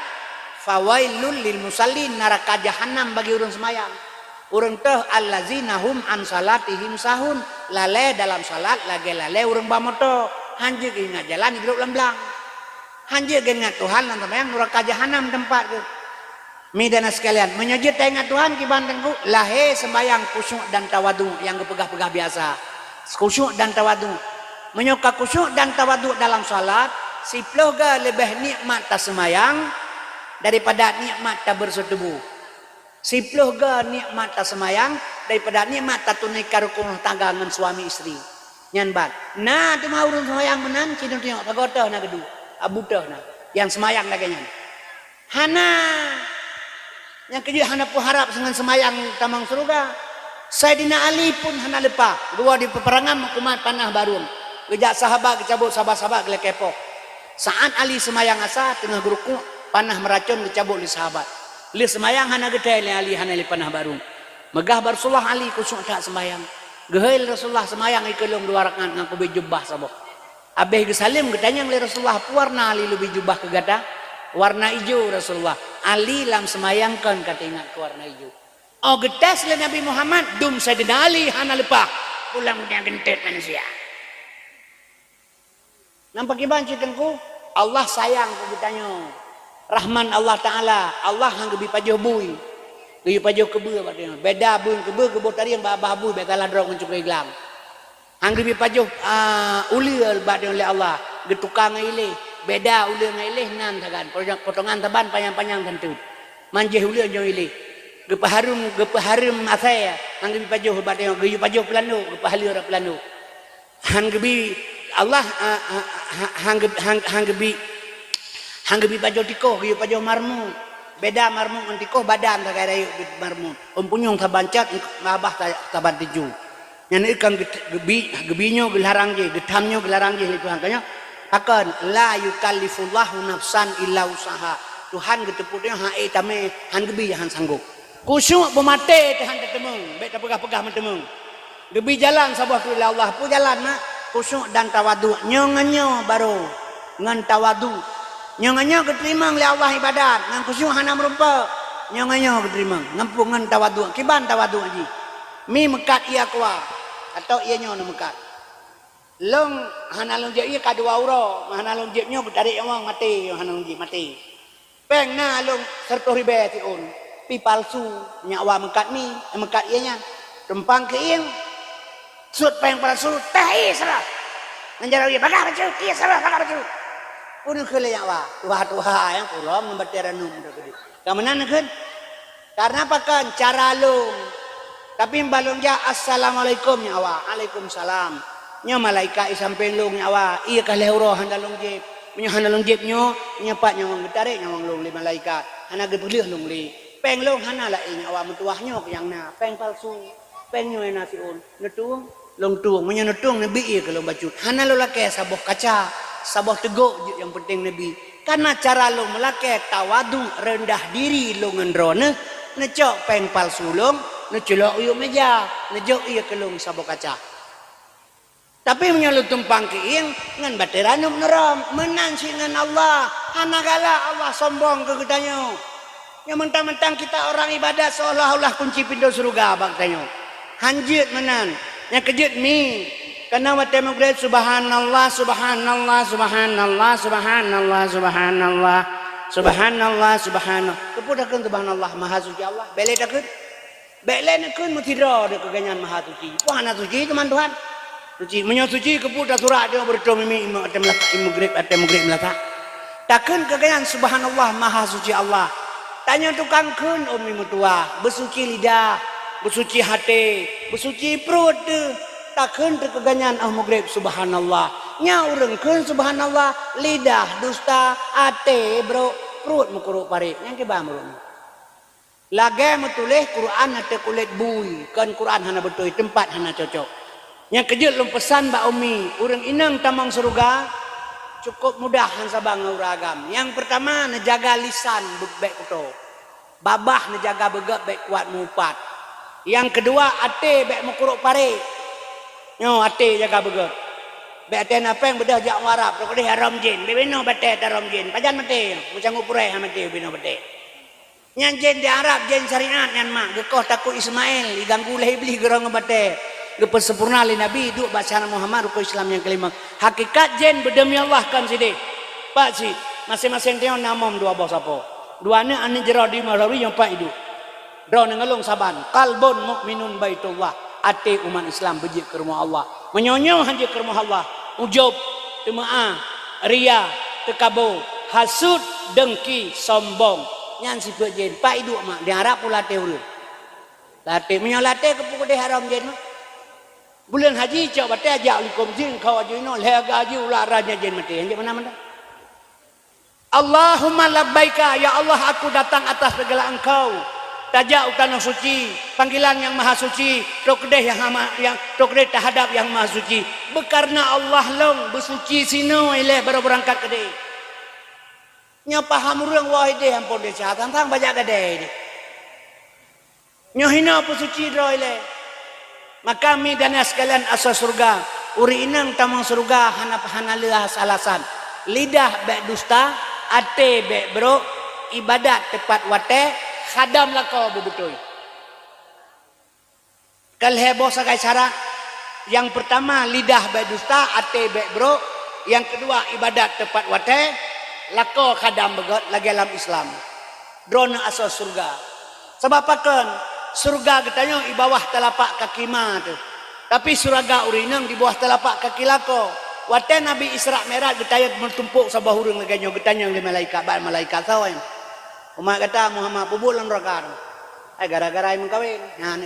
"Fawailul lil musallin," naraka jahanam bagi ureuëng seumayang. Ureuëng teuh, "Allazina hum an salatihim sahun," lalée dalam salat lagée lalée ureuëng ba moto, hanjeuet geuingat jalan, geuduek lam blang. Hanjeuet geuingat Tuhan lam seumayang, nuraka jahanam teumpat geuh. Mi dan sekalian, meunyoe jeuet taingat Tuhan kiban teungku, lahé seumayang khusyuk dan tawadhu nyang geupeugah-peugah biasa. Khusyuk dan tawadhu. Meunyoe ka khusyuk dan tawadhu dalam salat, siploh ga leubeh nikmat taseumayang daripada nikmat tabeureusoh tuboh. Siploh ga nikmat taseumayang daripada nikmat tatunaikan rukun rumah tangga ngon suami istri. Nyan ban. Na teuma ureuëng seumayang meunan, ci neutunyok, sagoe teuh na geuduek, abu teuh na, nyang seumayang lagée nyan. Hana. Nyang keujeuet hana peuharab ngon seumayang tamong syeuruga. Saidina Ali pun hana leupah. Geuwoe di peuperangan meukumat panah barong. Geujak sahabat geucabot, sahabat-sahabat geulakée poh. Saat Ali seumayang asa, teungoh geurukuk, panah meuracon geucabot lé sahabat. Lheueh seumayang hana geuthée lé Ali, hana lé panah barong. Meugah bak Rasulullah Ali khusyuk that seumayang. Geuhôi lé Rasulullah, "Seumayang ikeue lôn dua rakaat ngon kubri jubah saboh." Abéh geusaleuem geutanyong lé Rasulullah, "Peue warna Ali leubeh jubah keu gata?" "Warna ijo, Rasulullah." Ali lam seumayang kon ka teuingat keu warna ijo. Oh geutés lé Nabi Muhammad, dum Saidina Ali hana leupah. Pulang dunia geuntet manusia. Nampak kiban cit teungku, Allah sayang keu geutanyoe. Rahman Allah Taala, Allah han geubi pajoh bui. Geuyue pajoh keubeue bak tanyoe. Beda bui keubeue, keubeue tarieng bak babah bui, beda ladrong ngon cukée glang. Han geubi pajoh, a, uleue bak tanyoe lé Allah, geutuka ngon iléh. Beda uleue ngon iléh nan sagan, potongan saban panyang-panyang teunteut. Manjéh uleue nyoe iléh. Geupeuhareuem, geupeuhareuem asée, han geubi pajoh bak tanyoe, geuyue pajoh peulandok, geupeuhaleue rot peulandok. Han geubi Allah, a, a, ha-, han geu-, han, han geubi, han geubi pajoh tikoh, geuyue pajoh marmut. Beda marmut ngon tikoh, badan sagai rayeuk marmut. Ôn punyueng saban cot, babah sa-, saban tujoh. Nyan kan geut-, geubi, geubi nyoe geularang jih, geutham nyoe geularang jih lé Tuhan. Ka nyoe, pakon, "La yukallifullahu nafsan illa wus'aha." Tuhan geuteupeue nyoe han ék tamé, han geubi, han sanggob. Khusyuk beumaté teuh han teuteumeung, bék tapeugah-peugah meuteumeung. Geubi jalan saboh teuk lé Allah, peue jalan na? Khusyuk dan tawadhu. Nyoe ngon nyoe barô ngon tawadhu. Nyoe ngon nyoe geuteurimong lé Allah ibadat, ngon khusyuk hana meurumpok. Nyoe ngon nyoe geuteurimong, ngon peue? Ngon tawadhu. Kiban tawadhu jih? Mi meukat ié keua, atau ié nyoe neumeukat. Lôn hana lôn jieb ié ka dua uroe, hana lôn jieb nyoe geutarek nyawöng maté, hana lôn jieb maté. Péng na lôn siratoh ribée siôn, pi palsu, nyak wa meukat mi, meukat ié nyan. Tumpang keuieng, sut péng palsu, teh ié salah. Ngon jaroe ié, bagah bacut, ié salah, bagah bacut. Peue neukheun lé nyak wa? Tuha-tuha nyang kurong ngon batée ranum teuh keudeh. Ka meunan neukheun? Karena pakon? Cara lôn. Tapi bah lôn jak, "Assalamualaikum," nyak wa, "Alaikumsalam." Nyoe malaikat i sampéng lôn, nyak wa, ié ka lhée uroe hana lôn jieb. Meunyoe hana lôn jieb nyoe, nyoe pat nyawöng geutarek nyawöng lôn lé malaikat. Hana geupeulheueh lôn lé. Péng lôn hana laén, nyak wa, meutuwah nyoe nyang na, péng palsu. Péng nyoe na siôn. Neutueng? Lôn tueng. Meunyoe neutueng, neubi ié keu lôn bacut. Hana lôn lakée saboh kaca, saboh teugok jeuet, nyang peunteng neubi. Karena cara lôn meulakée tawadhu, reundah diri lôn ngon droeneuh, neucok péng palsu lôn, neuculok u yup méja, neujok ié keu lôn saboh kaca. Tapi meunyoe lôn tumpang keuieng, ngon batée ranub neurom, meunan cit ngon Allah. Hana galak Allah sombong keu geutanyoe. Nyang mantang-mantang kita orang ibadat seolah-olah kunci pintoe syeuruga bak tanyoe. Han jeuet meunan. Nyang keujeuet mi, kana watée meugreb, "Subhanallah, subhanallah, subhanallah, subhanallah, subhanallah, subhanallah, subhanallah." Keupeue takheun subhanallah, maha suci Allah? Bék lé takheun. Bék lé neukheun meusidroe deuh keu gobnyan maha suci. Peue hana suci teuma Tuhan? Suci. Meunyoe suci, keupeue tasurak teuma beureutôh mimi imeum watée meulasak, imeum meugreb, watée meugreb meulasak? Takheun keu gobnyan, "Subhanallah, maha suci Allah." Tanyoe tukang kheun umi meutuwah, beusuci lidah, beusuci até, beusuci pruet teuh. Takheun teuh keu gobnyan óh meugreb, subhanallah. Nyan ureuëng kheun subhanallah, lidah dusta, até brok, pruet meukurok parek. Nyang kiban meureuëng. Lagée meutuléh Quran ateueh kulét bui, kon Quran hana beutôi, teumpat hana cocok. Nyang keujeuet lôn peusan bak umi, ureuëng inong tamong syeuruga cukôp mudah han saban ngon ureuëng agam. Nyang peurtama, neujaga lisan, bék kuto. Babah neujaga beugét, bék kuat meuupat. Nyang keudua, até bék meukurok parek. Nyoe até jaga beugét. Bék até na péng beudôh jak u Arab, rôh keudeh haram jén. Bék binoe batée tarom jén. Pajan maté, meucanggu purée han maté binoe batée. Nyan jén di Arab, jén syariat nyan mak, geukoh takot Ismail, diganggu lé Iblih geurong ngon batée. Geupeusempurna lé Nabi, duek bak syara Muhammad rukon Islam nyang keulima. Hakikat jén beudeumi Allah kon sideh. Pak cit, maséng-maséng tanyoe na mom dua boh sapo. Dua aneuk, aneuk jroh di Maulawee nyang pat iduek. Droeneuh ngon lôn saban, qalbun mukminun baitullah, até umat Islam beujeuet keu rumoh Allah. Meunyoe nyoe han jeuet keu rumoh Allah, ujub, teumeu'ah, ria, teukabo, hasut, deungki, sombong. Nyan sifeuet jén. Pat iduek mak, di Arab pula até ureuëng. Lam até, meunyoe lam até keupeue keudeh haram jén mah. Buleuen haji cok batée jak likôm jén, kau aju inoe, lhée gaji ulat raja jén maté. Hanjeuet meunan-meunan. Allahumma labbaika, ya Allah, aku datang atas segala Engkau. Tajak u tanoh suci, panggilan Yang Maha Suci, trok keudeh yang hama, yang trok keudeh tahadap Yang Maha Suci. Beukareuna Allah lôn beusuci sinoe ilée baroe beurangkat keudeh. Nyoe paham ureuëng woe ideh ampôn desya, tang-tang bajak gadée ideh. Nyoe hinoe peusuci droe ilée. Maka mi dan sekalian asoe syeuruga, ureuëng inong tamong syeuruga hana, hana lé alasan. Lidah bék dusta, até bék brok, ibadat teupat watée, khadam lakoe beubeutôi. Ka lhée boh sagai syarat. Nyang peurtama, lidah bék dusta, até bék brok. Nyang keudua, ibadat teupat watée, lakoe khadam beugét lagée lam Islam. Droeneuh asoe syeuruga. Sabab pakon? Syeuruga geutanyoe i bawah talapak kaki ma teuh. Tapi syeuruga ureuëng inong di bawah talapak kaki lakoe. Watée Nabi Isra Mi'raj geutanyong meutumpok saboh ureuëng lagée nyoe, geutanyong lé malaikat, ban malaikat sawan. Umat gata Muhammad peubuet lam neraka. Ai gara-gara meukawen. Nyan,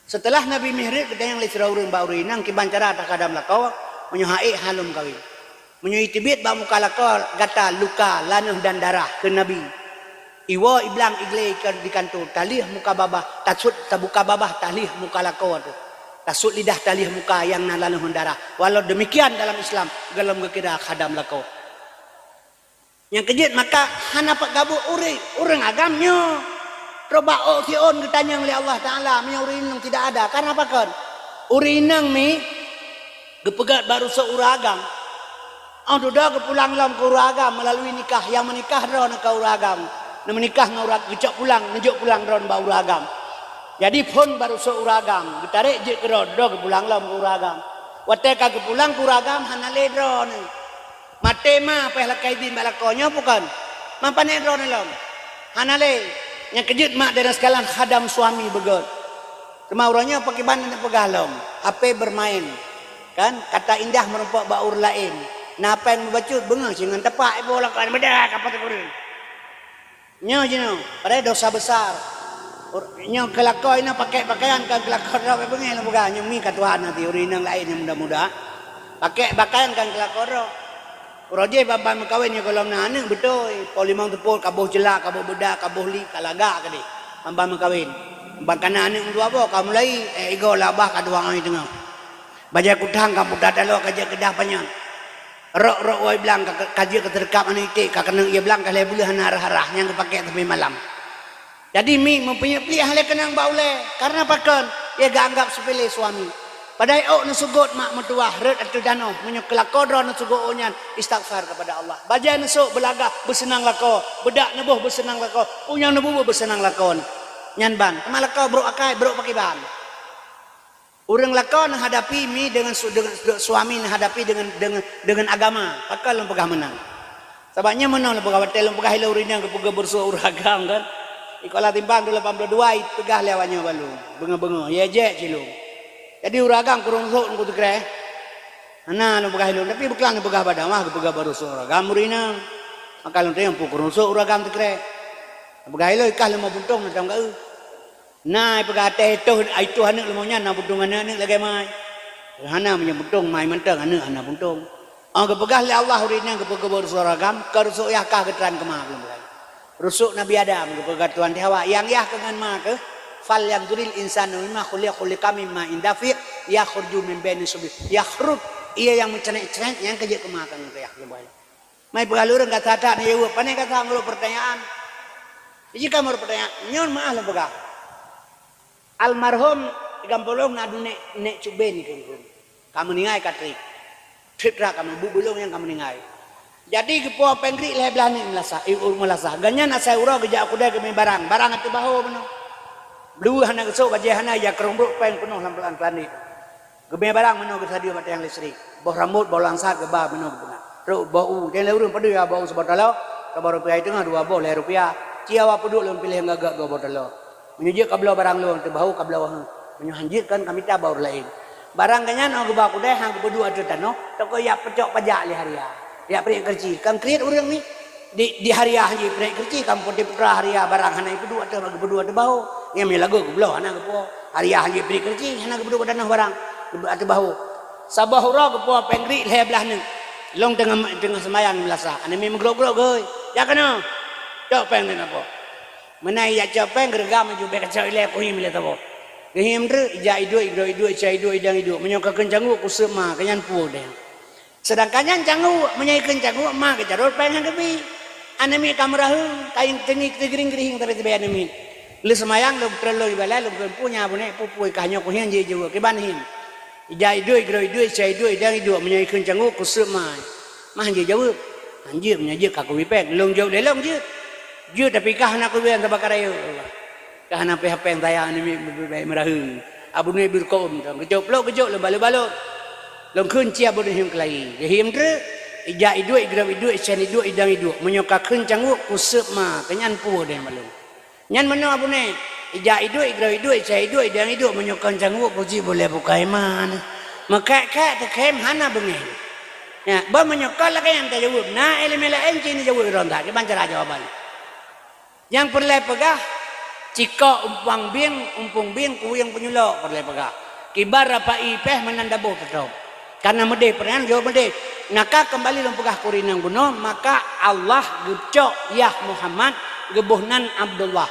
Seuteulah Nabi Mihraj geutanyong lé sidroe ureuëng bak ureuëng inong kiban cara takhadam lakoe, meunyoe han ék han lom meukawen. Meunyoe jiteubiet bak muka lakoe gata luka, laneueh dan darah, kheun Nabi. Iwoe iblang iglé di kantô, talheueh muka babah, tasut tabuka babah, talheueh muka lakoe teuh. Tasut lidah, talheueh muka nyang na laneueh dan darah. Walau demikian dalam Islam, gohlom geukira khadam lakoe. Nyang keujeuet maka hana pat gabuek ureuëng, ureuëng agam nyoe. Rubak ôk siôn geutanyong lé Allah Taala meunyoe ureuëng inong tidak ada. Karena pakon? Ureuëng inong mi geupeugét bak rusoe ureuëng agam. Óh dudoe geupulang lom keu ureuëng agam meulalu nikah, nyang meunikah droeneuh keu ureuëng agam. Neumeunikah ngon ureuëng, geucok pulang, neujok pulang droeneuh bak ureuëng agam. Jadi phon bak rusoe ureuëng agam, geutarek jeuet keudroe, dudoe geupulang lom keu ureuëng agam. Watée ka geupulang keu ureuëng agam hana lé droeneuh. Maté ma, payah lakée idhin bak lakoe nyoe bukon? Ma pané droeneuh lom? Hana lé. Nyang keujeuet mak dan sekalian khadam suami beugét. Teuma uroe nyoe pakriban aneuk peugah lom, H P bermain. Kan? Kata indah meurumpok bak ureuëng laén. Na péng meubacut beungéh singon tapak iboh lakoe, meudah ka patéh ureuëng. Nyoe jinoe, padahai dosa besar. Ur-, nyoe keu lakoe inoe pakèk pakaian kon keu lakoe droe, bék beungéh lôn peugah, nyoe mi ka tuha na ti ureuëng inong laén nyang muda-muda. Pakèk pakaian kon keu lakoe droe. Uroe jéh ban-ban meukawen nyoe gohlom na aneuk beutôi, po limong teupot, ka boh ceulah, ka boh beudak, ka boh li, ka lagak keudeh. Ban-ban meukawen. Ban ka na aneuk meudua boh, ka mulai, eh, igoe lam babah ka dua ngon teungoh. Bajée kutang ka puta taloe ka jeuet keudah panyöt. Rok-rok woe blang ka, ka jeuet keu teureukab aneuk iték, ka keuneuk ie blang ka lhée buleuen hana rhah-rhah, nyang geupakèk sampoe malam. Jadi mi meupeunyöt pliek han lé keunong bak ulée, karena pakon? Ie geuanggab seupele suami. Padahai ôk neuseugot mak meutuwah rhot ateueh tanoh, meunyoe keu lakoe droe neuseugot ôk nyan istighfar keupada Allah. Bajée neusok beulagah beuseunang lakoe, beudak neuboh beuseunang lakoe, punyueng neububuet beuseunang lakoe. Nyan ban, teuma lakoe brok akai, brok pakriban. Ureuëng lakoe neuhadapi mi deungon su-, deungon, deungon suami neuhadapi deungon, deungon, deungon agama. Pakon lôn peugah meunan? Sabab nyan meunan lôn peugah, watée lôn peugah ilée ureuëng nyang geupeugah beureusoe ureuëng agam kan. Di Kuala Timpang dua lapan puluh dua, ipeugah lé awak nyoe bak lôn. Beungoh-beungoh, ie jek cit lôn. Jadi ureuëng agam kureueng rosok ngon teukreh. Hana lôn peugah ilée, tapi beuklam lôn peugah bak dakwah geupeugah beureusoe ureuëng agam ureuëng inong. Maka lôn tanyong peue kureueng rosok ureuëng agam teukreh. Peugah iloi kah leumo buntong na tam geu. Na peugah até toh ai toh aneuk leumo nyan na buntong aneuk-aneuk lagée mai. Hana meunyoe buntong mai mantong aneuk hana buntong. Oh geupeugah lé Allah ureuëng nyang geupeugah beureusoe agam, keu rusuk yah kah geutran keuma belom lagi. Rusuk Nabi Adam geupeugah Tuhan di Hawa, nyang yah keu ngon ma keuh, "Falyanzuril insanu mimma khuliq, khuliqa mimma indafi, yakhruju min baini sulbi, yakhruj, iya nyang meucrenek-crenek nyang keujeuet keuma keu ngon yah leumo." Mai peugah lureueng ka that-that na jaweueb, pane ka that meurok peurtanyaan. Jika meurok peurtanyaan, nyoe meuah lôn peugah. Almarhum di gampông lôn na dunek nek cuben keu lôn. Ka meuninggai ka treb. Treb that ka meubu-bu lôn nyang ka meuninggai. Jadi geupo péng grik lhée blaih neuk meulasah, eh, meulasan. Gobnyan asai uroe geujak u keudée geumé barang, barang ateueh bahô meunoe. Blueh hana geusok, bajée hana, ija keurong brok péng peunoh lam peulan keulandét. Geumé barang meunoe geusadeue bak tiang listrik. Boh rambot, boh langsat geuba meunoe geupeugah. Trok boh u, dan lé ureuëng padum ya boh u saboh taloe, saboh rupiah teungoh dua boh lhée rupiah. Ci awak peuduek lôn piléh ngon gak dua boh taloe. Meunyoe jeuet kabloe barang lôn teubahu kabloe heueh. Meunyoe han jeuet kan kamita bak ureuëng laén. Barang gobnyan óh geuba keudée han geupeuduek ateueh tanoh, toko ya peucok pajak lé haria. Ya priek keureuci, kan kriet ureuëng ni. Di, di haria han jipreh keureuci, kampung di putra haria barang hana ipeuduek ateueh, geupeuduek ateueh bahô. Nyang mi lagoe geubloe hana geupo. Haria han jipreh keureuci, hana geupeuduek ateueh barang, geupeuduek ateueh bahô. Saboh uroe geupo péng grik lhée blaih neuk. Lôn teungoh, teungoh seumayang meulasah. Aneuk miet meugrok-grok geuhôi. Jak keunoe. Cok péng neuk apo. Meunan ijak cok péng geureugam laju bék kacok ilée kuhiem ilée saboh. Geuhiem treuk, ijak iduek, igrok iduek, icai iduek, idang iduek. Meunyoe ka kheun cangguk kuseup ma, keu nyan puwoe deh. Seudangkan nyan cangguk, meunyoe ikheun cangguk, ma geucarot péng nyang geubi. Aneuk miet ka meuraheueng, ka teungiek teugrieng-grieng sabe-sabe aneuk miet. Lheueh seumayang lôn treun lôn ibalai lôn kheun, "Peue nyan Abunék, peue-peue kah nyoe kuhiem jeuet jaweueb, kiban hiem." Ija iduek, igrok iduek, icai iduek, idang iduek, meunyoe ikheun cangguk, kuseup ma. Ma han jeuet jaweueb. Han jeuet, meunyoe jeuet ka kubi péng. Lôn jaweueb lé lôn jeuet. Jeuet tapi kah hana kubi péng sabab ka rayeuk. Ka hana pih péng sayang ni mi-, mi-, mi-, meuraheueng. Abunék beureukoh, geucok plok, geucok lôn balot-balot. Lôn kheun ci Abunék hiem keulayi. Geuhiem treuk, ija iduek, igrok iduek, icai iduek, idang iduek. Meunyoe ka kheun cangguk, kuseup ma, keu nyan puwoe deh bak lôn. Nyan meunoe Abunék, ija iduek, igrok iduek, icai iduek, idang iduek. Meunyoe kon cangguk, puji boleh bukai ma neh. Meukhek-khek teukhém hana beungéh. Ya, bah meunyoe kon lagée nyan tajaweueb, na iéleumé laén ci neujaweueb droe that, kiban cara jawaban. Nyang peureulée peugah, cikok umpang bieng, umpung bieng, kuwieng peunyulok peureulée peugah. Kiban rapai péh meunan daboh teutôb. Kareuna meudeh peureunyan jaweueb meudeh. Naka keumbali lôn peugah keu ureuëng inong bunoe, maka Allah geucok yah Muhammad geuboh nan Abdullah.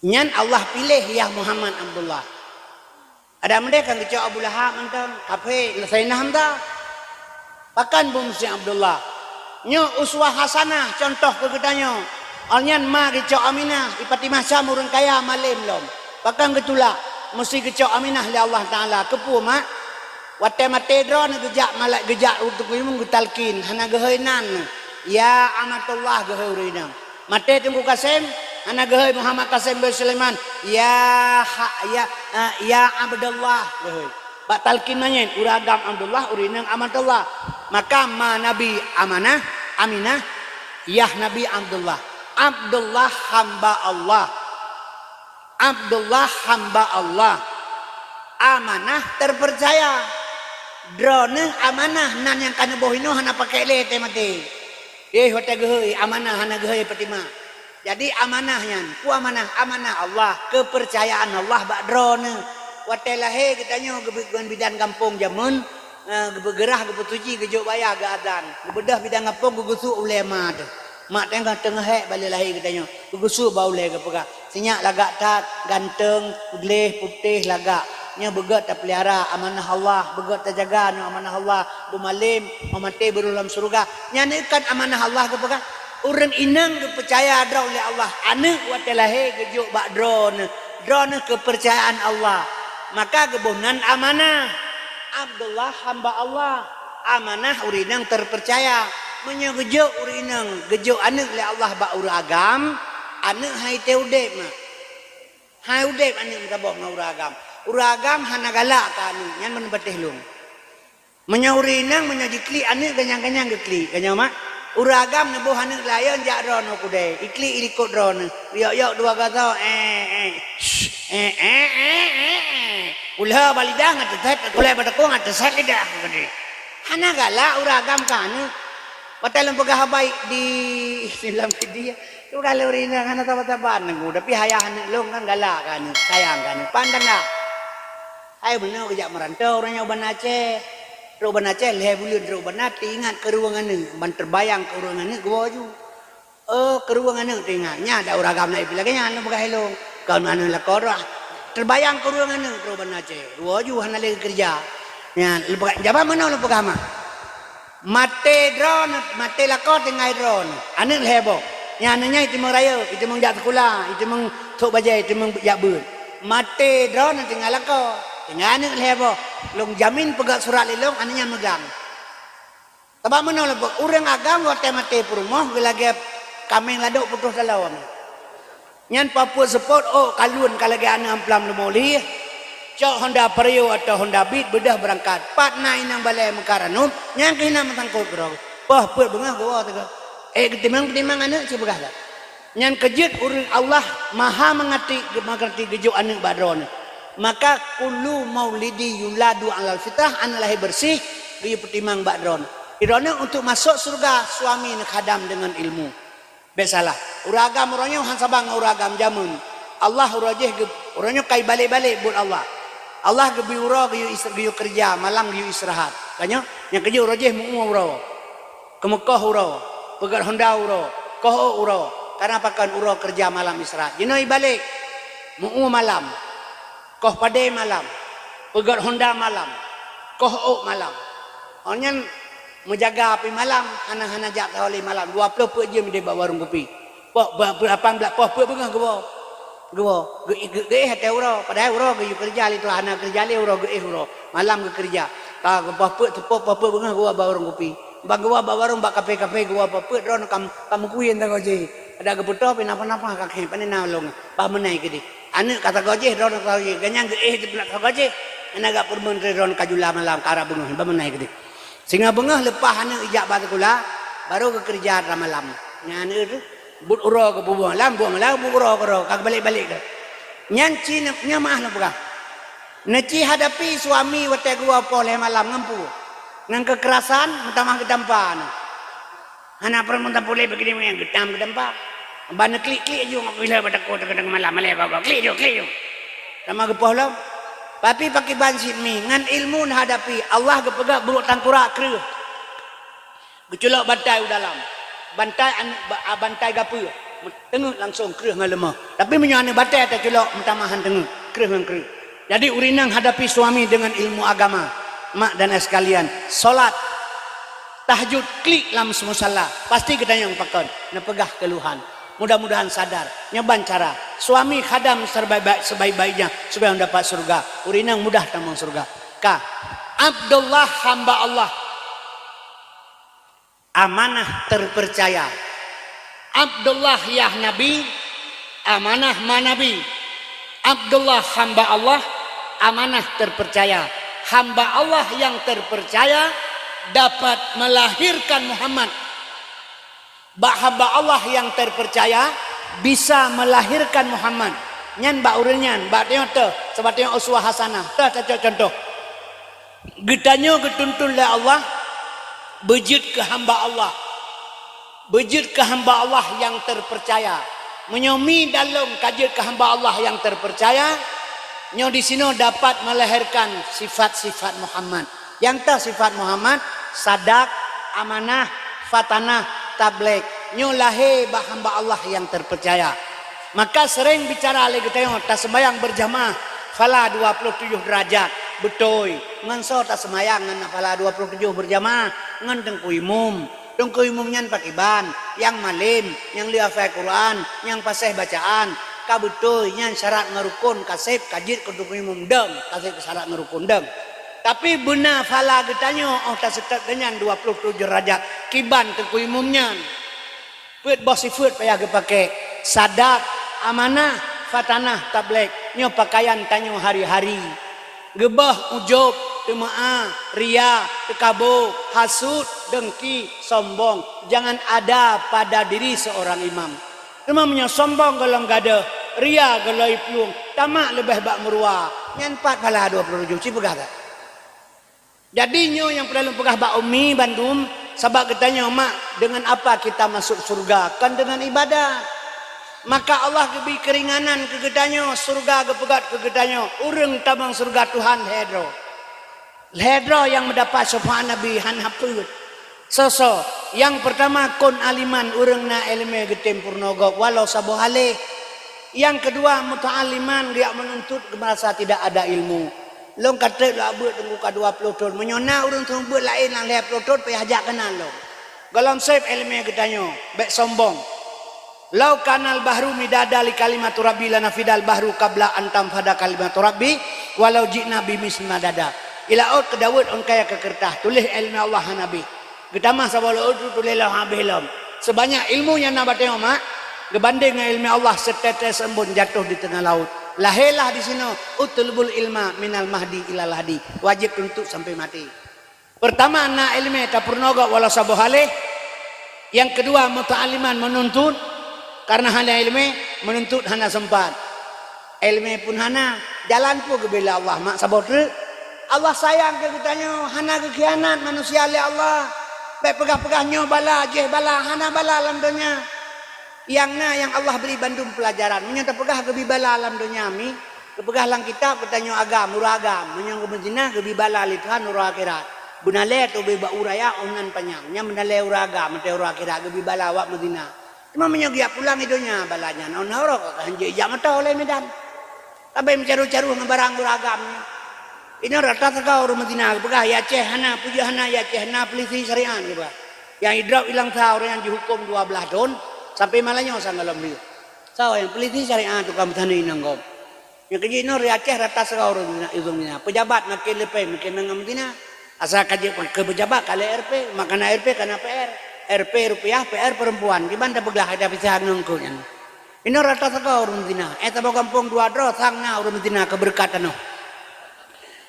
Nyan Allah piléh yah Muhammad Abdullah. Adak meudeh kan geucok Abu Lahab mantong, kafé, Saidina Hamzah. Pakon beumiseuet Abdullah? Nyoe uswah hasanah, cuntoh keu geutanyoe. Awaknyan ma geucok Aminah, i Fatimah Syam ureuëng kaya malém lom. Pakon geutulak? Meusti geucok Aminah lé Allah Taala. Keupeue, mak? Watée maté droeneuh geujak malai-, geujak u Teungku Imeum geutalkin, hana geuhôi nan. "Ya Amatullah," geuhôi ureuëng inong. Maté Teungku Kasem, hana geuhôi Muhammad Kasem bin Sulaiman, "Ya ha-, ya, eh, ya Abdullah," geuhôi. Bak talkin manyét, ureuëng agam Abdullah, ureuëng inong Amatullah. Maka ma Nabi Amanah, Aminah, yah Nabi Abdullah. Abdullah hamba Allah. Abdullah hamba Allah. Amanah terpercaya. Droeneuh amanah nan nyang ka neuboh inoe hana pakék lé teuh maté. Eh, watée geuhôi, amanah hana geuhôi Fatimah. Jadi amanah nyan, peue amanah? Amanah Allah, keupeurcayaan Allah bak droeneuh. Watée lahé geutanyoe geubeuet ngon bidan gampông jameun, eh, geubeugeurah, geupeusuci, geujok baya, geuazan. Geubeudôh bidan gampông, geugeusuek ulée ma teuh. Mak teungoh-teungoh hék bak lé lahé geutanyoe, geugeusuek bak ulée geupeugah, "Sinyak lagak that, ganteng, gleh, putéh, lagak. Nyoe beugét tapeulihara amanah Allah, beugét tajaga nyoe amanah Allah, beumalém, 'oh maté beuroh lam syeuruga." Nyan kon amanah Allah geupeugah. Ureuëng inong geupeucaya droe lé Allah, aneuëk watée lahé geujok bak droeneuh, droeneuh keupeurcayaan Allah, maka geuboh nan amanah. Abdullah hamba Allah, amanah ureuëng inong terpercaya. Meunyoe geujok ureuëng inong, geujok aneuëk lé Allah bak ureuëng agam, aneuëk hai teu udeb mak. Hai udeb aneuëk meusaboh ngon ureuëng agam. Ureuëng agam hana galak keu aneuëk, nyan meuneupatéh lôn. Meunyoe ureuëng inong, meunyoe jiklik aneuëk ganyang-ganyang geuklik, ganyang mak. Ureuëng agam neuboh aneuëk layeuen jak droeneuh keudée, iklik ilikot droeneuh. Yok-yok dua gasoe, eh, eh. Shh, eh, eh, eh, eh, eh. Ulha bak lidah ngat teuset, kulai bak takong ngat teuset lidah. Hana galak ureuëng agam keu aneuëk. Watèe lôn peugah baik di Islam Pidie, tu ka lôn rinang hana saban-saban nunggu, tapi ayah aneuk lôn kan galak keu aneuk, sayang keu aneuk. Pandang dak? Hai beuna geujak meurantau ureueng nyoe u Banda Aceh. Trok u Banda Aceh lhèe buleuen trok u Banda, teuingat keu ureueng aneuk, ban teubayang keu ureueng aneuk geuwoe ju. Oh, keu ureueng aneuk teuingat. Nyan dak ureueng agam na ipi lagèe nyan lôn peugah ilôn. Kon aneuk lakoe droe. Teubayang keu ureueng aneuk trok u Banda Aceh. Geuwoe ju hana lé geukeureuja. Nyan lôn peugah, jaban meunoe lôn peugah ma. Maté droeneuh, maté lakoe tinggai droeneuh. Aneuk lhèe boh. Nyan aneuk nyan iteumeung rayeuk, iteumeung jak sikula, iteumeung sôk bajèe, iteumeung jak beuet. Maté droeneuh tinggai lakoe, tinggai aneuk lhèe boh. Lôn jamin peugah surat lé lôn, aneuk nyan meugang. Sabab meunoe lôn peugah, ureueng agam watèe maté peurumoh geulagèe kaméng ladôk putôh taloe. Nyan papuet seupôt ôk kalon ka lagèe aneuk amplam leumo lih. Cok Honda Vario atau Honda Beat beudôh beurangkat. Pat na inong balèe meukat ranub, nyan keuh na meusangkot keudroe. Poh peuet beungoh geuwoe teuh. Eh, geutimang-timang aneuk cit peugah that. Nyan keu jeuet ureueng Allah Maha Meungerti, Meungerti geujok aneuk bak droeneuh. Maka kullu maulidi yuladu alal fitrah, aneuk lahé beureuséh, geuyue peutimang bak droeneuh. Droeneuh untuk masôk syeuruga, suami neukhadam deungon ilmu. Bèk salah. Ureueng agam uroe nyoe han saban ngon ureueng agam jameun. Allah uroe jih geu-, uroe nyoe ka ibalek-balek buet Allah. Allah geubri uroe geuyue is-, geuyue keureuja, malam geuyue istirahat. Ka nyoe, nyang keujeuet uroe jih meu-ue uroe. Keumeukoh uroe, peugöt honda uroe, koh ôk uroe. Karena pakon uroe keureuja malam istirahat. Jinoe ibalek, meu-ue malam. Koh padé malam, peugöt honda malam, koh ôk malam. Awak nyan meujaga api malam, hana-hana jak sahoe lé malam, dua ploh peuet jeuem idéh bak warông kupi. Poh, ba-, peuet lapan blah, poh peuet beungoh geuwoe. Geuwoe, geu-, geu-, geuéh watèe uroe, padahai uroe geuyue keureuja lé tuha, hana keureuja lé uroe geuéh uroe. Malam geukeureuja. Ka poh peuet, poh, poh peuet beungoh geuwoe bak warông kupi. Ban geuwoe bak warông bak kafe-kafe geuwoe poh peuet droeneuh ka, ka meukuyen sagoe jih. Adak geupeutôh pih nafah-nafah ka khém, pane na lôn. Bah meunan keudéh. Aneuk ka sagoe jih, droeneuh ka sagoe jih. Gobnyan geuéh teupeulak sagoe jih. Hana gak peurumeuen lé droeneuh ka jula malam, ka rab beungoh, bah meunan keudéh. Singoh beungoh leupah aneuk ijak bak sikula, barô geukeureuja atra malam. Nyan aneuk teuh, buet uroe geupeubuet malam, buet malam, buet uroe keudroe, ka geubalek-balek deh. Nyan ci nyan meu'ah lôn peugah. Neuci hadapi suami watèe geuwoe poh lhèe malam ngon peue? Ngon keukerasan, meutamah geutampa aneuk. Hana peureulèe meutampa lé bak geutanyoe nyang geutam geutampa. Ban neuklik-klik ju ngon pileu bak takue teukeudang malam malèe gogo. Klik ju, klik ju. Sama geupoh lom. Tapi pakriban cit mi ngon ilmu neuhadapi, Allah geupeugah brôk tangkurak kreueh. Geuculok bantai u dalam. Bantai an-, ba-, bantai gapeue. Teungeut langsông kreueh ngon leumoh. Tapi meunyoe aneuk batèe teuculok meutamah han teungeut kreueh ngon kreueh. Jadi ureueng inong hadapi suami deungon ilmu agama. Mak dan ayah sekalian, solat tahajud klik lam musala, pasti geutanyong pakon, neupeugah keuluhan. Mudah-mudahan sadar, nyoe ban cara suami khadam sebaik-baik, sebaik-baiknya supaya mendapat surga. Ureueng inong mudah tamong surga. Ka, Abdullah hamba Allah, amanah terpercaya. Abdullah yah Nabi, amanah ma Nabi. Abdullah hamba Allah, amanah terpercaya. Hamba Allah yang terpercaya dapat melahirkan Muhammad. Bak hamba Allah yang terpercaya bisa melahirkan Muhammad. Nyan bak ureueng nyan, bak tanyoe teuh, sabab tanyoe uswah hasanah. Teuh tacok contoh. Geutanyoe geutuntun lé Allah beujeuet keu hamba Allah. Beujeuet keu hamba Allah nyang teupercaya. Meunyoe mi dan lôn ka jeuet keu hamba Allah nyang teupercaya, nyoe disinoe dapat melahirkan sifat-sifat Muhammad. Nyang teuh sifat Muhammad, sadak, amanah, fatanah, tabligh. Nyoe lahé bak hamba Allah nyang teupercaya. Maka seuréng bicara lé geutanyoe taseumbahyang beurjamaah phala dua ploh tujoh deurajat. Beutôi, ngon soe taseumbahyang ngon phala dua ploh tujoh beurjamaah? Ngon teungku imum. Teungku imum nyan pakriban, nyang malém, nyang lheueh hafai Quran, nyang paséh bacaan. Ka beutôi, nyan syarat ngon rukon, ka sép, ka jeuet keu teungku imum dong, ka sép keu syarat ngon rukon dong. Tapi beuna phala geutanyoe óh taseutôt deunyan dua ploh tujoh deurajat, kiban teungku imum nyan. Peuet boh sifeuet payah geupaké, sadak, amanah, fatanah, tabligh. Nyoe peukayan tanyoe hari-hari. Geubah, ujub, teumeu'ah, ria, teukabo, hasut, dengki, sombong, jangan ada pada diri seorang imam. Teuma meunyoe sombong gohlom gadôh, ria gohlom plueng, tamak leubeh bak meuruwa, nyan pat phala dua ploh tujoh, ci peugah that. Jadi nyoe nyang peureulèe lôn peugah bak umi bandum, Sabab geutanyoe mak, dengan apa kita masuk surga? Kan dengan ibadat. Maka Allah geubri keuringanan keu geutanyoe, surga geupeugét keu geutanyoe, ureuëng tamong surga Tuhan lhée droe. Lhée droe nyang meudapat syafaat Nabi hana peuet. Soe-soe? Nyang peurtama, kun aliman, ureuëng na iéleumé geutem peurunoe gob walau saboh aléh. Nyang keudua, muta'alliman, geujak meununtut, geumeurasa tidak ada ilmu. Lôn ka trép lôn beuet teungku ka dua ploh thon. Meunyoe na ureuëng seumeubeuet laén nyang lhée ploh thon, payah jak keunan lôn. Gohlom sép iéleumé geutanyoe, bék sombong. "Lau kanal bahru midada li kalimatu rabbi lanafidal bahru qabla an tanfada kalimatu rabbi walau ji'na bimitsli madada." I laôt keudaweuet ôn kayée keu keureutah, tuléh iéleumé Allah hana bèh. Geutamah saboh laôt tu tuléh lom habéh lom. Seubanyak ilmu nyang na batée umat, geubandéng ngon iéleumé Allah, seuteutée seuembon jatoh di teungoh laôt. Lahé lah disinoe, "Utlubul ilma minal mahdi ilal lahdi." Wajéb tuntot sampoe maté. Peurtama, na iéleumé tapeurunoe gob walau saboh aléh. Nyang keudua, muta'alliman, meununtut. Kareuna hana iéleumé, meununtut hana seumpat. Iéleumé pun hana, jalan pun geubri lé Allah mak saboh treuk. Allah sayang keu geutanyoe, hana geukhianat manusia lé Allah. Bék peugah-peugah nyoe bala, jéh bala, hana bala lam donya. Nyang na nyang Allah bri bandum peulajaran. Meunyoe tapeugah geubri bala lam donya mi, geupeugah lam kitab geutanyoe agam, uroe agam. Meunyoe geumeuzina geubri bala lé Tuhan uroe akhirat. Beunalée teubiet bak uraya óh nan panyang. Nyan beunalée uroe agam, meuté uroe akhirat geubri bala awak meuzina. Teuma meunyoe geujak pulang i donya bala nyan, óh na uroe ka hanjeuet ijak meuto lé Medan. Tabé meucaru-caru ngon barang uroe agam nyoe. Inoe rata sagoe ureuëng meuzina geupeugah, "Ya Aceh hana, peujeuet hana, ya Aceh hana peulisi syariat," geupeugah. Nyang idrop ilang sa ureuëng nyang jihuköm dua blaih thon, sampoe malam nyoe sang gohlom lheueh. Soe nyang peulisi syariat tukang meusaneuk inong gob. Nyang keujeuet inoe di Aceh rata sagoe ureuëng meuzina, ureuëng meuzina. Peujabat makin leupie, makin mangat meuzina. Asai ka jeuet keu peujabat ka lhée RP, maka na RP ka na PR. RP rupiah, PR perempuan. Kiban tapeugah ada pisah ngon keu nyan. Inoe rata sagoe ureuëng meuzina. Eh, saboh gampông dua droe sang na ureuëng meuzina keu beureukat tanoh.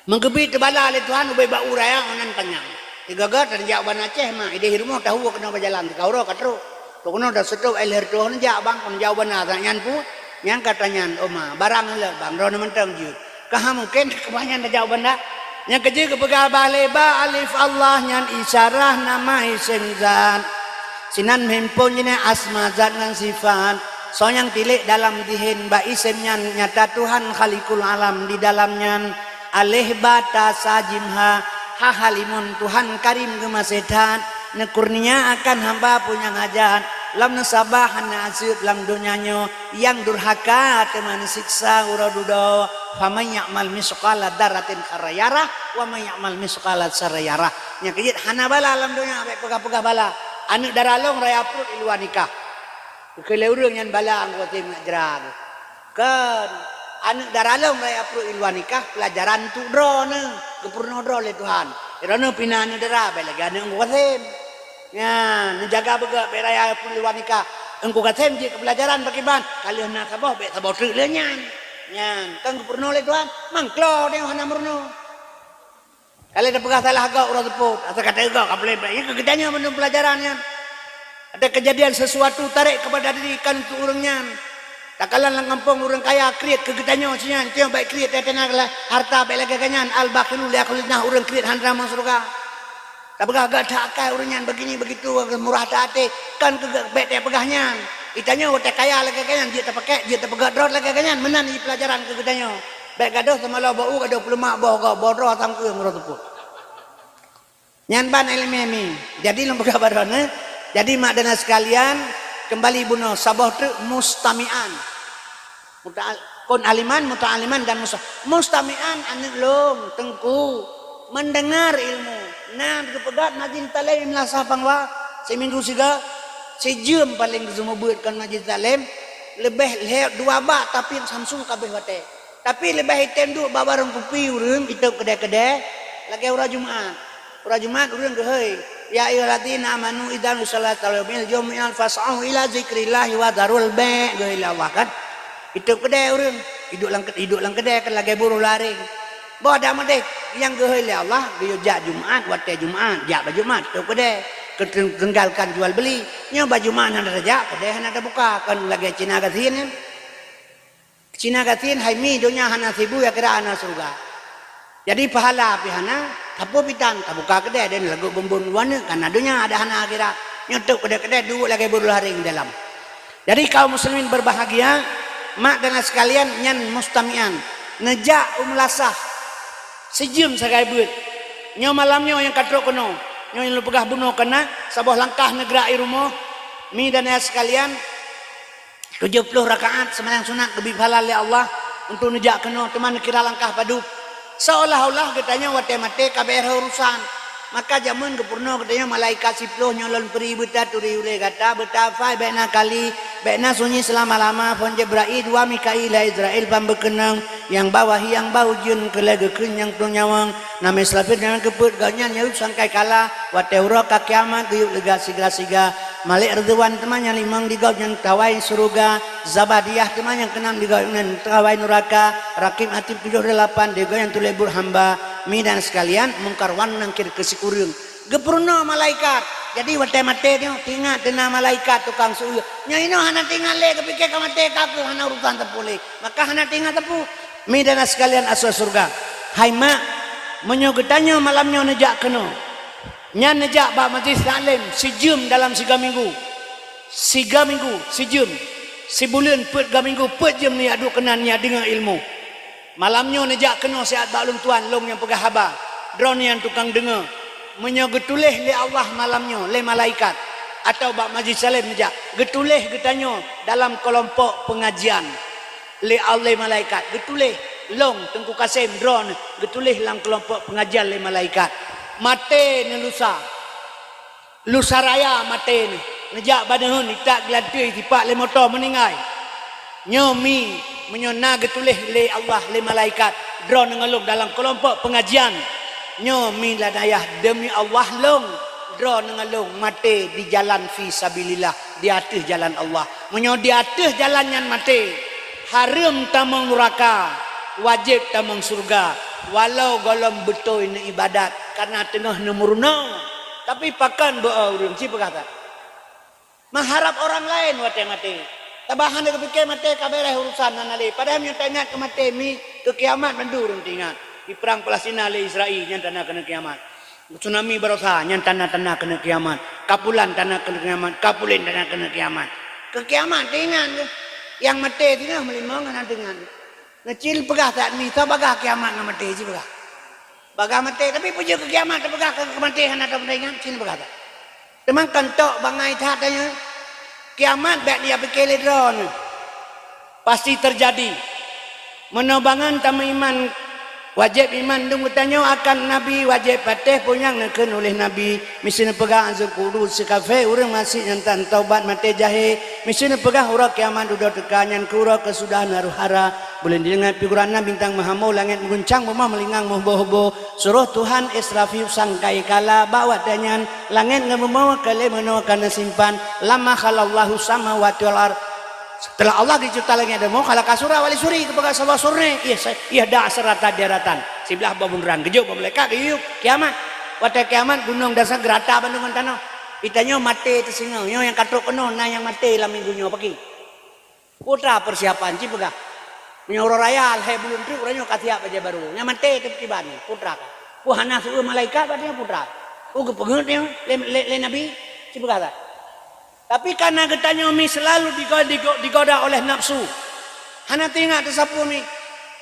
Meugeubiet teubala lé Tuhan ubé bak uraya óh nan panyang. Sigoe-goe teunjak u Banda Aceh ma, idéh rumoh tahu keunoe beujalan, teuka uroe ka trok. Trok keunoe dah seutôt air lheueh reutoh neujak bang, kon jak u Banda, nyan pu, nyan kata nyan, "Oh ma, barang lé bang, droeneuh mantong jeuet." Ka ha mungken keubah nyan tajak u Banda. Nyang keujeuet geupeugah bah lé ba alif Allah nyan isyarah nama isem zat. Sinan meuhimpon jinoe asma zat ngon sifat. Soe nyang tilék dalam zihin bak isem nyan nyata Tuhan Khaliqul Alam di dalam nyan. Aleh ba ta sa jim ha, ha halimun Tuhan Karim geumaséh that, neukurnia akan hamba peue nyang hajat, lam neusabah hana aseuet lam donya nyoe, nyang durhaka teuma neusiksa uroe dudoe. Faman ya'mal misqala dzarratin khaira yarah, wa man ya'mal misqala syarrin yarah. Nyang keujeuet hana bala lam donya, bék peugah-peugah bala. Aneuëk dara lôn raya pruet i luwa nikah. Keu lé ureuëng nyan bala anggô tim nak jra. Kon, aneuëk dara lôn raya pruet i luwa nikah, peulajaran untuk droeneuh, geupeurunoe droe lé Tuhan. Droeneuh pih na aneuëk dara, bék lagée aneuëk Teungku Kasem. Nyan, neujaga beugét bék raya pruet i luwa nikah. Teungku Kasem jeuet keu peulajaran pakriban, ka lheueh na saboh, bék saboh treuk lé nyan. Nyan, kan geupeurunoe lé Tuhan, mangklo deh hana meurunoe. Ka lheueh tapeugah salah gob uroe seupôt, asai ka teugob ka peuleueh, nyan keu geutanyoe mandum peulajaran nyan. Ada keujadian sesuatu tarek kepada diri kan untuk ureuëng nyan. Takalon lam gampông ureuëng kaya kriet keu geutanyoe si nyan, tanyoe bék kriet, teuh na harta bék lagée geuh nyan, al-bakhilu la yadkhulun jannah, ureuëng kriet hana tamong syeuruga. Tapeugah gét that akai ureuëng nyan, begini begitu, murah that até, kan keu gét bék tapeugah nyan. Geutanyoe watée kaya lagée geuh nyan, jeuet tapakée, jeuet tapeugét droe lagée geuh nyan, meunan jih peulajaran keu geutanyoe. Bék gadôh teumalo bak u, gadôh peuleumak boh gob, boh droe sang ureuëng uroe seupôt. Nyan ban iéleumé mi. Jadi lôn peugah bak droeneuh, jadi mak dan sekalian, keumbali bunoe saboh treuk mustami'an. Muta'al-, kun aliman, muta'aliman dan musta-, mustami'an aneuëk lôn, teungku, mendengar ilmu. Na geupeugét majlis taklim lam Selasa Pangwa, siminggu sigoe, sijeuem paleng geuseumeubeuet kon majlis taklim, leubeh lhée dua bak tapi samsung kabeh watée. Tapi leubeh item duek bak warong kupi ureuëng itôb keudée-keudée lagée uroe Jumat. Uroe Jumat ureuëng geuhôi, "Ya ayyuhalladzina amanu idza nudiya lissalati min yaumil jumu'ah fas'au ila dzikrillahi wa dzarul bai'," geuhôi lé Allah kan. Itôb keudée ureuëng, iduek lam, iduek lam keudée kan lagée buroh lareng. Boh dak meudeh nyang geuhôi lé Allah, geuyue jak Jumat, watée Jumat, jak bak Jumat, itôb keudée, keu teung-, tinggalkan jual beli. Nyoe bak Jumat hana tajak, keudée hana tabuka, kan lagée Cina gasien nyan. Cina gasien hai mi donya hana sibu, akhirat hana syeuruga. Jadi pahala pih hana, Sapeue pitan, tabuka keudè, dan lagu bumbon dua neuk, karena donya ada hana akhirat. Nyoe tôp keudè-keudè, duek lagèe beureulah ring dalam. Jadi, kaum muslimin berbahagia, mak dan sekalian, nyan mustami'an. Neujak u meulasah. Sijeuem sagai beuet. Nyoe malam nyoe nyang ka trok keunoe. Nyoe nyang lôn peugah bunoe keunan, saboh langkah neugrak i rumoh. Mi dan ayah sekalian, tujoh ploh rakaat seumayang sunat geubri pahala lé Allah untuk neujak keunoe, teuma neukira langkah padub. Seolah-olah geutanyoe watèe maté ka bèk rhah urusan. Maka jameun geupeurunoe geutanyoe malaikat siploh nyoe lôn peuri beutaturi ulèe gata, beutafai bèk na kali, bèk na sunyi seulama-lama, phon Jibrail, dua Mikail, Izrail, pam beukeunong, nyang ba wahyi, nyang ba ujeuen, keu lhèe geukheun nyang tueng nyawöng, na Israfil nyang keupeuet, gobnyan nyang sangkai kala, watèe uroe ka kiamat geuyue leuga sigra-siga. Malek Ridwan teuma nyang limong di gobnyan tawai syeuruga, Zabadiyah teuma nyang keunam di gobnyan tawai nuraka, Rakib Atid tujoh delapan di gobnyan tuléh buet hamba. Mi dan sekalian, Mungkar wan Nakir keu sikureueng. Geupeurunoe malaikat. Jadi watèe maté nyoe, teuingat teuna malaikat tukang seueu. Nyoe inoe hana teuingat lé, geupike ka maté ka keuh, hana urusan sapeue lé. Maka hana teuingat sapeue. Mi dan sekalian asoe syeuruga. Hai mak, meunyoe geutanyoe malam nyoe neujak keunoe, nyan neujak bak majlis taklim sijeuem dalam siga minggu. Siga minggu, sijeuem. Sibuleuen peuet ga minggu, peuet jeuem neujak duek keunan neujak deungö ilmu. Malam nyoe neujak keunoe siat bak lôn tuan, lôn nyang peugah haba. Droeneuh nyang tukang deungö. Meunyoe geutuléh lé Allah malam nyoe lé malaikat, atawa bak majlis taklim neujak, geutuléh geutanyoe dalam keulompok peungajian lé Allah, lé malaikat, geutuléh lôn Teungku Kasem droeneuh geutuléh lam keulompok peungajian lé malaikat. Maté neuh lusa. Lusa raya maté neuh, neujak bak neuheun itak geulanteue sipak lé moto meuninggai. Nyoe mi, meunyoe na geutuléh lé Allah lé malaikat, droeneuh ngon lôn dalam keulompok peungajian. Nyoe mi lôn ayah, deumi Allah lôn, droeneuh ngon lôn maté di jalan fi sabilillah, di ateueh jalan Allah. Meunyoe di ateueh jalan nyan maté, hareuem tamong nuraka, wajéb tamong syeuruga, walau gohlom beutôi neuibadat, kareuna teungoh neumeurunoe. Tapi pakon beu-o ureuëng, ci peugah that. Meuharab orang laén watée maté. Tabah hana teupike maté ka béreh urusan hana lé. Padahai meunyoe taingat keu maté mi, keu kiamat mandum ureuëng teuingat. Di perang Palestina lé Israel nyan tanda keuneuk kiamat. Tsunami barosa nyan tanda-tanda keuneuk kiamat. Kapulan tanda keuneuk kiamat. Kapulén tanda keuneuk kiamat. Keu kiamat teuingat keuh. Nyang maté singoh meulimong hana teuingat. Neucil peugah that mi, soe bagah kiamat ngon maté ci peugah. Bagah maté, tapi peue jeuet keu kiamat teupeugah keu maté hana teupeue ingat, ci neupeugah that. Teuma kan tok bangai that tanyoe. Kiamat bék dia pike lé droeneuh. Pasti teujadi. Meunoe bangon tameuiman, wajéb iman dum geutanyoe akan Nabi, wajéb patéh peue nyang neukheun uléh Nabi. Miseue neupeugah azab kubur sikafé ureuëng maséh nyan tan taubat maté jahé. Miseue neupeugah uroe kiamat dudoe teuka nyan keu uroe keusudahan harôh hara. Buleuen jideungat pih gurana bintang meuhamo, langét meuguncang, bumoe meulingang meuheubo-heubo. Suroh Tuhan Israfil sangkai kala, bak watée nyan langét ngon bumoe ka lé meunoe ka neusimpan. Lamma khalaqallahu samawati wal ard. Seuteulah Allah geucebta langét dan bumoe, khalaqa surah wali suri, geupeugah saboh suri, ié, ié da seuratan daratan. Siblah boh bunderan geujok bak malaikat geuyue kiamat. Watée kiamat gunong dan sa geurata bandum ngon tanoh. Geutanyoe maté teusingoh, nyoe nyang ka trok keunoe na nyang maté lam minggu nyoe pagi. Peue teuma persiapan ci peugah. Meunyoe uroe raya lhée buleuen treuk uroe nyoe ka siap bajée barô. Nyang maté teukiban peue teuma ka. Peue hana seueu malaikat bak nyoe peue teuma. Peue geupeungeut nyoe lé, lé, lé Nabi ci peugah that. Tapi kareuna geutanyoe mi seulalu digo-, digo-, digoda oleh nafsu. Hana teuingat teusapeue mi.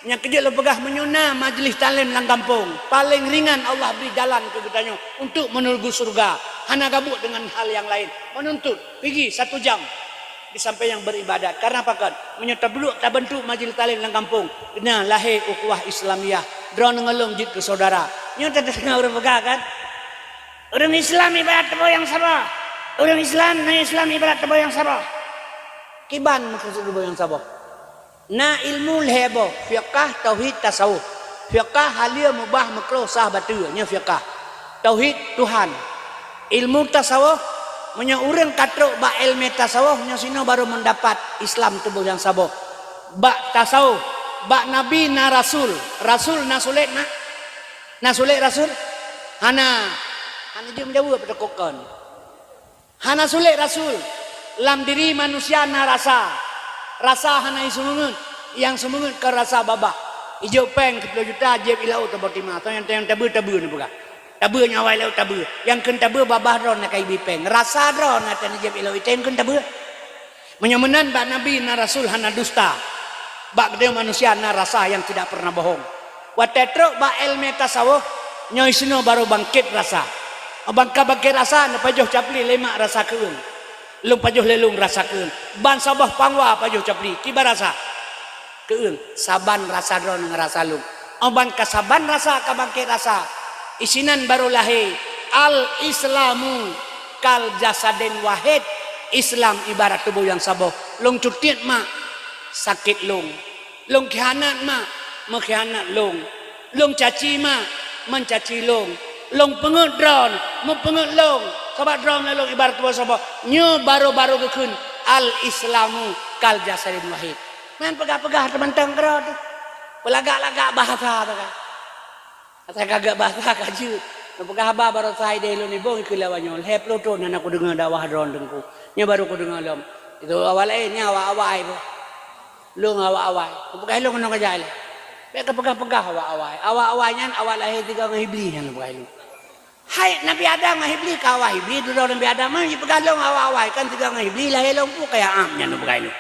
Nyang keujeuet lôn peugah meunyoe na majlis taklim lam gampông, paleng ringan Allah bri jalan keu geutanyoe untuk menuju syeuruga. Hana gabuek deungon hal nyang laén. Meununtut pigi satu jam. Di sampéng nyang beuribadat. Kareuna pakon? Meunyoe tablok tabantu majlis taklim lam gampông, na lahé ukhuwah Islamiyah. Droeneuh ngon lôn jeuet keu syedara. Nyoe tadeungoe ureuëng peugah kan? Ureuëng Islam ibarat teubong nyang saboh. Ureuëng Islam, na Islam ibarat teubong nyang saboh. Kiban meukeusud teubong nyang saboh. Na ilmu lhée boh, fiqah, tauhid, tasawuf. Fiqah, haleue, mubah, meukruh, sah, bateue, nyoe fiqah. Tauhid, Tuhan. Ilmu tasawuf, meunyoe ureuëng ka trok bak ilmu tasawuf, nyoe sinoe baru meudapat Islam teubong nyang saboh. Bak tasawuf, bak Nabi na rasul. Rasul na sulet na? Na sulet rasul? Hana. Hana jeuet meujaweueb teuka kon. Hana sulet rasul. Lam diri manusia na rasa. Rasa hana iseumeungeut. Nyang seumeungeut ka rasa babah. Ijok péng siploh juta, jieb ilau teuboti ma. Soe nyang, nyang tabeue-tabeue neupeugah. Tabeue nyoe awai lheueh tabeue. Nyang kheun tabeue babah droe na ka ibi péng. Rasa droe na tan jieb ilok item kheun tabeue. Meunyoe meunan bak nabi na rasul hana dusta. Bak geutanyoe manusia na rasa nyang tidak pernah bohong. Watée trok bak ilmu tasawuf, nyoe sinoe baru bangkit rasa. Bangka bangkit rasa neupajoh capli lemak rasa keueung. Lôn pajoh lé lôn rasa keueung. Ban saboh pangwa pajoh capli, kiban rasa. Keueung, saban rasa droe ngon rasa lôn. Óh ban ka saban rasa ka bangkét rasa. Isinan barô lahé, al-Islamu kal jasadin wahid. Islam ibarat tuboh nyang saboh. Lôn cutiet mak, sakét lôn. Lôn khianat mak, meukhianat lôn. Lôn caci mak, meucaci lôn. Lôn peungeuet droe, meupeungeuet lôn. Sabab droe ngon lôn ibarat tuboh saboh. Nyoe barô-barô geukheun al-Islamu kal jasadin wahid. Meunan peugah-peugah teumantong keudroe teuh. Peulagak-lagak bahasa teuh ka. Asai ka geuet bahasa ka jeuet. Neupeugah haba baroesa idéh lôn nibong ikheun lé awak nyoe. Lhée ploh thon hana kudeungoe dakwah droe teungku. Nyoe barô kudeungoe lom. Itu awak laén nyan awak awai pih. Lôn awak awai. Neupeugah lôn keunoe keujak ilée. Bék kapeugah-peugah awak awai. Awak awai nyan awak lahé sigoe ngon Iblih nyan neupeugah lôn. Hai Nabi Adam ngon Iblih ka awai Iblih dudoe Nabi Adam nyan jipeugah lôn awak awai kan sigoe ngon Iblih lahé lôn peue kaya am nyan neupeugah lôn.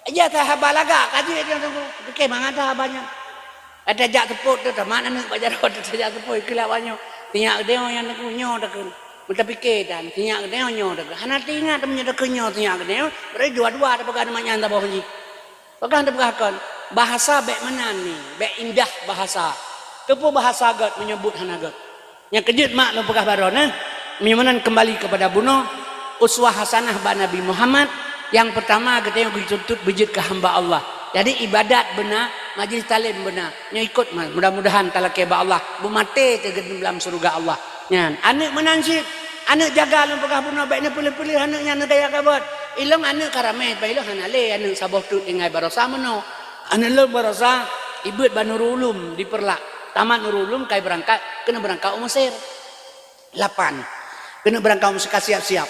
Ija that haba lagak ka jeuet nyan teungku. Pike mangat that haba nyan. Ada jak seupôt teuh tamat aneuk bak jaroe teuh tajak seupôt ikheun lé awak nyoe. Sinyak geutanyoe nyan teungku nyoe takheun. Meutapike dan sinyak geutanyoe nyoe takheun. Hana teuingat meunyoe takheun nyoe sinyak geutanyoe. Berarti dua-dua tapeugah nyan saboh jih. Peugah tapeugah kon. Bahasa bék meunan ni, bék indah bahasa. Keupeue bahasa gét meunyoe buet hana gét. Nyang keujeuet mak lôn peugah baroe nyoe, meunyoe meunan keumbali keupada bunoe, uswah hasanah bak Nabi Muhammad, nyang peurtama geutanyoe geutuntut beujeuet keu hamba Allah. Jadi ibadat beuna, majlis taklim beuna. Nyoe ikot ma-, mudah-mudahan talakée bak Allah, beumaté teugeudeueng lam syeuruga Allah. Nyan, aneuk meunan cit, aneuk jaga lôn peugah bunoe bék neupeuleueh-peuleueh aneuk nyan neugaya kabot. Ilong aneuk ka ramé, bah ilong hana lé aneuk saboh teuk tinggai baroesa meunoe. Aneuk lôn baroesa ibeuet bak Nurul Ulum di Peureulak. Tamat Nurul Ulum kai beurangkat, keuneuk beurangkat u Mesir. Lapan. Keuneuk beurangkat u Mesir ka siap-siap.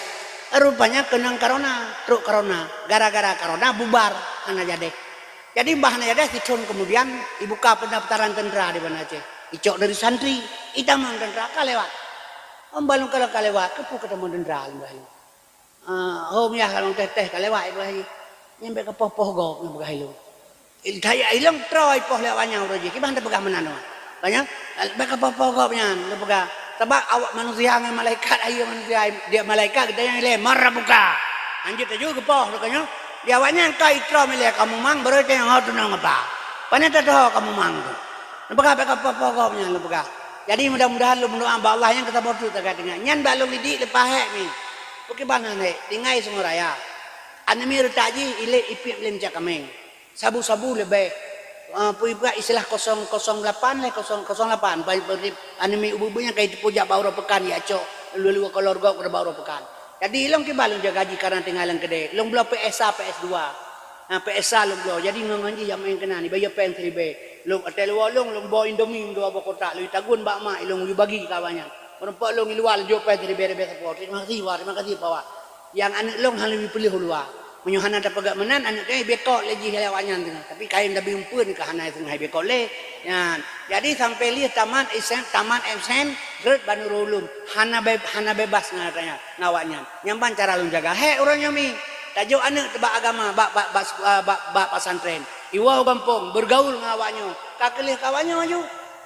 Rupanya keunong corona, trok corona. Gara-gara corona bubar, hana jadeh. Jadi bah hana jadeh sithon keumudian ibuka peundaftaran teuntra di Banda Aceh. Icok dari santri, itamong teuntra ka lewat. Amba lôn ka lewat, keupeue katamong teuntra lôn bah lôn. Ah, hom yah lam teh-teh ka lewat ipeugah jih. Nyan bék kapoh-poh gob nyan peugah ilong. Ilong troe ipoh lé awak nyan uroe jih. Kiban teupeugah meunan awak. Banyak, bék kapoh-poh gob nyan teupeugah. Sabab awak manusia ngon malaikat, ayo manusia, dia malaikat geutanyoe ilée, "Man rabbuka?" Hanjeuet taju geupoh teuh nyoe. Di awak nyan ka itroe ilée kamoe mang, baroe teuh nyang ho tunong apa. Pane teuh ho kamoe mang tu. Neupeugah bék kapoh-poh gob nyan neupeugah. Jadi mudah-mudahan lôn meudoá bak Allah nyang keusaboh teuk tagat deungon. Nyan bak lôn idik leupah hék mi. Peukiban han hék, tinggai Sungai Raya. Aneuk miet reutak jih ilée ipiep lé meucak kaméng. Sabu-sabu leubeh. Ah, peue ipeugah istilah kosong kosong lapan lé kosong kosong lapan. Ba-, ba-, aneuk miet ubeut-ubeut nyang ka jiteupeue jak bak uroe peukan, jak cok lue-lue kolor gob keu bak uroe peukan. Jadi ilong kiban lôn jaga jih karena tinggai lam keudè. Lôn bloe P S A, P S dua. Ha, P S A lôn bloe. Jadi ngon-ngon jih jak maén keunan, ibayeue péng siribèe. Lôn até luwa lôn, lôn boh Indomie dua boh kotak, lôn tagun bak mak, ilôn yue bagi keu awak nyan. Meureumpok lôn i luwa lôn jok péng siribèe-ribèe sapo. Terima kasih, Wak. Terima kasih, Pak Wak. Nyang aneuk lôn hana lôn piléh u luwa. Meunyoe hana tapeugah meunan, aneuk teuh ibekot lé jih lé awak nyan teungoh. Tapi kayém tabi umpeuen ka hana teungoh ibekot lé. Nyan. Jadi sampai lheueh tamat S M, tamat S M, rhot bak Nurul Ulum. Hana be-, hana bebas ngon awak nyan. Ngon awak nyan. Nyan ban cara lôn jaga. Hék uroe nyoe mi. Tajok aneuk bak agama, bak, bak, bak, bak, bak pesantren. Iwoe u gampông, bergaul ngon awak nyoe. Ka keu lheueh keu awak nyoe aju.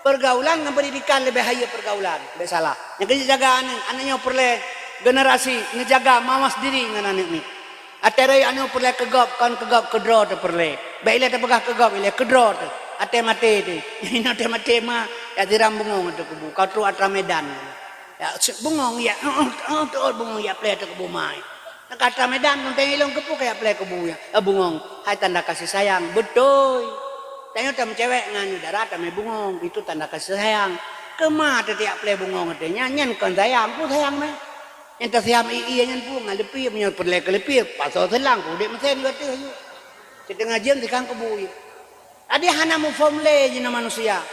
Pergaulan ngon pendidikan leubeh hayeu pergaulan. Bék salah. Nyang keuneuk jaga aneuk, aneuk nyoe peureulée generasi neujaga mawas diri ngon aneuk miet. Até rhot aneuk peureulée keu gob, kon keu gob keu droe teuh peureulée. Bék ilée tapeugah keu gob, ilée keu droe teuh. Até maté teuh. Nyang até maté ma, jak siram bungong ateueh kubu. Ka trok atra Medan. Ya, bungong ya, oh, oh, oh, bungong ya pleh ateueh kubu ma. Nyang ka atra Medan, teuntée ilong keupeue kaya pleh kubu ya. Eh, bungong, hai tanda kasih sayang. Beutôi. Tanyoe tameucewek ngon aneuk dara tamé bungong, itu tanda kasih sayang. Keu ma teuh tiak pleh bungong ateueh nyan, nyan kon sayang, peue sayang meh. Nyang tasayang ie-ie nyan peue ngon leupie, meunyoe peureulée keu leupie, pasoe seulang, udeb meusen gata teuh. Siteungoh jeuem sikang kubu ie. Jadi hana muphom lé jinoe manusia.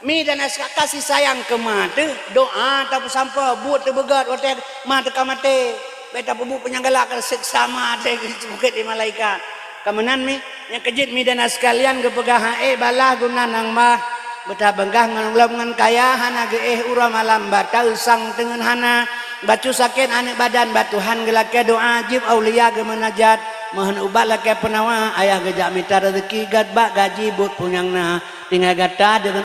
Mi dan aska kasih sayang keu ma teuh, doa tapeusampoe, buet teuh beugét watée ma teuka maté. Bék tapeubuet peunyang galak keu seksa ma teuh geuseuket lé malaikat. Ka meunan mi, nyang keujeuet mi dan aska lian geupeugah ha'é balah guna nang bah. Beutabeungah ngon lom ngon kaya, hana geuéh uroe malam, bak taeu sang teungeut hana. Bacut sakét aneuk badan, bak Tuhan geulakée doá, jieb aulia geumeunajat. Meuhon ubat lakée peunawa, ayah geujak mita reuzeuki, gét bak gaji buet peue nyang na. Tinggai gata deungon